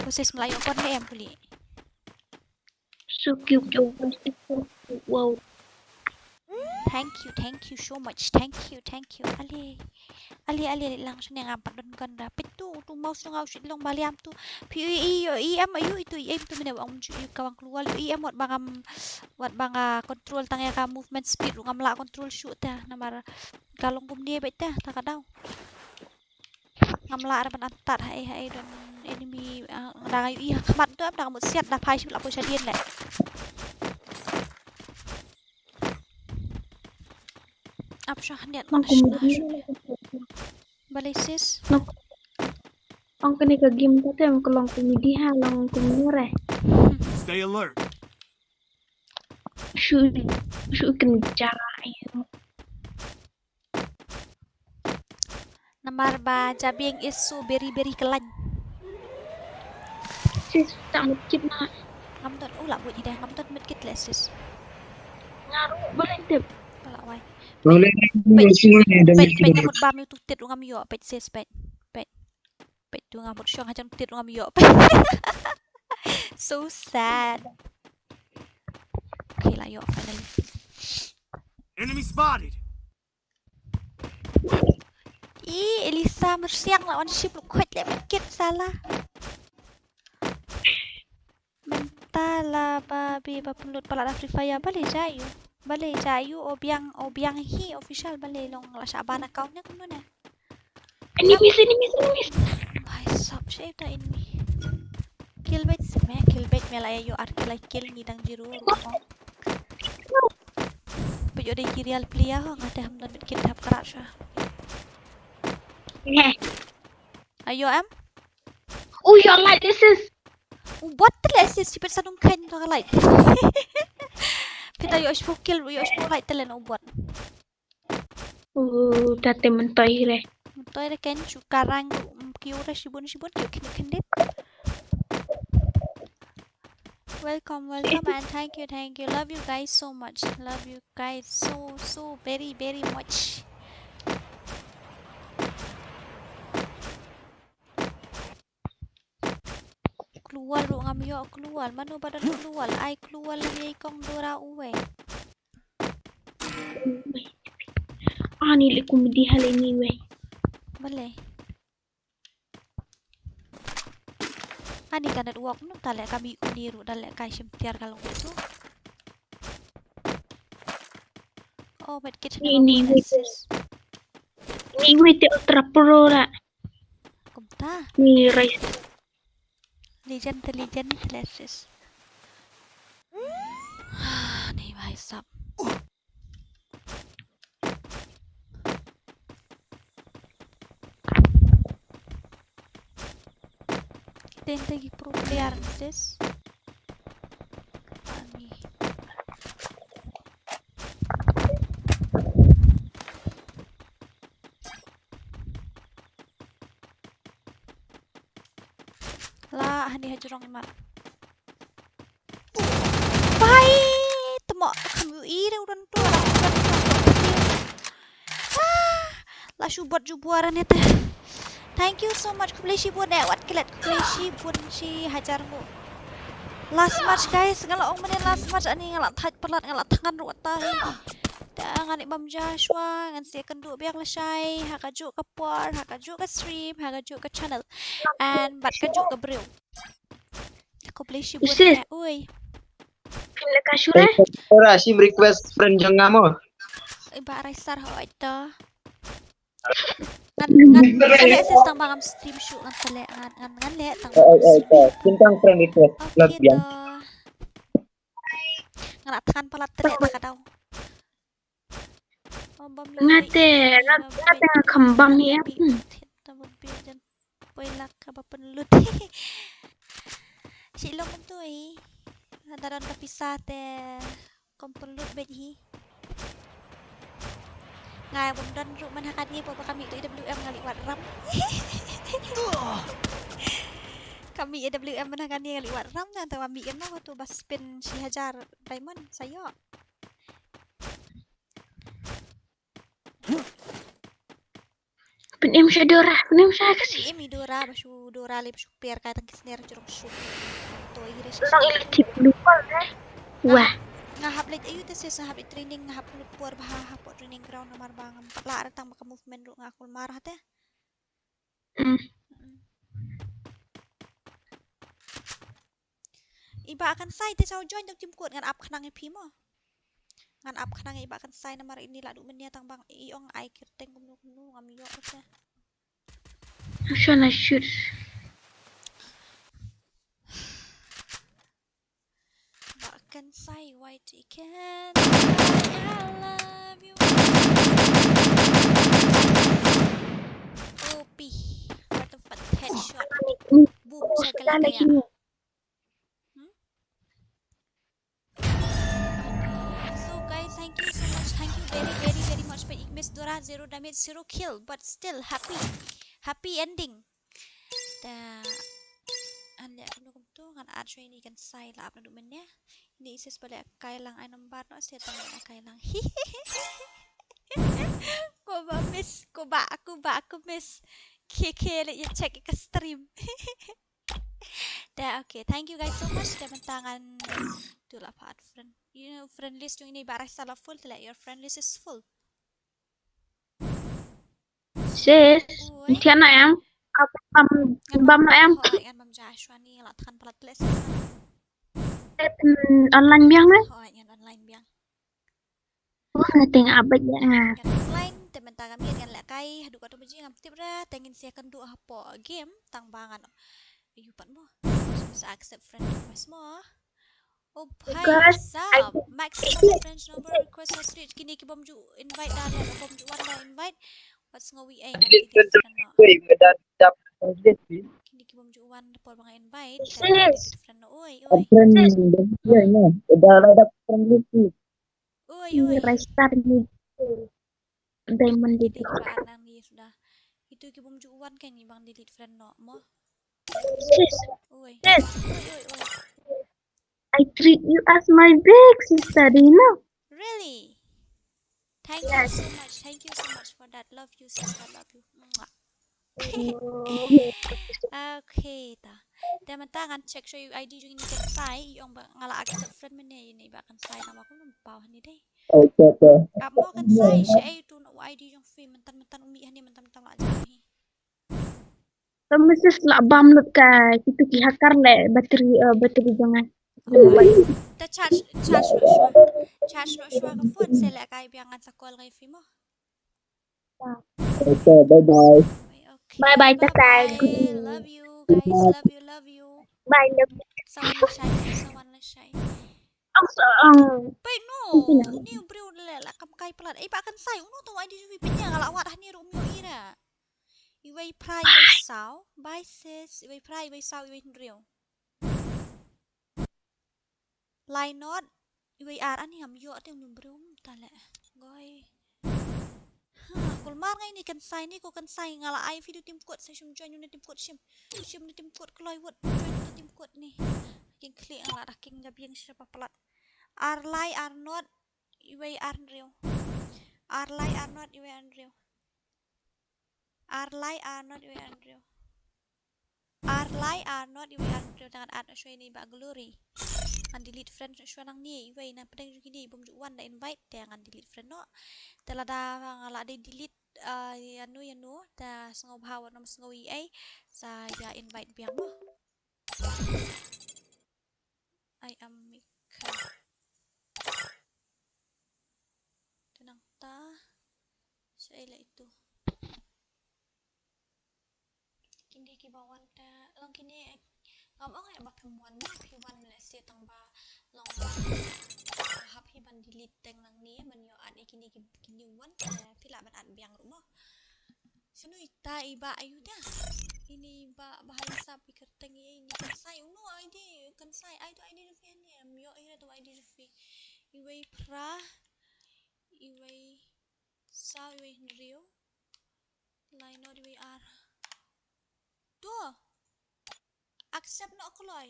Khusus Melayu kon em puli. So cute, your voice is so cute. Wow. Thank you, thank you so much. Thank you, thank you. Ali. Ali, ali, ali lang shane ngam pat don gun da. Pitu tu mau sunga ushit long baliam tu. Pi i i i em ayu itu i em tu mene bang ju i kawang keluar i em wat bangam wat banga control tang ya ka movement speed ngam la control shoot ta namar kalong kumne bet ta ta kadau. Ngam lah ban antat hai hai don enemy dang ayu i ha khmat tu em dang mut siat da phai shu la poi shadien le. Ap shah niat man shah. Balei sis. Ong kane ka game ta te em ka long comedy ha, long comedy re. Stay alert. Shu, shu kynja. Namar ba jabieng is so very, very khlaiñ. Sis, ta mut kit na. Ngam don, u la buh ide, ngam don mut kit le sis. Nga ruh balei tip. Ka la wai. Peit, peit, peit, mut ba mi tu tit u ngam ïoh, peit sis, peit. Peit. Peit tu nga mut shong hajan tit ngam ïoh. So sad. Okay, la ïoh finally. Enemy spotted. I Elisa mersiang la wan ship lu kwet le kit sala. Mynta la ba bi ba pynlut palat Free Fire balei ja ïu. Balei ja ïu o biang o biang hi official balei long la shaban account ne kumno ne. Enemies, enemies, enemies. Bhai sab, shape da enemy. Kill bait me, kill bait me la ïa ïoh ar kill ai kill ngi dang jiru. Peit ïoh dei ki real player ho nga te ham don bit kit hap krat sha. Neh. Ayo em? Oh, ïoh light assist. U bot te light assist, sipit sa dum khain to ka light. Pita ïoh shu kill, ïoh shu light te len u bot. Uh, ta te mentoi re. Mentoi re ken shu karang, mm, kiu re shibun shibun kiu khindit khindit. Welcome, welcome, and thank you, thank you. Love you guys so much. Love you guys so, so very, very much. Kluar ruh ngam ïoh kluar. Mano ba don kluar? Ai kluar lem ïa i kong Dora uwei. Ani le comedy ha le ni wei. Balei? Ani ka network nu ta le ka bi uni ruh da le ka shim tiar ka long tu. Oh, medkit ni, ni wei te. Ni wei te ultra pro ra. Kumta. Ni rais. Legend te legend te lesis. Ni bhai sab. Tente ki pro player sis. Ani. La hani ha jrong imat. Bye. Temo kam ïohi re u don tu. Ah, la shu bot ju buar ne te. Thank you so much. Khublei shibun eh wat klet, khublei shibun shi hajar nguh. Last match guys, nga la ong mane last match ani nga la thait palat, nga la thngan ruh ta hi. Te ngan ïa bam ja shuwa, ngan sa ïakynduh biang lashai ha kajuh ka por, ha kajuh ka stream, ha kajuh ka channel. And bad kajuh ka briew. Khublei shibun eh. Ui. Phin leh ka shuh re? Ora shim request friend jong nga mo. Iba raisar hoi to. Ngan, ngan, ngan leh sis tang ba ngam stream shuh, ngan leh, ngan, ngan, ngan leh tang ba ngam stream. Kin tang friend request. Love you. Nga la thngan palat te leh ta ka daw. Nga te, nga te nga kham bam ïa. Poi lak kaba pynlut. Shi long myntu hi. Lada don ka pisa te kom pynlut beit hi. Nga bym don ruh man ha kane pok ba ka mih tu E W M nga leh wad ram. Ka mih E W M man ha kane nga leh wad ram na ta ba mih em na tu ba spin shi hajar diamond sa ïoh. Pynim sha Dora, pynim sha ka si. Pynim i Dora, ba shu Dora le ba shu per ka tang ki sner jrong shu. To i re sha. Long i le tip lupa re. Wah. Nga hap leit ayu te sis, nga hap leit training, nga hap lut por ba ha, ha pot training ground namar ba ngam pat lah re tang ba ka movement ruh nga kulmar ha te. Hmm. I Bah Kansai te sa join dong tim kut ngan ap khnang ïa phi mo. Ngan ap khnang ïa i Bah Kansai namar ini la duh mynne tang bang i ong ai kyrteng kumno kumno ngam ïoh te. Shana shoot. Bah Kansai, why do you can't say I love you? O P. What the fuck? Headshot. Kaya. Hmm? So guys, thank you so much. Thank you very, very, very much. But Igmis Dora, zero damage, zero kill, but still happy. Happy ending. Da an leh kumno kumto ngan add shwa ïa ine i kynsai la ap naduh mynne. Ine i sis ba leh kai lang ai number noh, sa tang leh kai lang. Ko ba miss, ko ba, ko ba, ko miss. Khe khe leh ïa check ïa ka stream. Da, okay, thank you guys so much. Da mynta ngan tu la pat friend. You know, friend list jong ine i Bah Raisa la full, te leh your friend list is full. Sis, oi. Thian na em? Bam, bam na em? Hooid, ngan bam ja shwa ni, la than palat leh sis. Online biang na? Hooid, ngan online biang. Wah, nga teng abad ya nga. Ngan online, te mynta ka miet ngan leh kai, haduh katno baje ngam tip re, te ngin sa ïakynduh hapoh game, tang ba ngan. Ayu pat mo. Sa accept friend request mo. Oh, hi, what's up? Maximum friends number request has reached. Kine ki bym ju invite da leh, bym ju wan da invite. Wat sngew wi ei, ngan delete friend noh. Kine ki bym ju wan por ba nga invite, ngan delete friend noh. Oi, oi. Friend, friend, friend, friend, friend, friend, friend. Oi, oi. Raisa ni. Diamond di. Kita ba nang ni sudah. Itu ki bym ju wan kan ni bang delete friend noh mo. Sis. Oi. Sis. Oi, oi, oi. I treat you as my big sister, do you know? Really? Thank you so much. Thank you so much for that. Love you, sister. Love you. Mwah. Okay ta. Te mynta ngan check shwa ïa u I D jong ine i kynsai, i ong ba nga la accept friend mynne ïa ine i Bah Kynsai, namar kumno ym paw hangne dei. Ap mo Kynsai, shaei uto u I D jong phi, mynta mynta u mih hangne, mynta mynta la jam hi. Te message la bam lut ka, kitu ki hacker leh battery, eh, battery jong nga. Te charge, charge noh shwa. Charge noh shwa ka phone, sa leh kai biang ngan sa call ngai phi mo. Okay, bye bye. Okay, bye bye, bye tata. Bye. Good night. Love you guys, love you, love you. Bye, love you. Sa wan lashai, sa wan lashai. Ang, ang. Peit no. Ni u briew leh la kam kai palat. Ei Bah Kynsai, uno to I D jong phi pynïa nga la wad hangne ruh ym ïohi ra. Iwei phra iwei saw. Bye sis. Iwei phra iwei saw iwei hynriew. Lai not, iwei ar ani ngam ïoh te ym briew ta leh. Goi. Ha, kulmar ngai ni Kynsai ni ko Kynsai nga la ai phi tu tim kut sa shim join na tim kut shim. Shim na tim kut kloi wut join na tim kut ni. King klik nga la dah king jabieng sha palat. Ar lai ar not, iwei ar hynriew. Ar lai ar not, iwei ar hynriew. Ar lai ar not, iwei ar hynriew. Ar lai ar not, iwei ar hynriew. Te ngan add noh shwa ine i Bah Glory. Ngan delete friend noh shwa nangne, iwei na pdeng jong kine i bym ju wan da invite, te ngan delete friend noh. Te lada nga la dei delete, ah, ïano ïano, te sngewbha wat nym sngew ei ei, sa ïa invite biang mo. I am Mika. Te nangta shaei leh itu. Kine kiba wan te long kine, ngam ong eh ba phim wan, ba phi wan lehse tang ba long, ah, hap hi ban delete teng nangne ban ïoh add ïa kine ki, kine wan te phi lah ban add biang ruh mo. Shano ita i Bah ayu da? Ini i Bah ba ha ïasap i kyrteng ïa ine i Kynsai. Uno I D, Kynsai, ai to I D jong phi hangne. Ym ïoh ïa to I D jong phi. Iwei phra, iwei saw, iwei hynriew. Lai not, iwei ar. To. Accept noh kloi.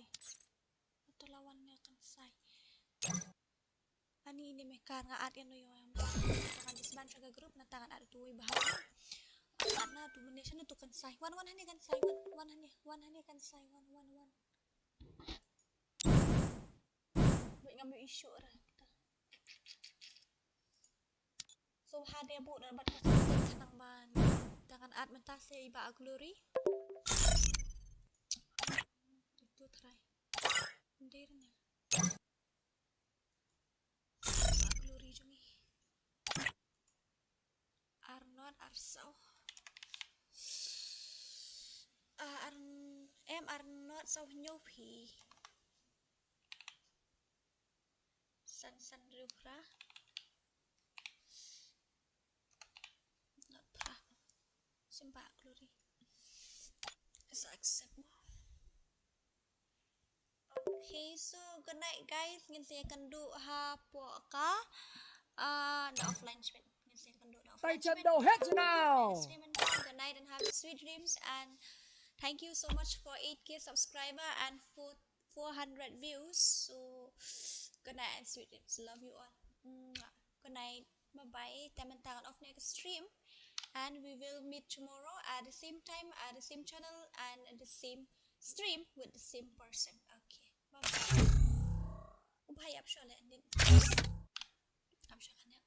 To la wan ne Kynsai. Ani ine me kar nga add ïano ïoh em. Ngan disband sha ka group nangta ngan add utu uwei ba hap. Add na utu mynne shano utu Kynsai. Wan wan hangne Kynsai wan. Wan hangne, wan hangne Kynsai wan, wan wan. Wait ngam ïoh issue ra. So ha de bu da bat ka nang ban. Te ngan add mynta sa i Bah Glory. Itu try. Ndir ne. Bah Glory jong i. Ar not ar saw. Ah, ar em ar not saw hynñiew phi. San san hynriew phra. Not phra. Sim Bah Glory. Sa accept mo. Okay, so good night guys. Ngin sa ïakynduh hapoh ka, ah, the offline stream. Ngin sa ïakynduh the offline Tay chat stream. daw het now. Stream and good night and have sweet dreams and thank you so much for eight K subscriber and four, four hundred views. So good night and sweet dreams. Love you all. Mwah. Good night. Bye bye. Te mynta ngan off ne ka stream. And we will meet tomorrow at the same time, at the same channel, and at the same stream with the same person. Okay. Bye bye. Ubhai ap shole din. Ap shole.